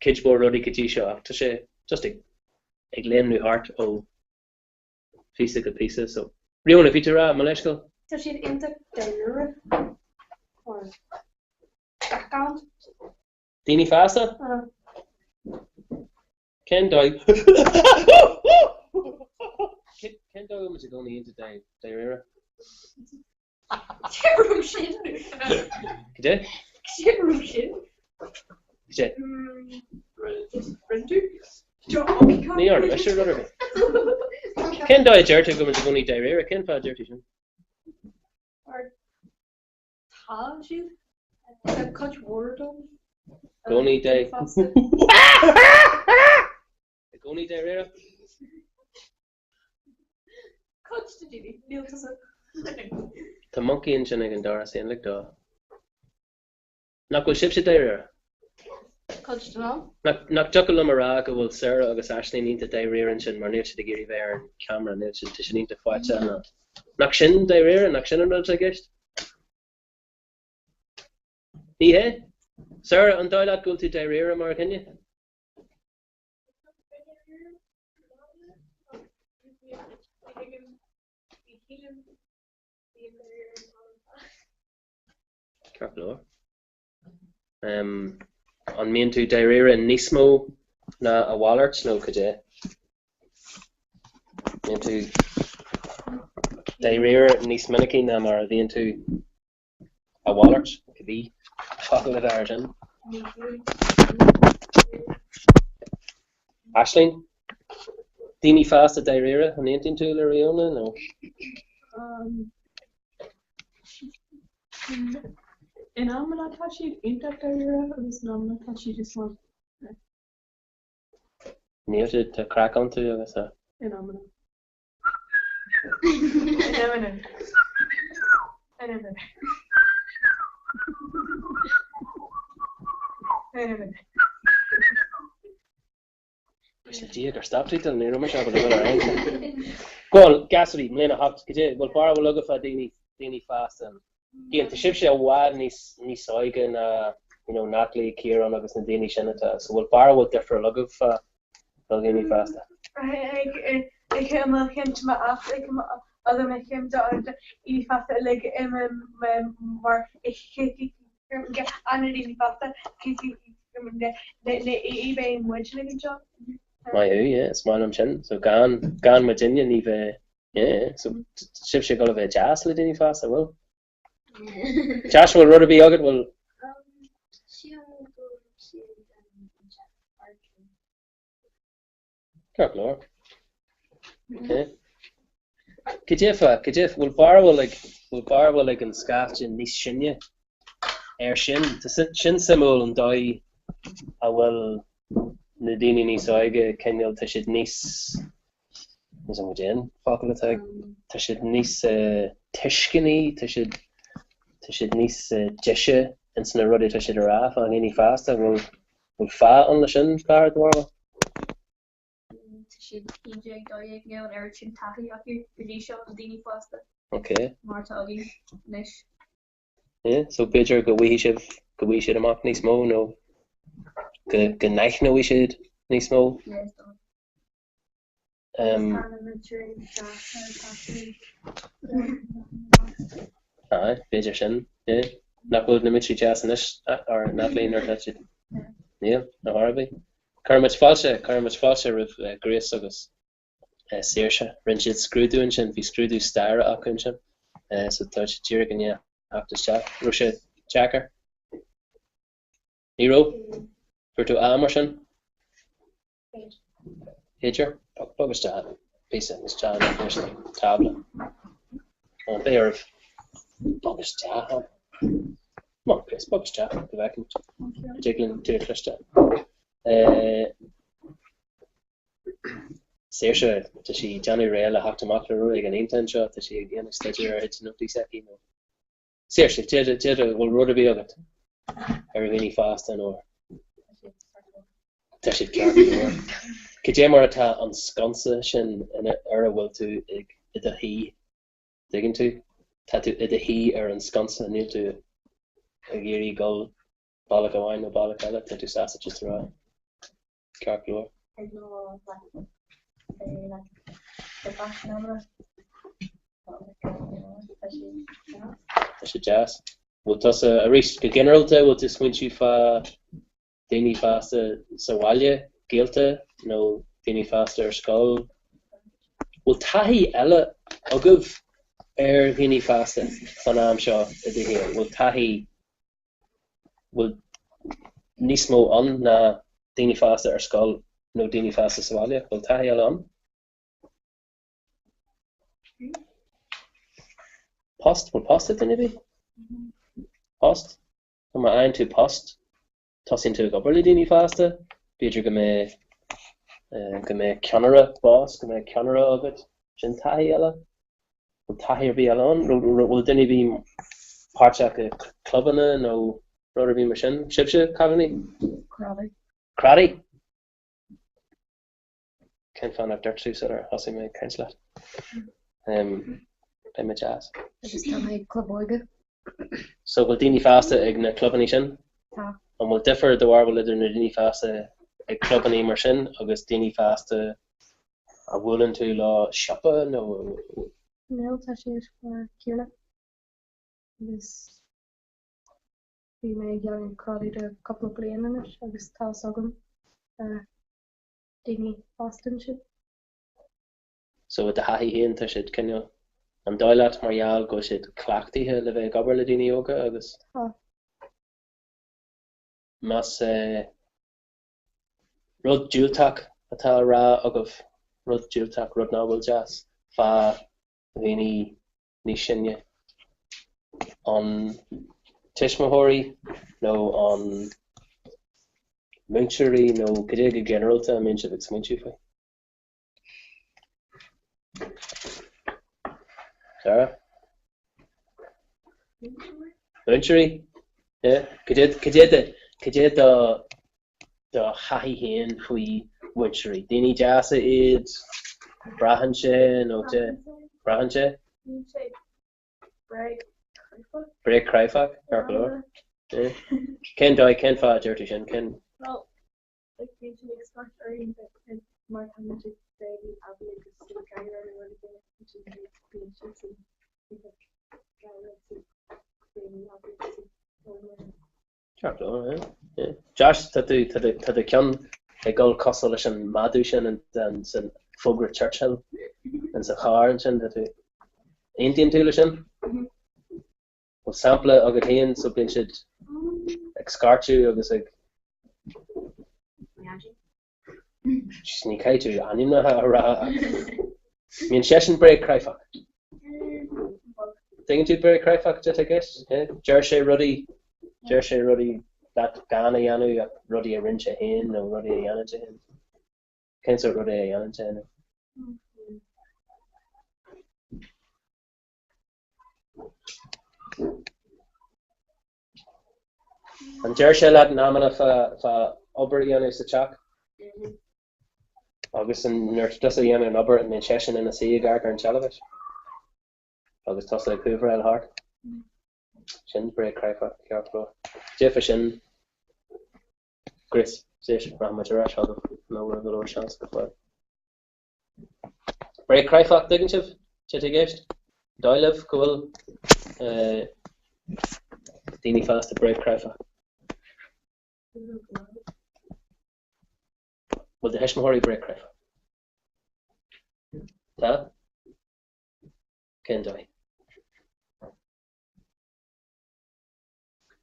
cuid mhór rudaí go dtí seo ach tá sé just ag ag léimniú thart ó phíosa go píosa so. Ríona, bhí tú ag rá, mo leithscéal? Tá siad iontach dáiríre or gach am. Daoine fásta? Cén dóigh Cén dóigh a bhfuil muid i gcónaí iontach dáiríre? Cé raibh sin? Cad é? Cé raibh sin? Cad é? Rinne tú? Ní dhearna mise rud ar bith. Cén dóigh a deir tú go bhfuil muid i gcónaí dáiríre? Cén fáth a deir tú sin? Mar tá siad. Tá cuid mhór dom. I gcónaí dé. I gcónaí dáiríre? Cuid de daoine, níl tusa. Tá moncaí ansin ag an doras, aon lig dó. Nach bhfuil sibhse dáiríre? Cuid den am. Nach dtiocfadh liom a rá go bhfuil Sarah agus Aisling iontach dáiríre ansin mar níl siad ag iarraidh bheith ar an cheamara, níl siad, tá siad iontach faitíoch nó. Nach sin dáiríre? Nach sin an rud atá i gceist? Ní hea? Sarah, an dóigh leat go bhfuil tú dáiríre mar dhuine? Ceart go leor. An mbíonn tú dáiríre níos mó ná a mhalairt nó cad é? Mbíonn tú dáiríre níos minicí ná mar a bhíonn tú a mhalairt, cibé focal atá air sin. Aisling, Daoine fásta dáiríre, an aontaíonn tú le Ríona nó? In amanna tá siad iontach dáiríre agus in amanna tá siad just mar. Níl siad, tá craic iontu agus a. In amanna. In amanna. In amanna. In amanna. Is Dia gur stop tú ní raibh mise ábalta dul ar aghaidh. Go on, gasúraí, i mbliain 8, cad é, bhfuil barúil agaibh fá daoine, daoine fásta. Again, tá sibhse i bhfad níos, níos óige ná, you know, Natalie, Ciarán agus na daoine sin atá, so bhfuil barúil difriúil agaibh fá, fá dhaoine fásta? Maith thú, yeah, is maith liom sin. So gan, gan muidinne ní bheidh, yeah, yeah. So sibhse ag dul a bheith deas le daoine fásta, bhfuil? Deas, bhfuil rud ar bith agat, bhfuil? Sílim go bhfuil siad an-deas. Ceart go leor. Okay. Cad é fá, cad é, bhfuil barúil ag, bhfuil barúil ag an scaifte níos sine air sin? Tá sin suimiúil an dóigh a bhfuil na daoine níos óige cineál, tá siad níos, níl 's agam cad é an focal atá ag, tá siad níos tuisceanaí, tá siad, tá siad níos deise ins na rudaí atá siad a rá fá dhaoine fásta, bhfuil, Bhfuil fáth ann leis sin, Clara, do bharúil? Tá siad 11, 12, níl an oiread sin taithí acu go dtí seo le daoine fásta Ok. mar atá againn anois. Yeah, so b'fhéidir go bhfaighidh sibh, go bhfaighidh siad amach níos mó nó go, go n-aithneoidh siad níos mó. Yeah, is dóigh. Aye, b'fhéidir sin, yeah. Nach bhfuil na múinteoirí deas anois, or Natalie nuair atá siad? Níl, ar chor ar bith. Cuireann muid fáilte, cuireann muid fáilte roimh Grace agus Saoirse. Rinne siad scrúdú ansin, bhí scrúdú staire acu ansin, so tá siad díreach i ndiaidh theacht isteach. Raibh sé deacair? Ní raibh? Fuair tú A mar sin? B'fhéidir. Bog isteach píosa isteach leis an tábla. Ó, beidh oraibh bog isteach. Come on, Chris, bog isteach go bhfeicfidh muid. Go dtig linn tú a chloisteáil. Saoirse, tá sí ag déanamh réidh le theacht amach le rud éigin iontach anseo, tá sí ag déanamh staidéar ar chuid nótaí s'aici nó. Saoirse, d'fhéadfadh go bhfuil rud ar bith agat ar dhaoine fásta nó tá siad ceart go leor. Cad é mar atá an sconsa sin ina ar a bhfuil tú ag i do shuí? Tuigeann tú? Tá tú i do shuí ar an sconsa, níl tú ag iarraidh dul bealach amháin nó bealach eile, tá tú sásta just a rá ceart go leor. Tá sé deas. Bhfuil tusa, arís, go ginearálta, bhfuil tú ag smaointiú fá daoine fásta sa bhaile, gaolta nó daoine fásta ar scoil? Bhfuil taithí eile agaibh ar dhaoine fásta san am seo i do shaol? Bhfuil taithí, bhfuil níos mó ann ná daoine fásta ar scoil nó daoine fásta sa bhaile? Bhfuil taithí eile ann? Post? Bhfuil post ag duine ar bith? Post? Má fhaigheann tú post, tosaíonn tú ag obair le daoine fásta, b'fhéidir go mbeidh go mbeidh ceannaire, boss, go mbeidh ceannaire agat, sin taithí eile. Bhfuil taithí ar bith eile ann? Bhfuil duine ar bith páirteach i clubanna nó rud ar bith mar sin? Sibhse, cailíní? Karate. Karate? Cén fáth nach dúirt tú sular thosaigh mé ag caint leat? Beidh mé deas. Agus tá mé ag club óige. So bhfuil daoine fásta ag na clubanna sin? Tá. An bhfuil difear do bharúil idir na daoine fásta ag clubanna mar sin agus daoine fásta a bhuaileann tú leo siopa nó? Níl, tá siad mar a chéile. Agus bhí mé ag déanamh karate do cúpla bliain anois agus tá fhios agam daoine fásta ansin. So i do thaithí féin tá siad cineál, an dóigh leat mar gheall go bhfuil siad cleachtaithe le bheith ag obair le daoine óga agus. Tá. Más rud diúltach atá á rá agaibh, rud diúltach, rud nach bhfuil deas fá dhaoine níos sine, an tuismitheoirí nó an múinteoirí nó cad é go ginearálta a mbíonn sibh ag smaointiú faoi? Sarah? Múinteoirí? Yeah. Cad é, cad é do, cad é do do thaithí féin faoi mhúinteoirí? Daoine deasa iad? Braitheann sé nó de? Braitheann sé? Bíonn sé bréagchráifeach. Bréagchráifeach, ceart go leor. Cén dóigh, cén fáth a deir tú sin? Cén. Well, like bíonn siad ag scairt orainn mar tá muid ag béilí aibí agus ag gáire nó rud éigin, bíonn siad san ag gáire agus ag béilí aibí agus ag rud mar sin. Ceart go leor, yeah. Josh, tá tú, tá do, tá do cheann ag dul cosúil leis an madadh sin in, san fógra Churchill in sa charr ansin, tá tú, aontaíonn tú leis sin? Bhfuil sampla agat féin so bíonn siad ag scairteadh agus ag. Ní caithfidh tú ainmneacha a rá ach bíonn seisean bréagchráifeach. Tuigeann tú bréagchráifeach cad atá i gceist? Deir sé rudaí, deir sé rudaí leat gan a dhéanamh ach rudaí a rinne sé féin nó rudaí a dhéanann sé féin. Cén sórt rudaí a dhéanann sé nó? An deir sé leat in amanna fá obair a dhéanamh sa teach? Agus an nuair atá tusa ag déanamh an obair, an mbíonn seisean ina suí ag amharc ar an teilifís? Agus tusa ag húvaráil thart? Sin bréagchráifeach, ceart go leor. Cad é fá sin, Grace, rachaidh muid ar ais chugaibh nó bhfuil go leor seans go fóill. Bréagchráifeach, tuigeann sibh? Cad atá i gceist? Dóigh libh go bhfuil daoine fásta bréagchráifeach? Bhfuil do thuismitheoirí bréagchráifeach? Tá? Cén dóigh?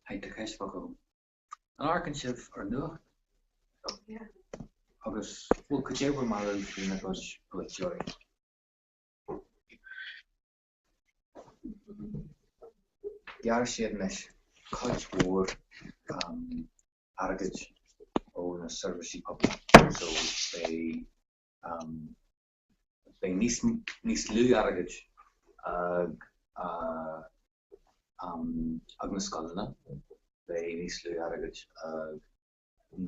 Haigh, tá ceist bheag agam. An amharcann sibh ar an nuacht? Agus, bhuel, cad é bhur mbarúil faoina gcuid polaiteoirí? Ghearr siad anois cuid mhór airgid ó na seirbhísí poiblí so beidh beidh níos níos lú airgid ag ag na scoileanna, beidh níos lú airgid ag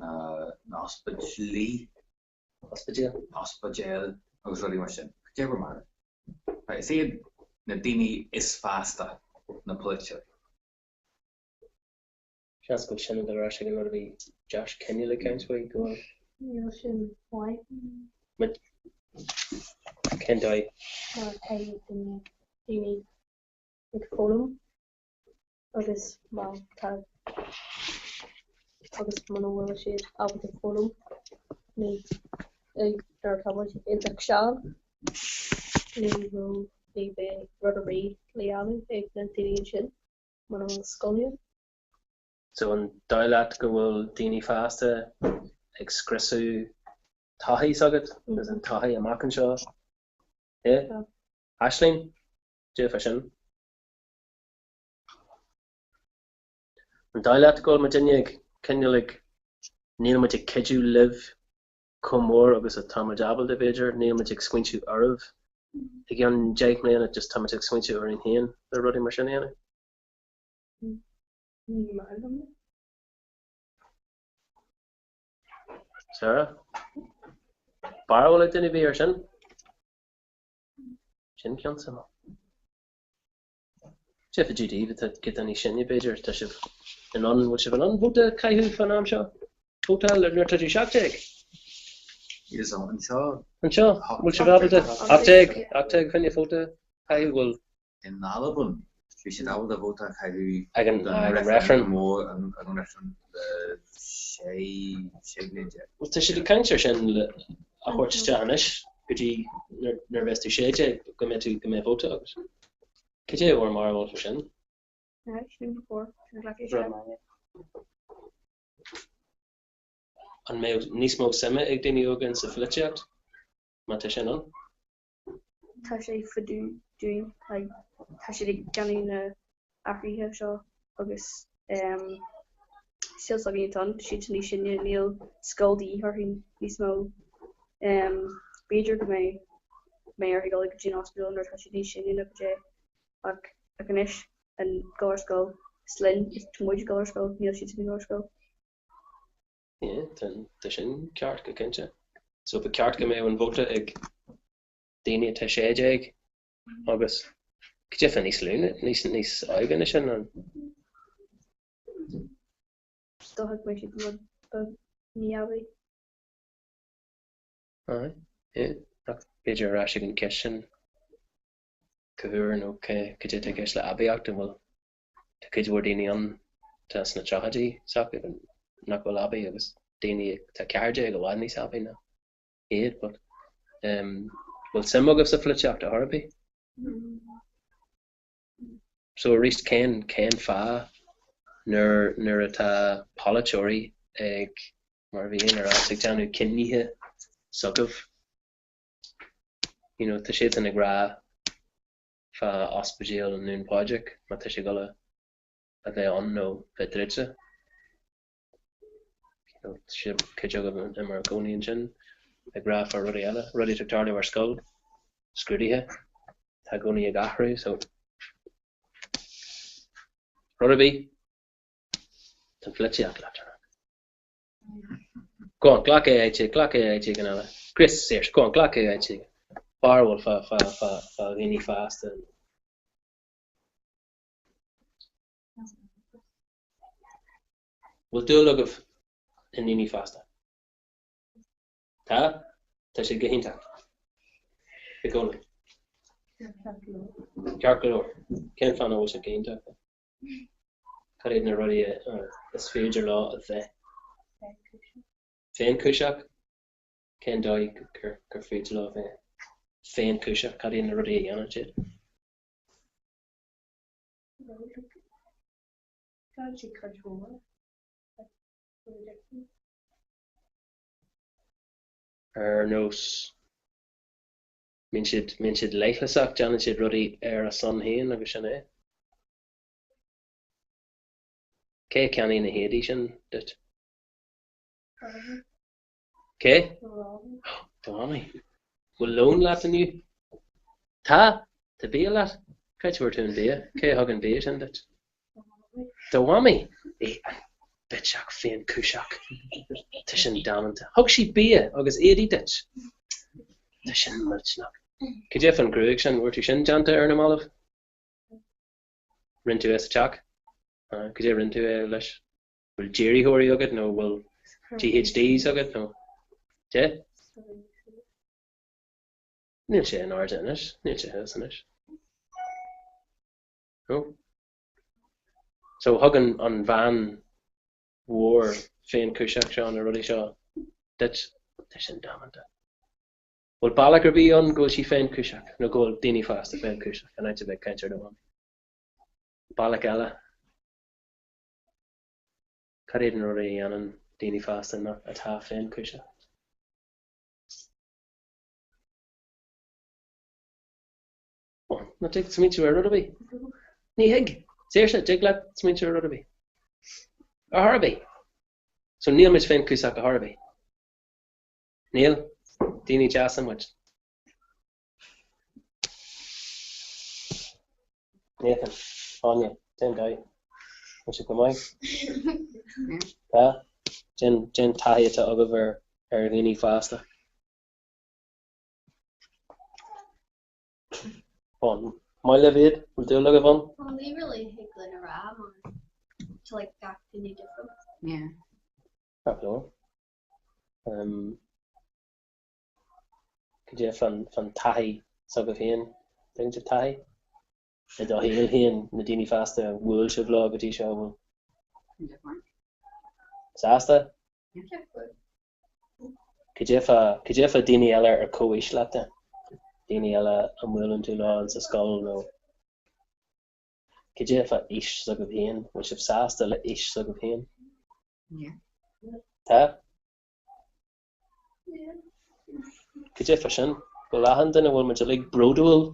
na na hospidlí, Ospidéil. ospidéil agus rudaí mar sin. Cad é bhur mbarúil? Is iad. Na daoine is fásta, na polaiteoirí. Seans go bhfuil sin ag dul ar ais ag an rud a bhí Josh cineál ag caint faoi, go bhfuil. Níl sin maith. Muid. Cén dóigh? Mar caithfidh duine, daoine ag foghlaim agus má tá agus muna bhfuil siad ábalta foghlaim ní ag nuair atá muid iontach sean ní raibh ní bheidh rud ar bith le dhéanamh ag na daoine ansin muna bhfuil scoil ann. So an dóigh leat go bhfuil daoine fásta ag scriosadh todhchaí s'agat agus an todhchaí amach anseo? Yeah? Aisling? Cad é fá sin. An dóigh leat go bhfuil muidinne ag cineál ag, níl muid ag cuidiú libh chomh mór agus atá muid ábalta b'fhéidir, níl muid ag smaointiú oraibh i gceann 10 mbliana, just tá muid ag smaointiú orainn féin le rudaí mar sin a dhéanamh? Ní maith liom é. Sarah? Barúil ag duine ar bith ar sin? Sin ceann suimiúil. Cad é fá dtaobh daoibh atá giota níos sine, b'fhéidir, tá sibh in ann, bhfuil sibh in ann vóta a chaitheamh fán am seo? Vótáil nuair atá tú 17? Yes, anseo. Anseo, bhfuil sibh ábalta? 18, 18 fá choinne vóta a chaitheamh, bhfuil? In Albain, bhí siad ábalta vóta a chaitheamh Ag an reifreann. mór ag an reifreann le 16 bliain. Bhuel, tá siad ag caint ar sin le a thabhairt isteach anois go dtí nuair a bheas tú 16 go mbeidh tú go mbeidh vóta agat. Cad é bhur mbarúil fá sin? An mbeadh níos mó suime ag daoine óga insa pholaitíocht má tá sin ann? Tá sé fadú dúinn, like, tá siad ag déanamh na athruithe seo agus um, saol s'againn atá ann, siad níos sine, níl scoil de dhíth orthu níos mó. Um, b'fhéidir go mbeidh mbeidh orthu dul go dtí an ospidéal nuair atá siad níos sine nó cad é, ach ach anois an dul ar scoil, is linn, is tá muid ag dul ar scoil, níl siad ag dul ar scoil. Yeah, tá sin ceart go cinnte. So ba cheart go mbeadh an vóta ag daoine atá 16 agus cad é fá níos lú, níos níos óige ná sin an? Is dócha go mbeidh siad rud beag mí-aibí. Aye, yeah, ach b'fhéidir ar ais ag an gceist sin cá huair nó cé cad é atá i gceist le aibíocht, an bhfuil tá cuid mhór daoine ann atá sna tríochaidí s'acu nach bhfuil aibí agus daoine atá 14 i bhfad níos aibí ná iad but um, bhfuil suim agaibh sa pholaitíocht ar chor ar bith? So arís cén cén fáth nuair nuair atá polaiteoirí ag mar a bhí Ian ag rá ag déanamh cinnithe s'agaibh you know tá siadsan ag rá fá ospidéal i nDún Pádraig má tá sé ag dul a bheith ann nó bheith druidte. You know, tá sibh cuid agaibh i bhur gcónaí ansin ag rá fá rudaí eile, rudaí atá ag tarlú ar scoil, scrúduithe, tá i gcónaí ag athrú so rud ar bith, tá an pholaitíocht leatrannach. Go on, glac é áit, glac é áit éigin eile. Grace, Saoirse, go on, glac é áit éigin. Barúil fá, fá, fá, fá dhaoine fásta. Bhfuil dúil agaibh i ndaoine fásta? Tá? Tá siad go hiontach. I gcónaí. Ceart go leor. Cén fáth nach bhfuil siad go hiontach? Cad iad na rudaí is féidir leo a bheith? Féinchúiseach? Cén dóigh gur féidir leo a bheith féinchúiseach? Cad iad na rudaí a dhéanann siad? Ar nós, mbíonn siad, mbíonn siad leithleasach, déanann siad rudaí ar a son féin agus sin é. Cé a cheannaigh na héadaí sin duit? Cé? Do mhamaí. Bhfuil lón leat inniu? Tá! Tá bia leat? Cá háit a bhfuair tú an bia? Cé a thug an bia sin duit? Do mhamaí! Í an bitseach féinchúiseach. Tá sin damanta. Thug sí bia agus éadaí duit. Tá sin millteanach. Cad é fán ghruaig sin? Bhfuair tú sin déanta ar na mallaibh? Rinne tú é sa teach? Cad é a rinne tú é leis? Bhfuil díritheoirí agat nó bhfuil GHDs agat nó de? Níl sé in airde anois, níl sé thuas anois. No? So thug an an bhean mhór féinchúiseach seo na rudaí seo duit, tá sin damanta. Bhfuil bealach ar bith ann go bhfuil sí féinchúiseach nó go bhfuil daoine fásta féinchúiseach in áit a bheith ag caint ar do mhamaí? Bealach eile? Cad iad na rudaí a dhéanann daoine fásta nach atá féinchúiseach? Ó, nach dtig smaointiú ar rud ar bith? Ní thig! Saoirse, dtig leat smaointiú ar rud ar bith? Ar chor ar bith! So níl muid féinchúiseach ar chor ar bith. Níl. Daoine deasa muid. Nathan, Áine, cén dóigh? Tá sibh go maith? Tá? Cén, cén taithí atá agaibh ar, ar dhaoine fásta? An maith libh iad? Bhfuil dúil agaibh ann? Well, ní really thig linn a rá mar tá like gach duine difriúil. Yeah. Ceart go leor. Um, cad é fan, fan taithí s'agaibh féin? Tuigeann sibh taithí? I do shaol féin, na daoine fásta a bhuail sibh leo go dtí seo, bhfuil sásta? Cad é fá, cad é fá daoine eile ar comhaois leat then? Daoine eile a mbuaileann tú leo insa scoil nó cad é fá aois s'agaibh féin? Bhfuil sibh sásta le aois s'agaibh féin? Yeah. Tá? Cad é fá sin? Bhfuil achan duine, bhfuil muid uilig bródúil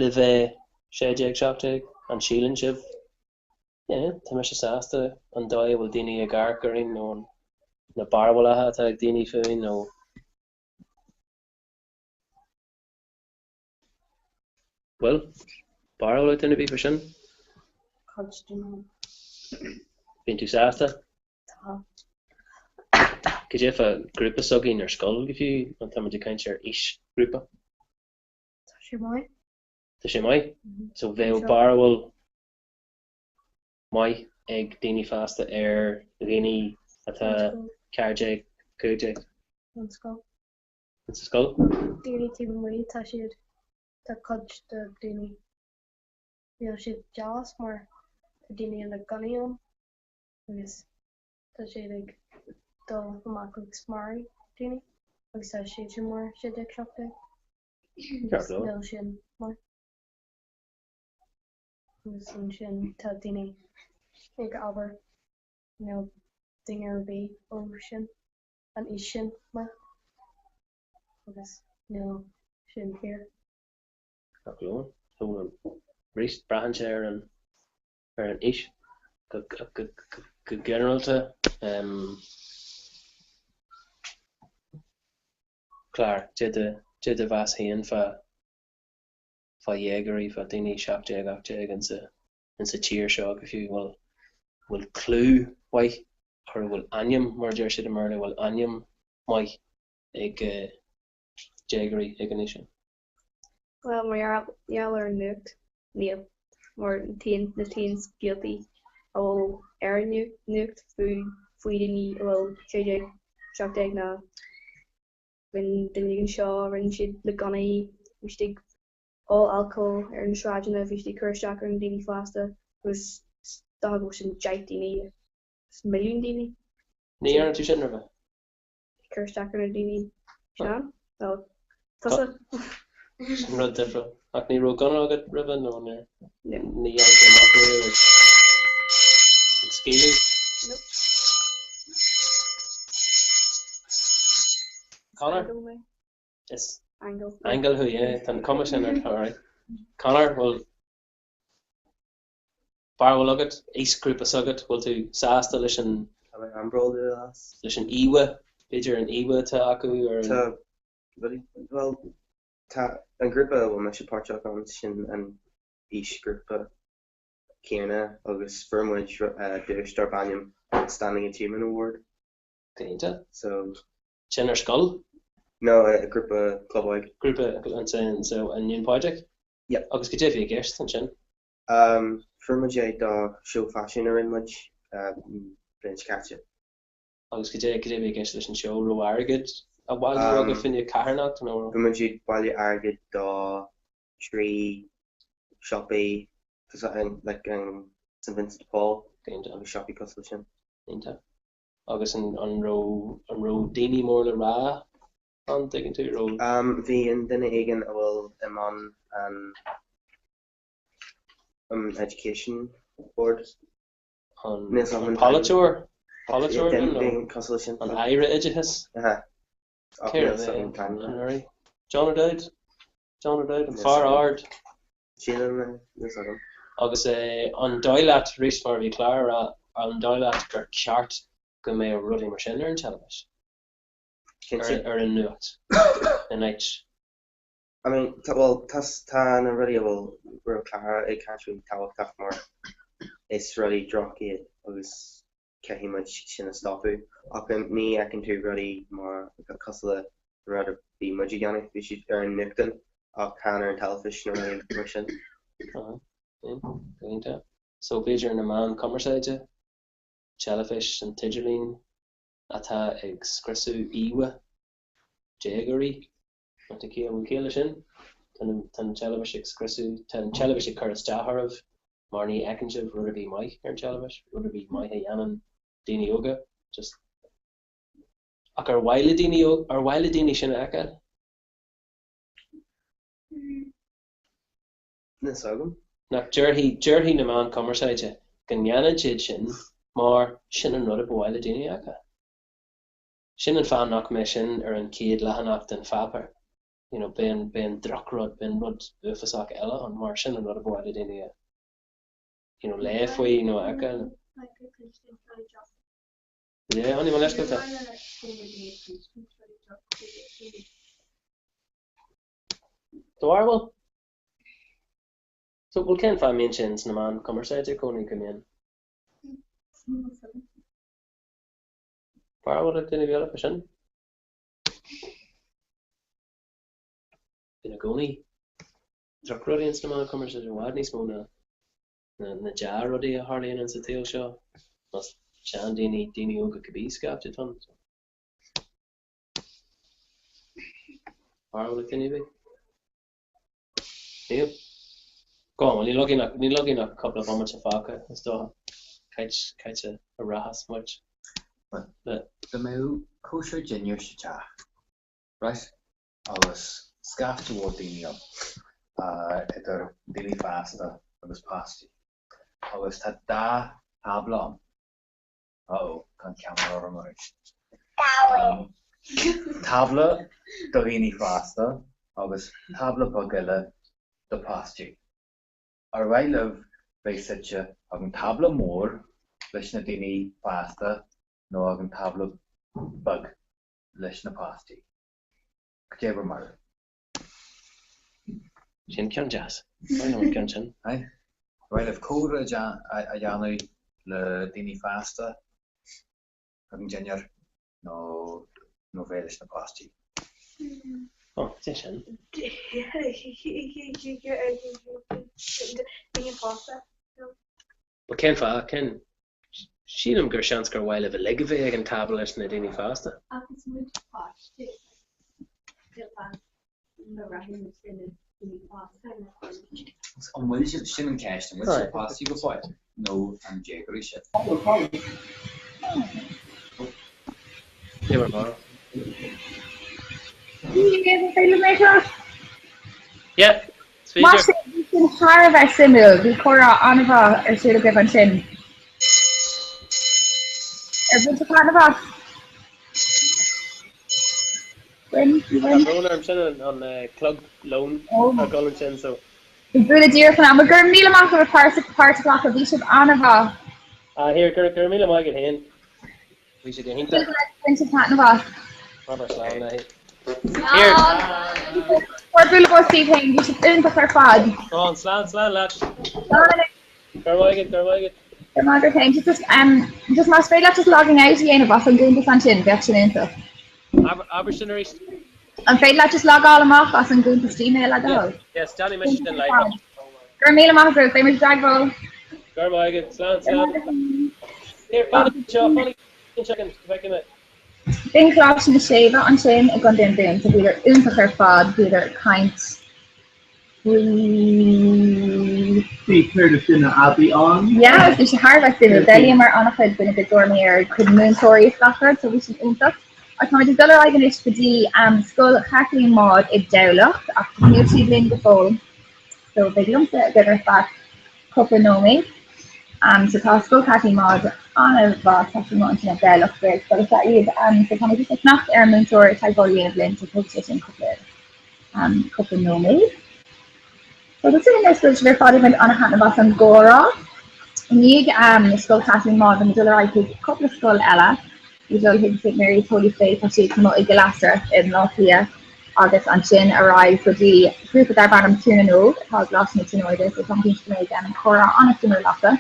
le bheith 16, 17? An síleann sibh Yeah, tá mise sásta an dóigh a bhfuil daoine ag amharc orainn nó an, na barúlacha atá ag daoine fúinn nó. Bhfuil barúil ag duine ar bith faoi sin? Cuid den am. Bíonn tú sásta? Tá. Cad é fá grúpa s'againn ar scoil go fiú, má tá muid ag caint ar aoisghrúpa? Tá sé maith. Tá sé maith? So bheadh barúil maith ag daoine fásta ar dhaoine atá 14, 15. An scoil. Insa scoil? Daoine taobh amuigh, tá siad, tá cuid de daoine, níl siad deas mar tá daoine le gunnaí ann agus tá siad ag dul amach agus marú daoine agus tá siad sin mar 16, 17 agus níl sin maith. Agus ansin tá daoine ag abair níl duine ar bith ó sin, an aois sin maith agus níl sin fíor. Ceart go leor. So arís braitheann sé ar an ar an aois go go go ginearálta. Clár, cad é do mheas féin fá fá dhéagóirí, fá daoine 17, 18 insa, insa tír seo go fiú, bhfuil, bhfuil clú mhaith, or bhfuil ainm, mar a deir siad i mBéarla, bhfuil ainm maith ag déagóirí ag an aois sin? Bhuel, mar gheall ar an nuacht, níl. Mar na t-aon scéaltaí a bhfuil ar an nuacht faoi dhaoine a bhfuil 16, 17 ná Rinne duine éigin seo, rinne siad le gunnaí, bhí siad ag ól alcól ar na sráideanna, bhí siad ag cur isteach ar na daoine fásta agus is dócha go bhfuil sin 10 daoine, is milliún daoine. Ní dhearna tú sin roimhe? Ag cur isteach ar na daoine sean? Bhuel, tusa. Sin rud difriúil. Ach ní raibh gunna agat roimhe nó ní dheachaigh tú amach riamh ag scaoileadh? Nope. Conor? Aingeal mé. Is Aingeal. Aingeal thú, yeah. Tá an cuma sin ort, alright. Conor, bhfuil barúil agat, aoisghrúpa s'agat, bhfuil tú sásta leis an Tá mé an-bhródúil as. leis an íomha, b'fhéidir an íomha atá acu ar an Tá, bhuel, tá an grúpa a bhfuil mise páirteach ann, sin an aoisghrúpa céanna agus fuair muid duais darb ainm Outstanding Achievement Award. Iontach. So. Sin ar scoil? No, grúpa Club Óige. Grúpa ansin, so i nDún Pádraig? Yeah. Agus cad é a bhí i gceist ansin? Fuair muid é do seó faisin a rinne muid an bhliain seo caite. Agus cad é, cad é a bhí i gceist leis an seó? Raibh airgead á bhailiú agaibh fá choinne carthanacht nó? Bhí muid ag bailiú airgid do thrí siopaí like an St Vincent de Paul agus siopaí cosúil leis sin. Iontach. Agus an an raibh an raibh daoine mór le rá ann, tuigeann tú, raibh? Bhí an duine éigin a bhfuil i mbun an an Education Board. An polaiteoir? Polaiteoir nó an Aire Oideachais? Cé raibh é anuraidh? John O'Dowd? John O'Dowd, an fear ard. Agus an dóigh leat, arís mar a bhí Clara a rá, an dóigh leat gur ceart go mbeadh rudaí mar sin ar an teilifís? Ar an nuacht? In áit. I mean, tá, bhuel, tá, tá na rudaí a bhfuil, raibh Clara ag caint faoi tábhachtach mar is rudaí droch iad agus caithfidh muid sin a stopadh. Ach ní fheiceann tú rudaí mar, cosúil le an rud a bhí muid a dhéanamh, bhí siad ar an nuachtán ach chan ar an teilifís nó rudaí mar sin. Aye, go hiontach. So b'fhéidir na meáin cumarsáide, teilifís, an t-idirlíon atá ag scriosadh íomha déagóirí. Tá ciall, bhfuil ciall leis sin? Tá an teilifís ag scriosadh, tá an teilifís ag cur isteach oraibh mar ní fheiceann sibh rud ar bith maith ar an teilifís, rud ar bith maith a dhéanann daoine óga, just. Ach ar mhaith le daoine óga, ar mhaith le daoine sin a fheiceáil? Níl a fhios agam. Nach déarfaidh, déarfaidh na meáin cumarsáide go ndéanann siad sin mar sin an rud a ba mhaith le daoine a fheiceáil. Sin an fáth nach mbeidh sin ar an chéad leathanach den pháipéar, you know, beidh an, beidh an drochrud, beidh an rud uafásach eile ann mar sin an rud a ba mhaith le daoine a, you know, léamh faoi nó a fheiceáil. Yeah, ionaí mo leithscéalta. Do bharr, bhuel? So, bhuel, cén fáth a mbíonn sé ins na meáin cumarsáide i gcónaí go mbíonn? Barúil ag duine eile faoi sin? Bíonn i gcónaí drochrudaí ins na meáin cumarsáide i bhfad níos mó ná na dea-rudaí a tharlaíonn ins an tsaol seo. Más seandaoine, daoine óga cibé scaifte atá ann. Barúil ag duine ar bith? Níl? Go on, níl againn ach, níl againn ach cúpla bomaite fágtha, is dócha. Cá háit a rachas muid le. Dá mbeadh cóisir dinnéir sa teach, right, agus scaifte mhór daoine ann, idir daoine fásta agus páistí, agus tá dá thábla ann. Uh-oh, tá an ceamara orm arís. Tábla do dhaoine fásta agus tábla beag eile do pháistí. Ar mhaith libh bheith suite ag an tábla mór leis na daoine fásta nó ag an tábla beag leis na páistí? Cad é bhur mbarúil? Sin ceann deas. Maith liom an ceann sin. Aye. Ar mhaith libh comhrá a dhéanamh le daoine fásta ag an dinnéar nó nó bheith leis na páistí? Ó, cad é sin? Daoine fásta. But cén fáth? Cén... Sílim gur seans gur mhaith libh uilig a bheith ag an tábla leis na daoine fásta. Agus muid páistí, go rachaidh muid le na daoine fásta. An bhfuil sibh, sin an ceist, an bhfuil sibh páistí go fóill nó an déagóirí sibh? Cé mar bharúil? Féidir mé seo? Yeah, is féidir. Maith sibh, bhí sin thar a bheith suimiúil, bhí comhrá an-mhaith ar siúl agaibh ansin. Ar bhain tú taitneamh as? Bhain, Tá bhain. brón orm sin an clog lóin ag dul ansin so. Bhí bualadh díreach in am. Go raibh míle maith agaibh as páirt a ghlacadh, bhí sibh an-mhaith. Ah here, go raibh míle maith agat féin. Bhí sé go hiontach. Bhain sibh taitneamh as. Abair slán léi. Fuair bualadh bos daoibh féin, bhí sibh iontach ar fad. Slán, slán, slán leat. Slán anois. Go raibh maith agat, go raibh maith agat. Go raibh maith agat féin. Just, um, just más féidir leat just logging out a dhéanamh as an gcuntas ansin, bheadh sin iontach. Abair sin arís. An féidir leat just logáil amach as an gcuntas Gmail le do thoil? Yes, déanfaidh mise sin láithreach. Go raibh míle maith agat, beidh muid i dteagmháil. Go raibh maith agat, slán, slán. Here, fan anseo, fan anseo, go bhfeicfidh mé. B'in Coláiste na Séimhe ansin i gContae an Dúin, so bhíodar iontach ar fad, bhíodar ag caint faoi. Bhí céard is duine aibí ann? Yeah, bhí sé thar a bheith suimiúil. D'fhoghlaíomar an-chuid faoina gcuid tuairimí ar a gcuid múinteoirí is gach rud, so bhí sin iontach. Ach táimid ag dul ar aghaidh anois go dtí Scoil Chaitlín Maude i dTamhlacht, ach níl siad linn go fóill, so beidh liomsa agaibh ar feadh cúpla nóiméad. So tá Scoil Chaitlín Maude an-mhaith, tá sí amuigh ansin i dTamhlacht, Gaelscoil is ea iad. So táimid just ag fanacht ar an múinteoir teagmháil a dhéanamh linn, so tógfaidh sé sin cúpla cúpla nóiméad. So tá súil agam go bhfuil sibh ar fad ag baint an-taitneamh as an gcomhrá. I ndiaidh Scoil Chaitlín Maude, beidh muid ag dul ar aghaidh chuig cúpla scoil eile. Ag dul chuig St Mary's Holy Faith, tá siad amuigh i gCill Easra i mBleá Cliath, agus ansin ar aghaidh go dtí grúpa darb ainm Tír na nÓg atá i gColáiste na Tríonóide, so táim cinnte go mbeidh comhrá an-suimiúil acu.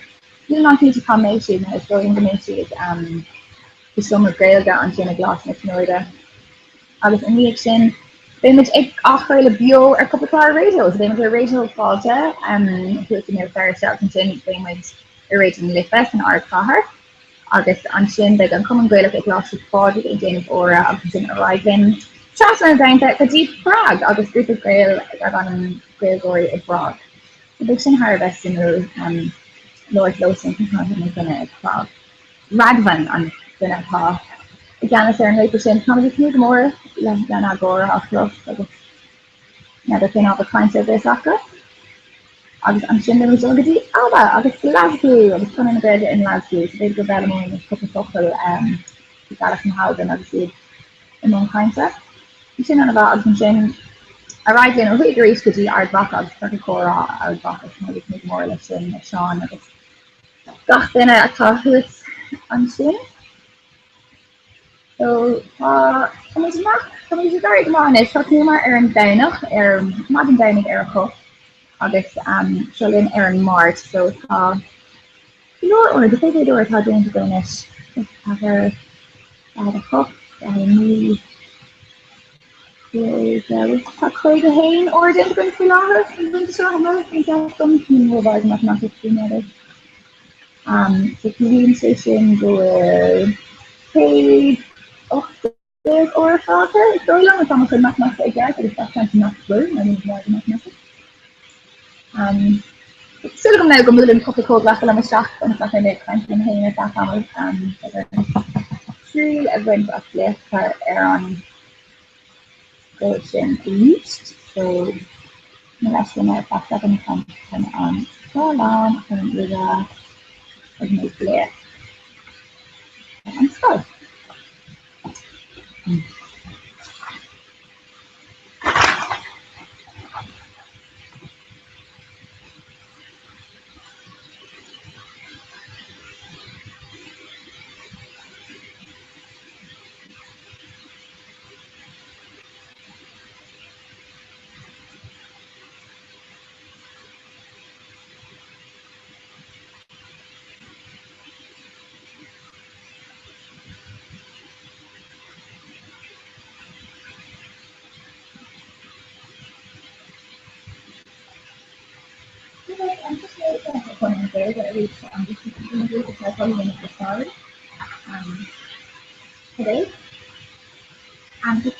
Níl mé cinnte cá mbeidh siad nó is dóigh liom go mbeidh siad sa seomra Gaeilge ansin i gColáiste na Tríonóide. Agus i ndiaidh sin, beidh muid ag athchraoladh beo ar cúpla clár raidió. So beidh muid ar Raidió Fáilte thuas i mBéal Feirste agus ansin beidh muid ar Raidió na Life san ardchathair. Agus ansin beidh an Cumann Gaelach i gColáiste Phádraig ag déanamh óra agus ansin ar aghaidh linn trasna na dtonnta go dtí Prág agus grúpa Gael darb ainm Gaeilgeoirí i bPrág. So beidh sin thar a bheith suimiúil labhairt leo sin tá an duine ag Prág. Radvan an duine atá i gceannas ar an ngrúpa sin. Táimid ag tnúth go mór lena gcomhrá a chlos agus n'fheadar cén ábhar cainte a bheas acu. Agus ansin beidh muid ag dul go dtí Alba agus Glasgow agus Conradh na Gaeilge i nGlasgow. So b'fhéidir go bhfoghlaimeoidh muid cúpla focal faoi Ghaidhlig na hAlban agus iad i mbun cainte. Bhí sin an-mhaith agus ansin ar aghaidh linn ó thuaidh arís go dtí Ard Mhacha agus Ciorcal Comhrá Ard Mhacha. So táimid ag tnúth go mór leis sin le Seán agus gach duine atá thuas ansin. So tá táimid amach, táimid ag éirí go maith anois. Thosnaíomar ar an Domhnach, ar maidin Domhnaigh ar a hocht agus um, seo linn ar an Máirt. So tá go leor uair, cé mhéad uair atá déanta againn anois? 4, 48, 49, Tá 51 uair déanta againn faoi láthair an bhliain seo, an bhfuil? An ceart agam? Ní mór bhfad matamaitic faoi n'fheadar. So ciallaíonn sé sin go bhfuil 118 uair fágtha, is dóigh liom, má tá mo chuid matamaitice i gceart agus gach seans nach bhfuil, mar níl mé ag matamaitic. Súil agam now go mbuaileann cúpla comhghleacaí liom isteach ionas nach mbeidh mé ag caint liom féin ar feadh tamaill. Triail a bhaint as glaoch ar an gcód sin arís. So mo leithscéal ar feadh soicind chun an scáileán a chur in íomhá ag mé glaoch ar an scoil.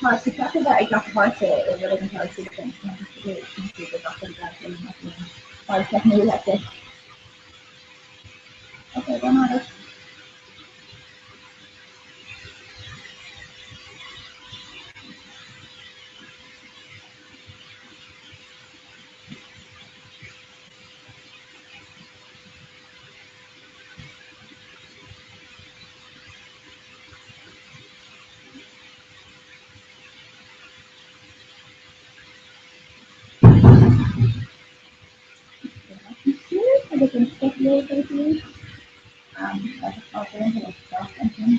Tá sé ceaptha bheith ag glacadh páirte i rud éigin atá ar siúl againn, so just go cinntiú go gach rud atá ag fadhb teicniúil aici. Ok, go maith. Agus an spéisialóg ar siúl. Agus tá déanta le gach ansin.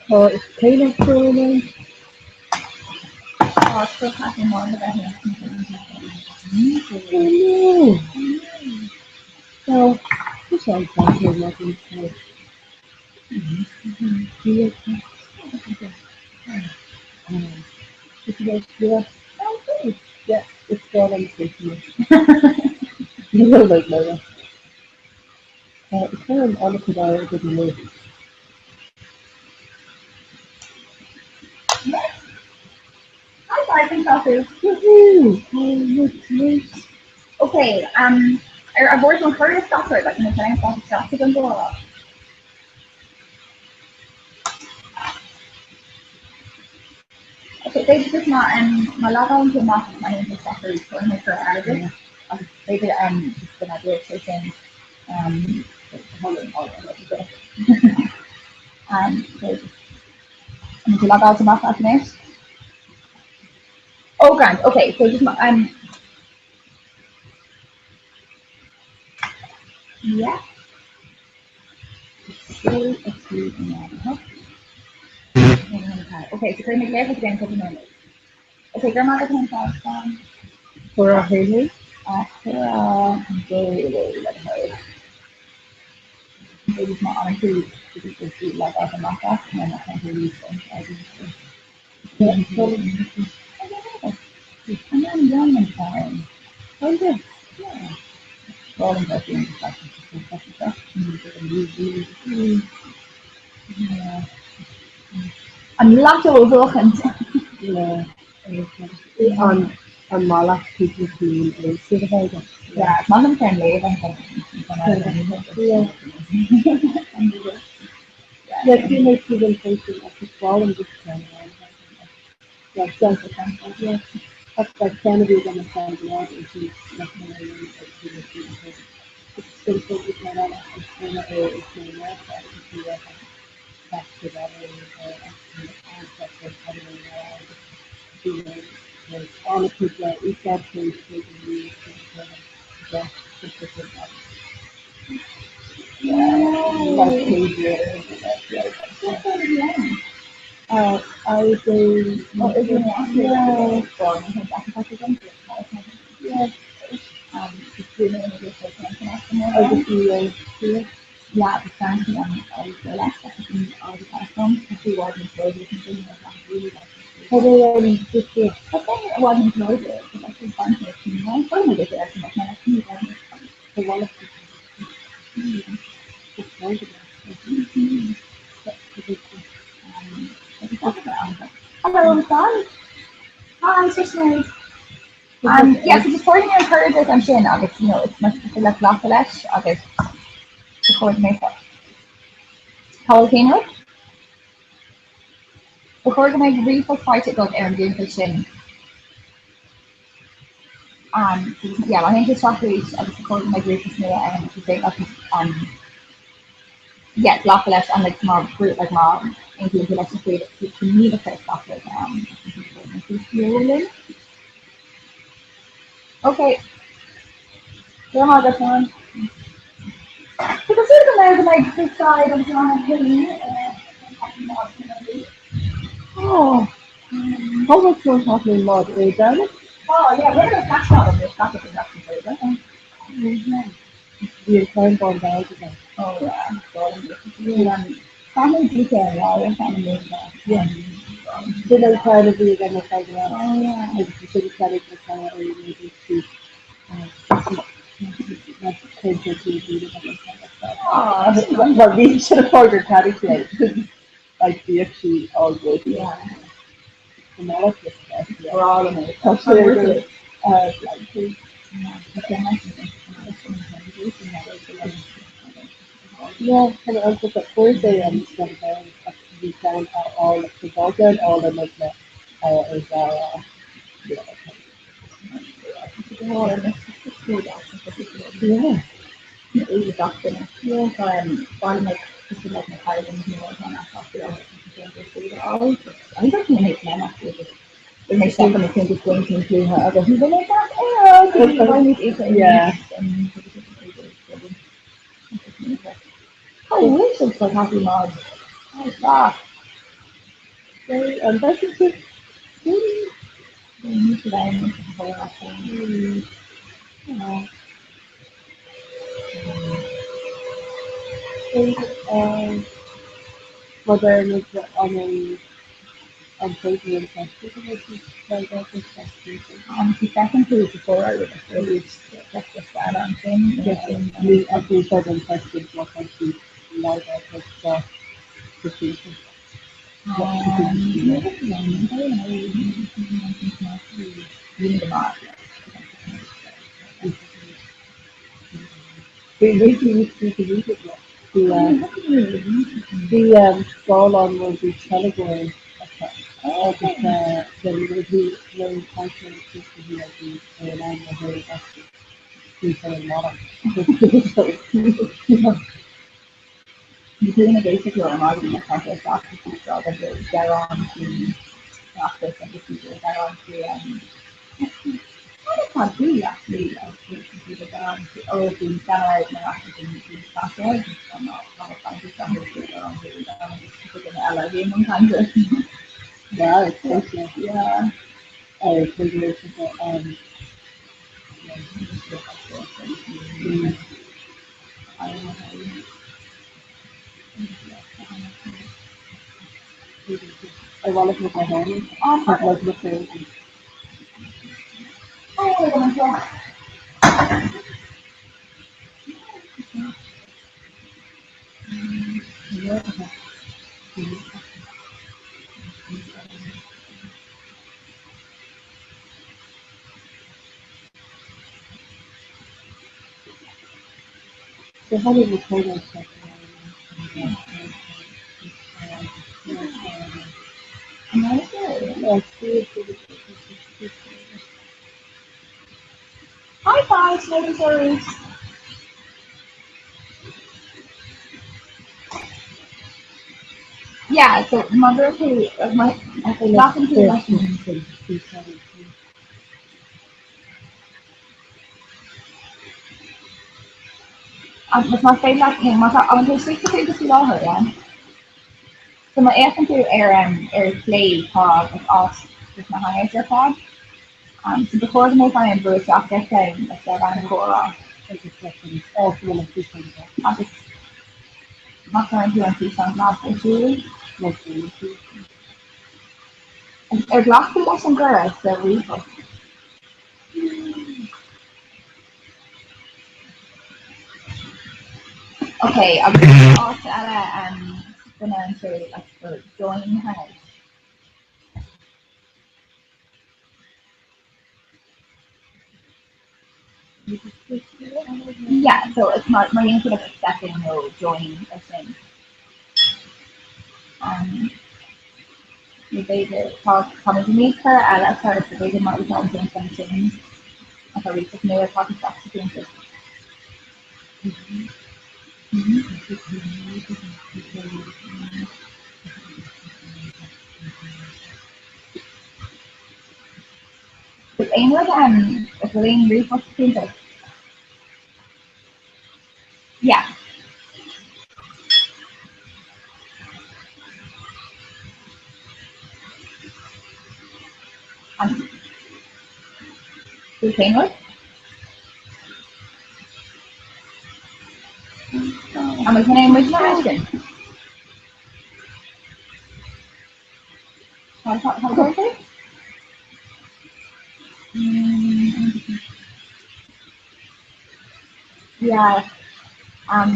Tá is céile Scoil Chaitlín Maude le bheith Oh no! Well, bhí sé an ceantar mar bhí sé. Yeah, it's gone on the station. You will like later. Is an an-chuid airgid amuigh. Hi guys, an tú? Woohoo! Oh, look, Okay, um, ar an bhord an chur isteach like na ceann isteach don bhla. Okay, b'fhéidir just má um, má logálann tú amach má théann tú isteach arís chuir mé cur airgead agus b'fhéidir um, just go n-oibreoidh sé sin um, um, so just an tú logáilte amach as anois? Oh, grand. Okay, so just um, yeah. Okay, so cuir mé léamh again cúpla nóiméad. Okay, gur maith an fástán. Chura héhé? Chura le B'fhéidir má fhanann tú logáilte amach as nó má théann tú arís An lotto a bhuachan. An an mbealach cúpla céim éagsúil a bheith agat. Yeah, is maith liom ceann léamh an Yeah, bhí mé siad an freisin ach is breá liom just ceann amháin a bheith agam. Yeah, yeah. Ach like ceann a bhí agam ar feadh i bhfad ó shin nach mé a dhéanamh agus bhí mé siad an Agus sin cúpla ceann eile agus fuair mé é is mé i agus ní raibh ach bhí mé an-cúpla úsáid tar éis cúig Uh, I was a Oh, is it yeah, yeah. Agus bhí yeah. Yeah, the fancy one I go left and all the platforms to see what is going Tá é an just I think it wasn't loaded, but like the bunch of team. I probably did it actually, like, the wallet. Hello, Don. Hi, Sinead. Yeah, so just fuair mé an cuireadh ansin agus you know, it's much le glacadh leis agus ba chóir go mbeidh Tá cén rud? Ba chóir go mbeidh ríomhphost faighte agat ar an gcuntas sin. So just, yeah, má théann tú isteach arís agus ba chóir go mbeidh ríomhphost nua ann agus é agus um, yeah, glacadh leis an like, má brú like, má aontaíonn tú leis na coinníollacha isteach leis linn. Okay. Go maith agat, Seán. So tá súil agam go mbeidh Chris Side agus Anna Hill Oh, how much more happening mod é Domhnach? Oh, yeah, we're gonna catch up on this topic of that. Bhí an ceann bán dearg again. Oh, yeah. Family detail, yeah, we're family Yeah. Sin an ceann a bhí agam ar feadh i bhfad. Oh, yeah. Agus bhí sin ceannaigh na ceann ar na sí. Well, bhí sin a fág ceannaigh sé like bhí sí all good. Yeah. The mala Bra mé. Tá sé like Yeah, kind of uncle but Thursday and Sunday bhí ceann all the ball all the like is yeah. Yeah. Yeah. Oh, we should still happy mod. Oh, stop. And that's it. Rud ar nós an an féidir liom feiceáil go bhfuil An feiceann tú sa chomhrá arís teist eile ansin? Ní ach ní féidir an feiscint má tá sí laghdaithe go cinnte. Bhí scáileán nuair bhí teilgeoir agus bhí cainteoir a bhí ar an am le haghaidh bhí sé an mara. Bhí daoine ag éisteacht leo ar maidin ag caint ar feachtas agus gearán faoi feachtas agus bhí siad ag gearán faoi Cad atá faoi actually agus bhí siad ag gearán faoi ó faoin ceannaire na reachtas an faoin cainte agus tá ná tá na cainte seo faoi gearán faoi agus duine eile a bhí i mbun cainte. Yeah, it's crazy. Yeah. Oh, crazy. Ar mhaith leat na héirí? Ar mhaith leat na Hi guys, ladies arís. Yeah, so má bhfuil tú glacann tú leis an Agus más féidir leat féin, má tá an tú istigh sa cuntas faoi láthair, yeah? So má fhéachann tú ar um, ar chlé tá like, áit leis na hangouts ar fad. Um, so ba chóir go mbeifeá in ann brú isteach ar cheann like, le bheith an comhrá. Agus leis an áit a bhfuil an físeán glas. Agus má chuireann tú an físeán glas ar siúl. Má chuireann tú. Agus ar ghlac tú leis an gcuireadh sa ríomhphost? Ok, agus áit eile um, go ndeireann sé like, for join hangout. Yeah, so it's mar mar dhéanann tú like accepting nó join ar sin. Um, Ní b'fhéidir tá tá muid i ndiaidh cuireadh eile a chur so b'fhéidir má úsáideann tú an ceann sin atá ríomhphost nua atá isteach sa chuntas. Is aon rud um, is bhfuil aon ríomhphost sa chuntas? Yeah. An Tú cén rud? An bhfuil cén muid mar sin? Tá tá tá Yeah. Um,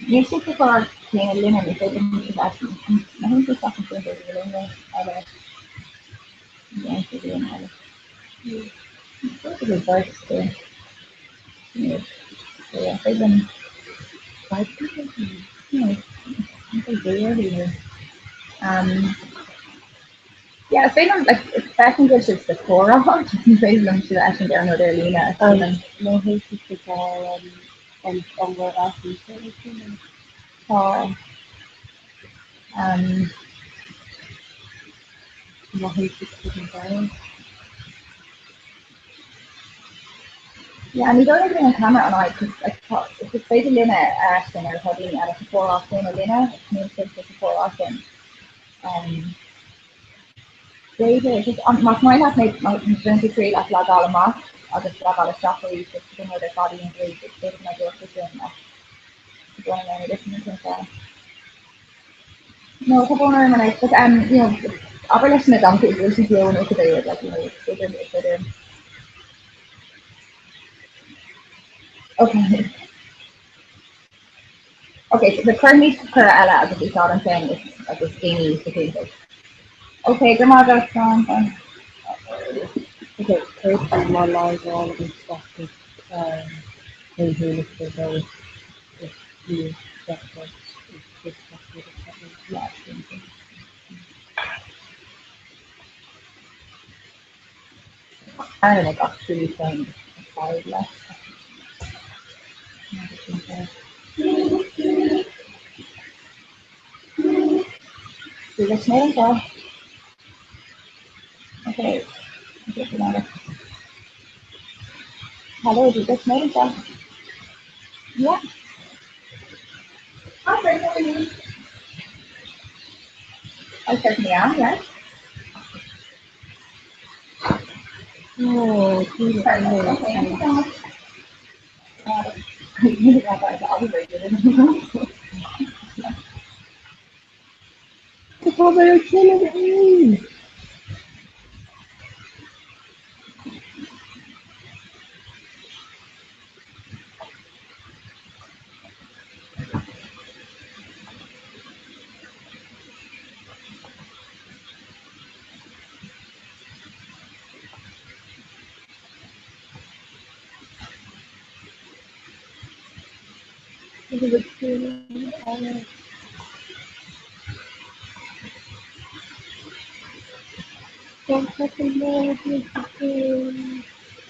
níl sé sa chomhrá céanna linne, ní féidir liom a bheith na hiontais isteach ansin go bhfuil aon eile déanta daoine eile. Is dócha go bhfuil beirt de so yeah, féidir liom Um, Yeah, is féidir liom, like, feicim go bhfuil sibh sa chomhrá, just ní féidir liom sibh a fheiscint ar an rud ar líne. Má théann tú go an an bhfuil athraítear é sin? Tá. Um, Má théann tú go an dara. Yeah, ní dóigh liom go bhfuil an camera an aghaidh, cos, like, tá, is féidir linne a fheiscint ar tá daoine eile sa chomhrá céanna linne, níl sibh sa chomhrá sin. Um, B'fhéidir, just más maith leat nó má bhaineann tú triail as logáil amach agus logáil isteach arís just don rud ar fad a dhéanamh arís, is b'fhéidir go n-oibreodh sé sin ach tá brón orm anois ní cinnte. No, tá brón orm anois, but um, you know, abair leis na daltaí go bhfuil siad beo nó cibé rud, like, you know, is féidir, is féidir. Okay. Ok, so cuirfimid cuireadh eile agus úsáid ansin agus daoine sa chuntas. Ok, go raibh maith agat, slán, bye. Ok, cuir tú má logálann isteach is 1 1 2 is 3 4 is 6 Yeah, cinnte. Éireannaigh ach 3 féin atá leis. Leis mé anseo. Okay. Hello, do you get me anseo? Yeah. Hi, Greg, how are you? I certainly am, yes. Oh, Tá mé ag chéile aon. Hello,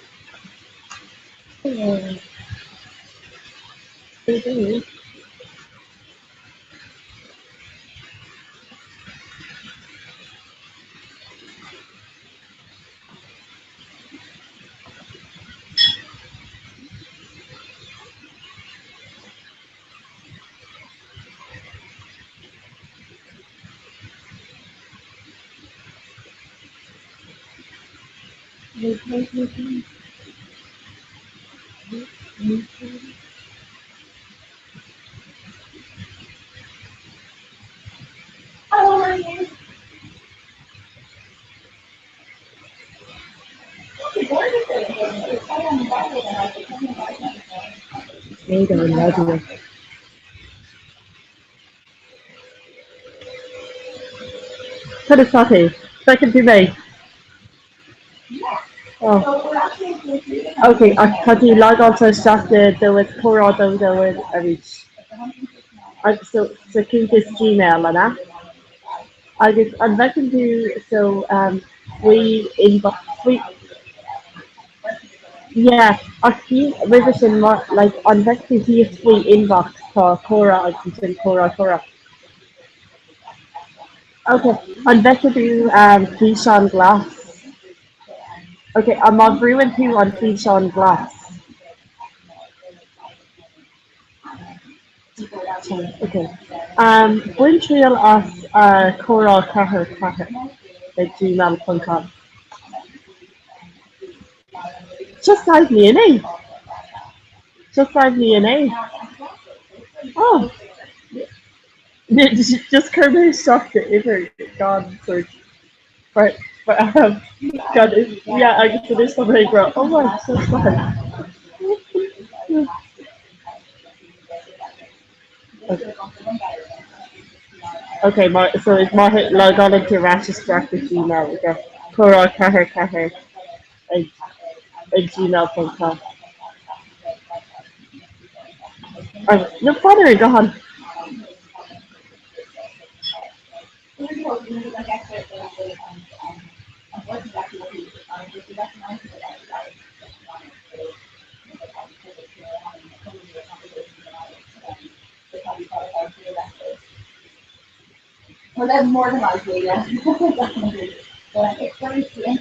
how are you? Éadan an raidió. Cad is tá tú? Feiceann tú mé? Oh. Ok, ach tá tú logáilte isteach do do comhrá 2 2 arís. Agus so sa chuntas Gmail, an ea? Agus an bhfeiceann tú so um, faoi inbox faoi Yeah, ach fiú roimhe sin má like an bhfeiceann tú thíos faoi inbox tá comhrá agus ansin comhrá comhrá. Ok, an bhfeiceann tú um, físeán glas? Ok, an má bhrúann tú an físeán glas? Ok. Um, bain triail as uh, comhrá 4 4 ag gmail.com. Just deimhníonn é. Just deimhníonn é. Oh. Just chuir mé isteach d'uimhir gan sort but but um gan yeah agus anois tá mé ag rá oh my so sorry. Okay. Okay, mar so is má logálann tú ar ais isteach do Gmail ag comhrá 4 4 ag ag gmail.com. No fan ar an guthán. Well, that's more than likely, yeah. Definitely. But it's very slim,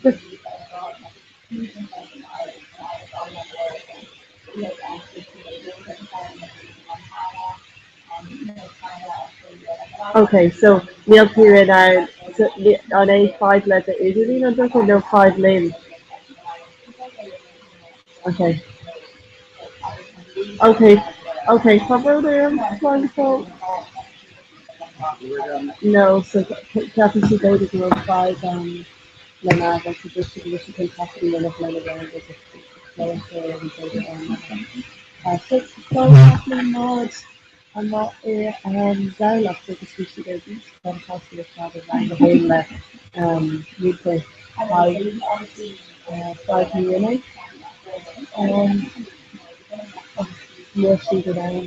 Just Ok, so níl tú in ann, so an é fadhb le d'idirlíon an drochuair nó fadhb linn? Ok. Ok, ok, tá brón orm, slán go fóill. No, so ceapann sí b'fhéidir go bhfuil fadhb um, lena ábhar so dúirt sí go bhfuil sí chun taifead a dhéanamh lena rang agus clóistear an b'fhéidir ann. So Scoil Chaitlín Maude amuigh i dTamhlacht agus bhí siad ar bís chun tosú ar fad i rang a haon le múinteoir Sadhbh Ní Fhinné. Ach níl siad in ann.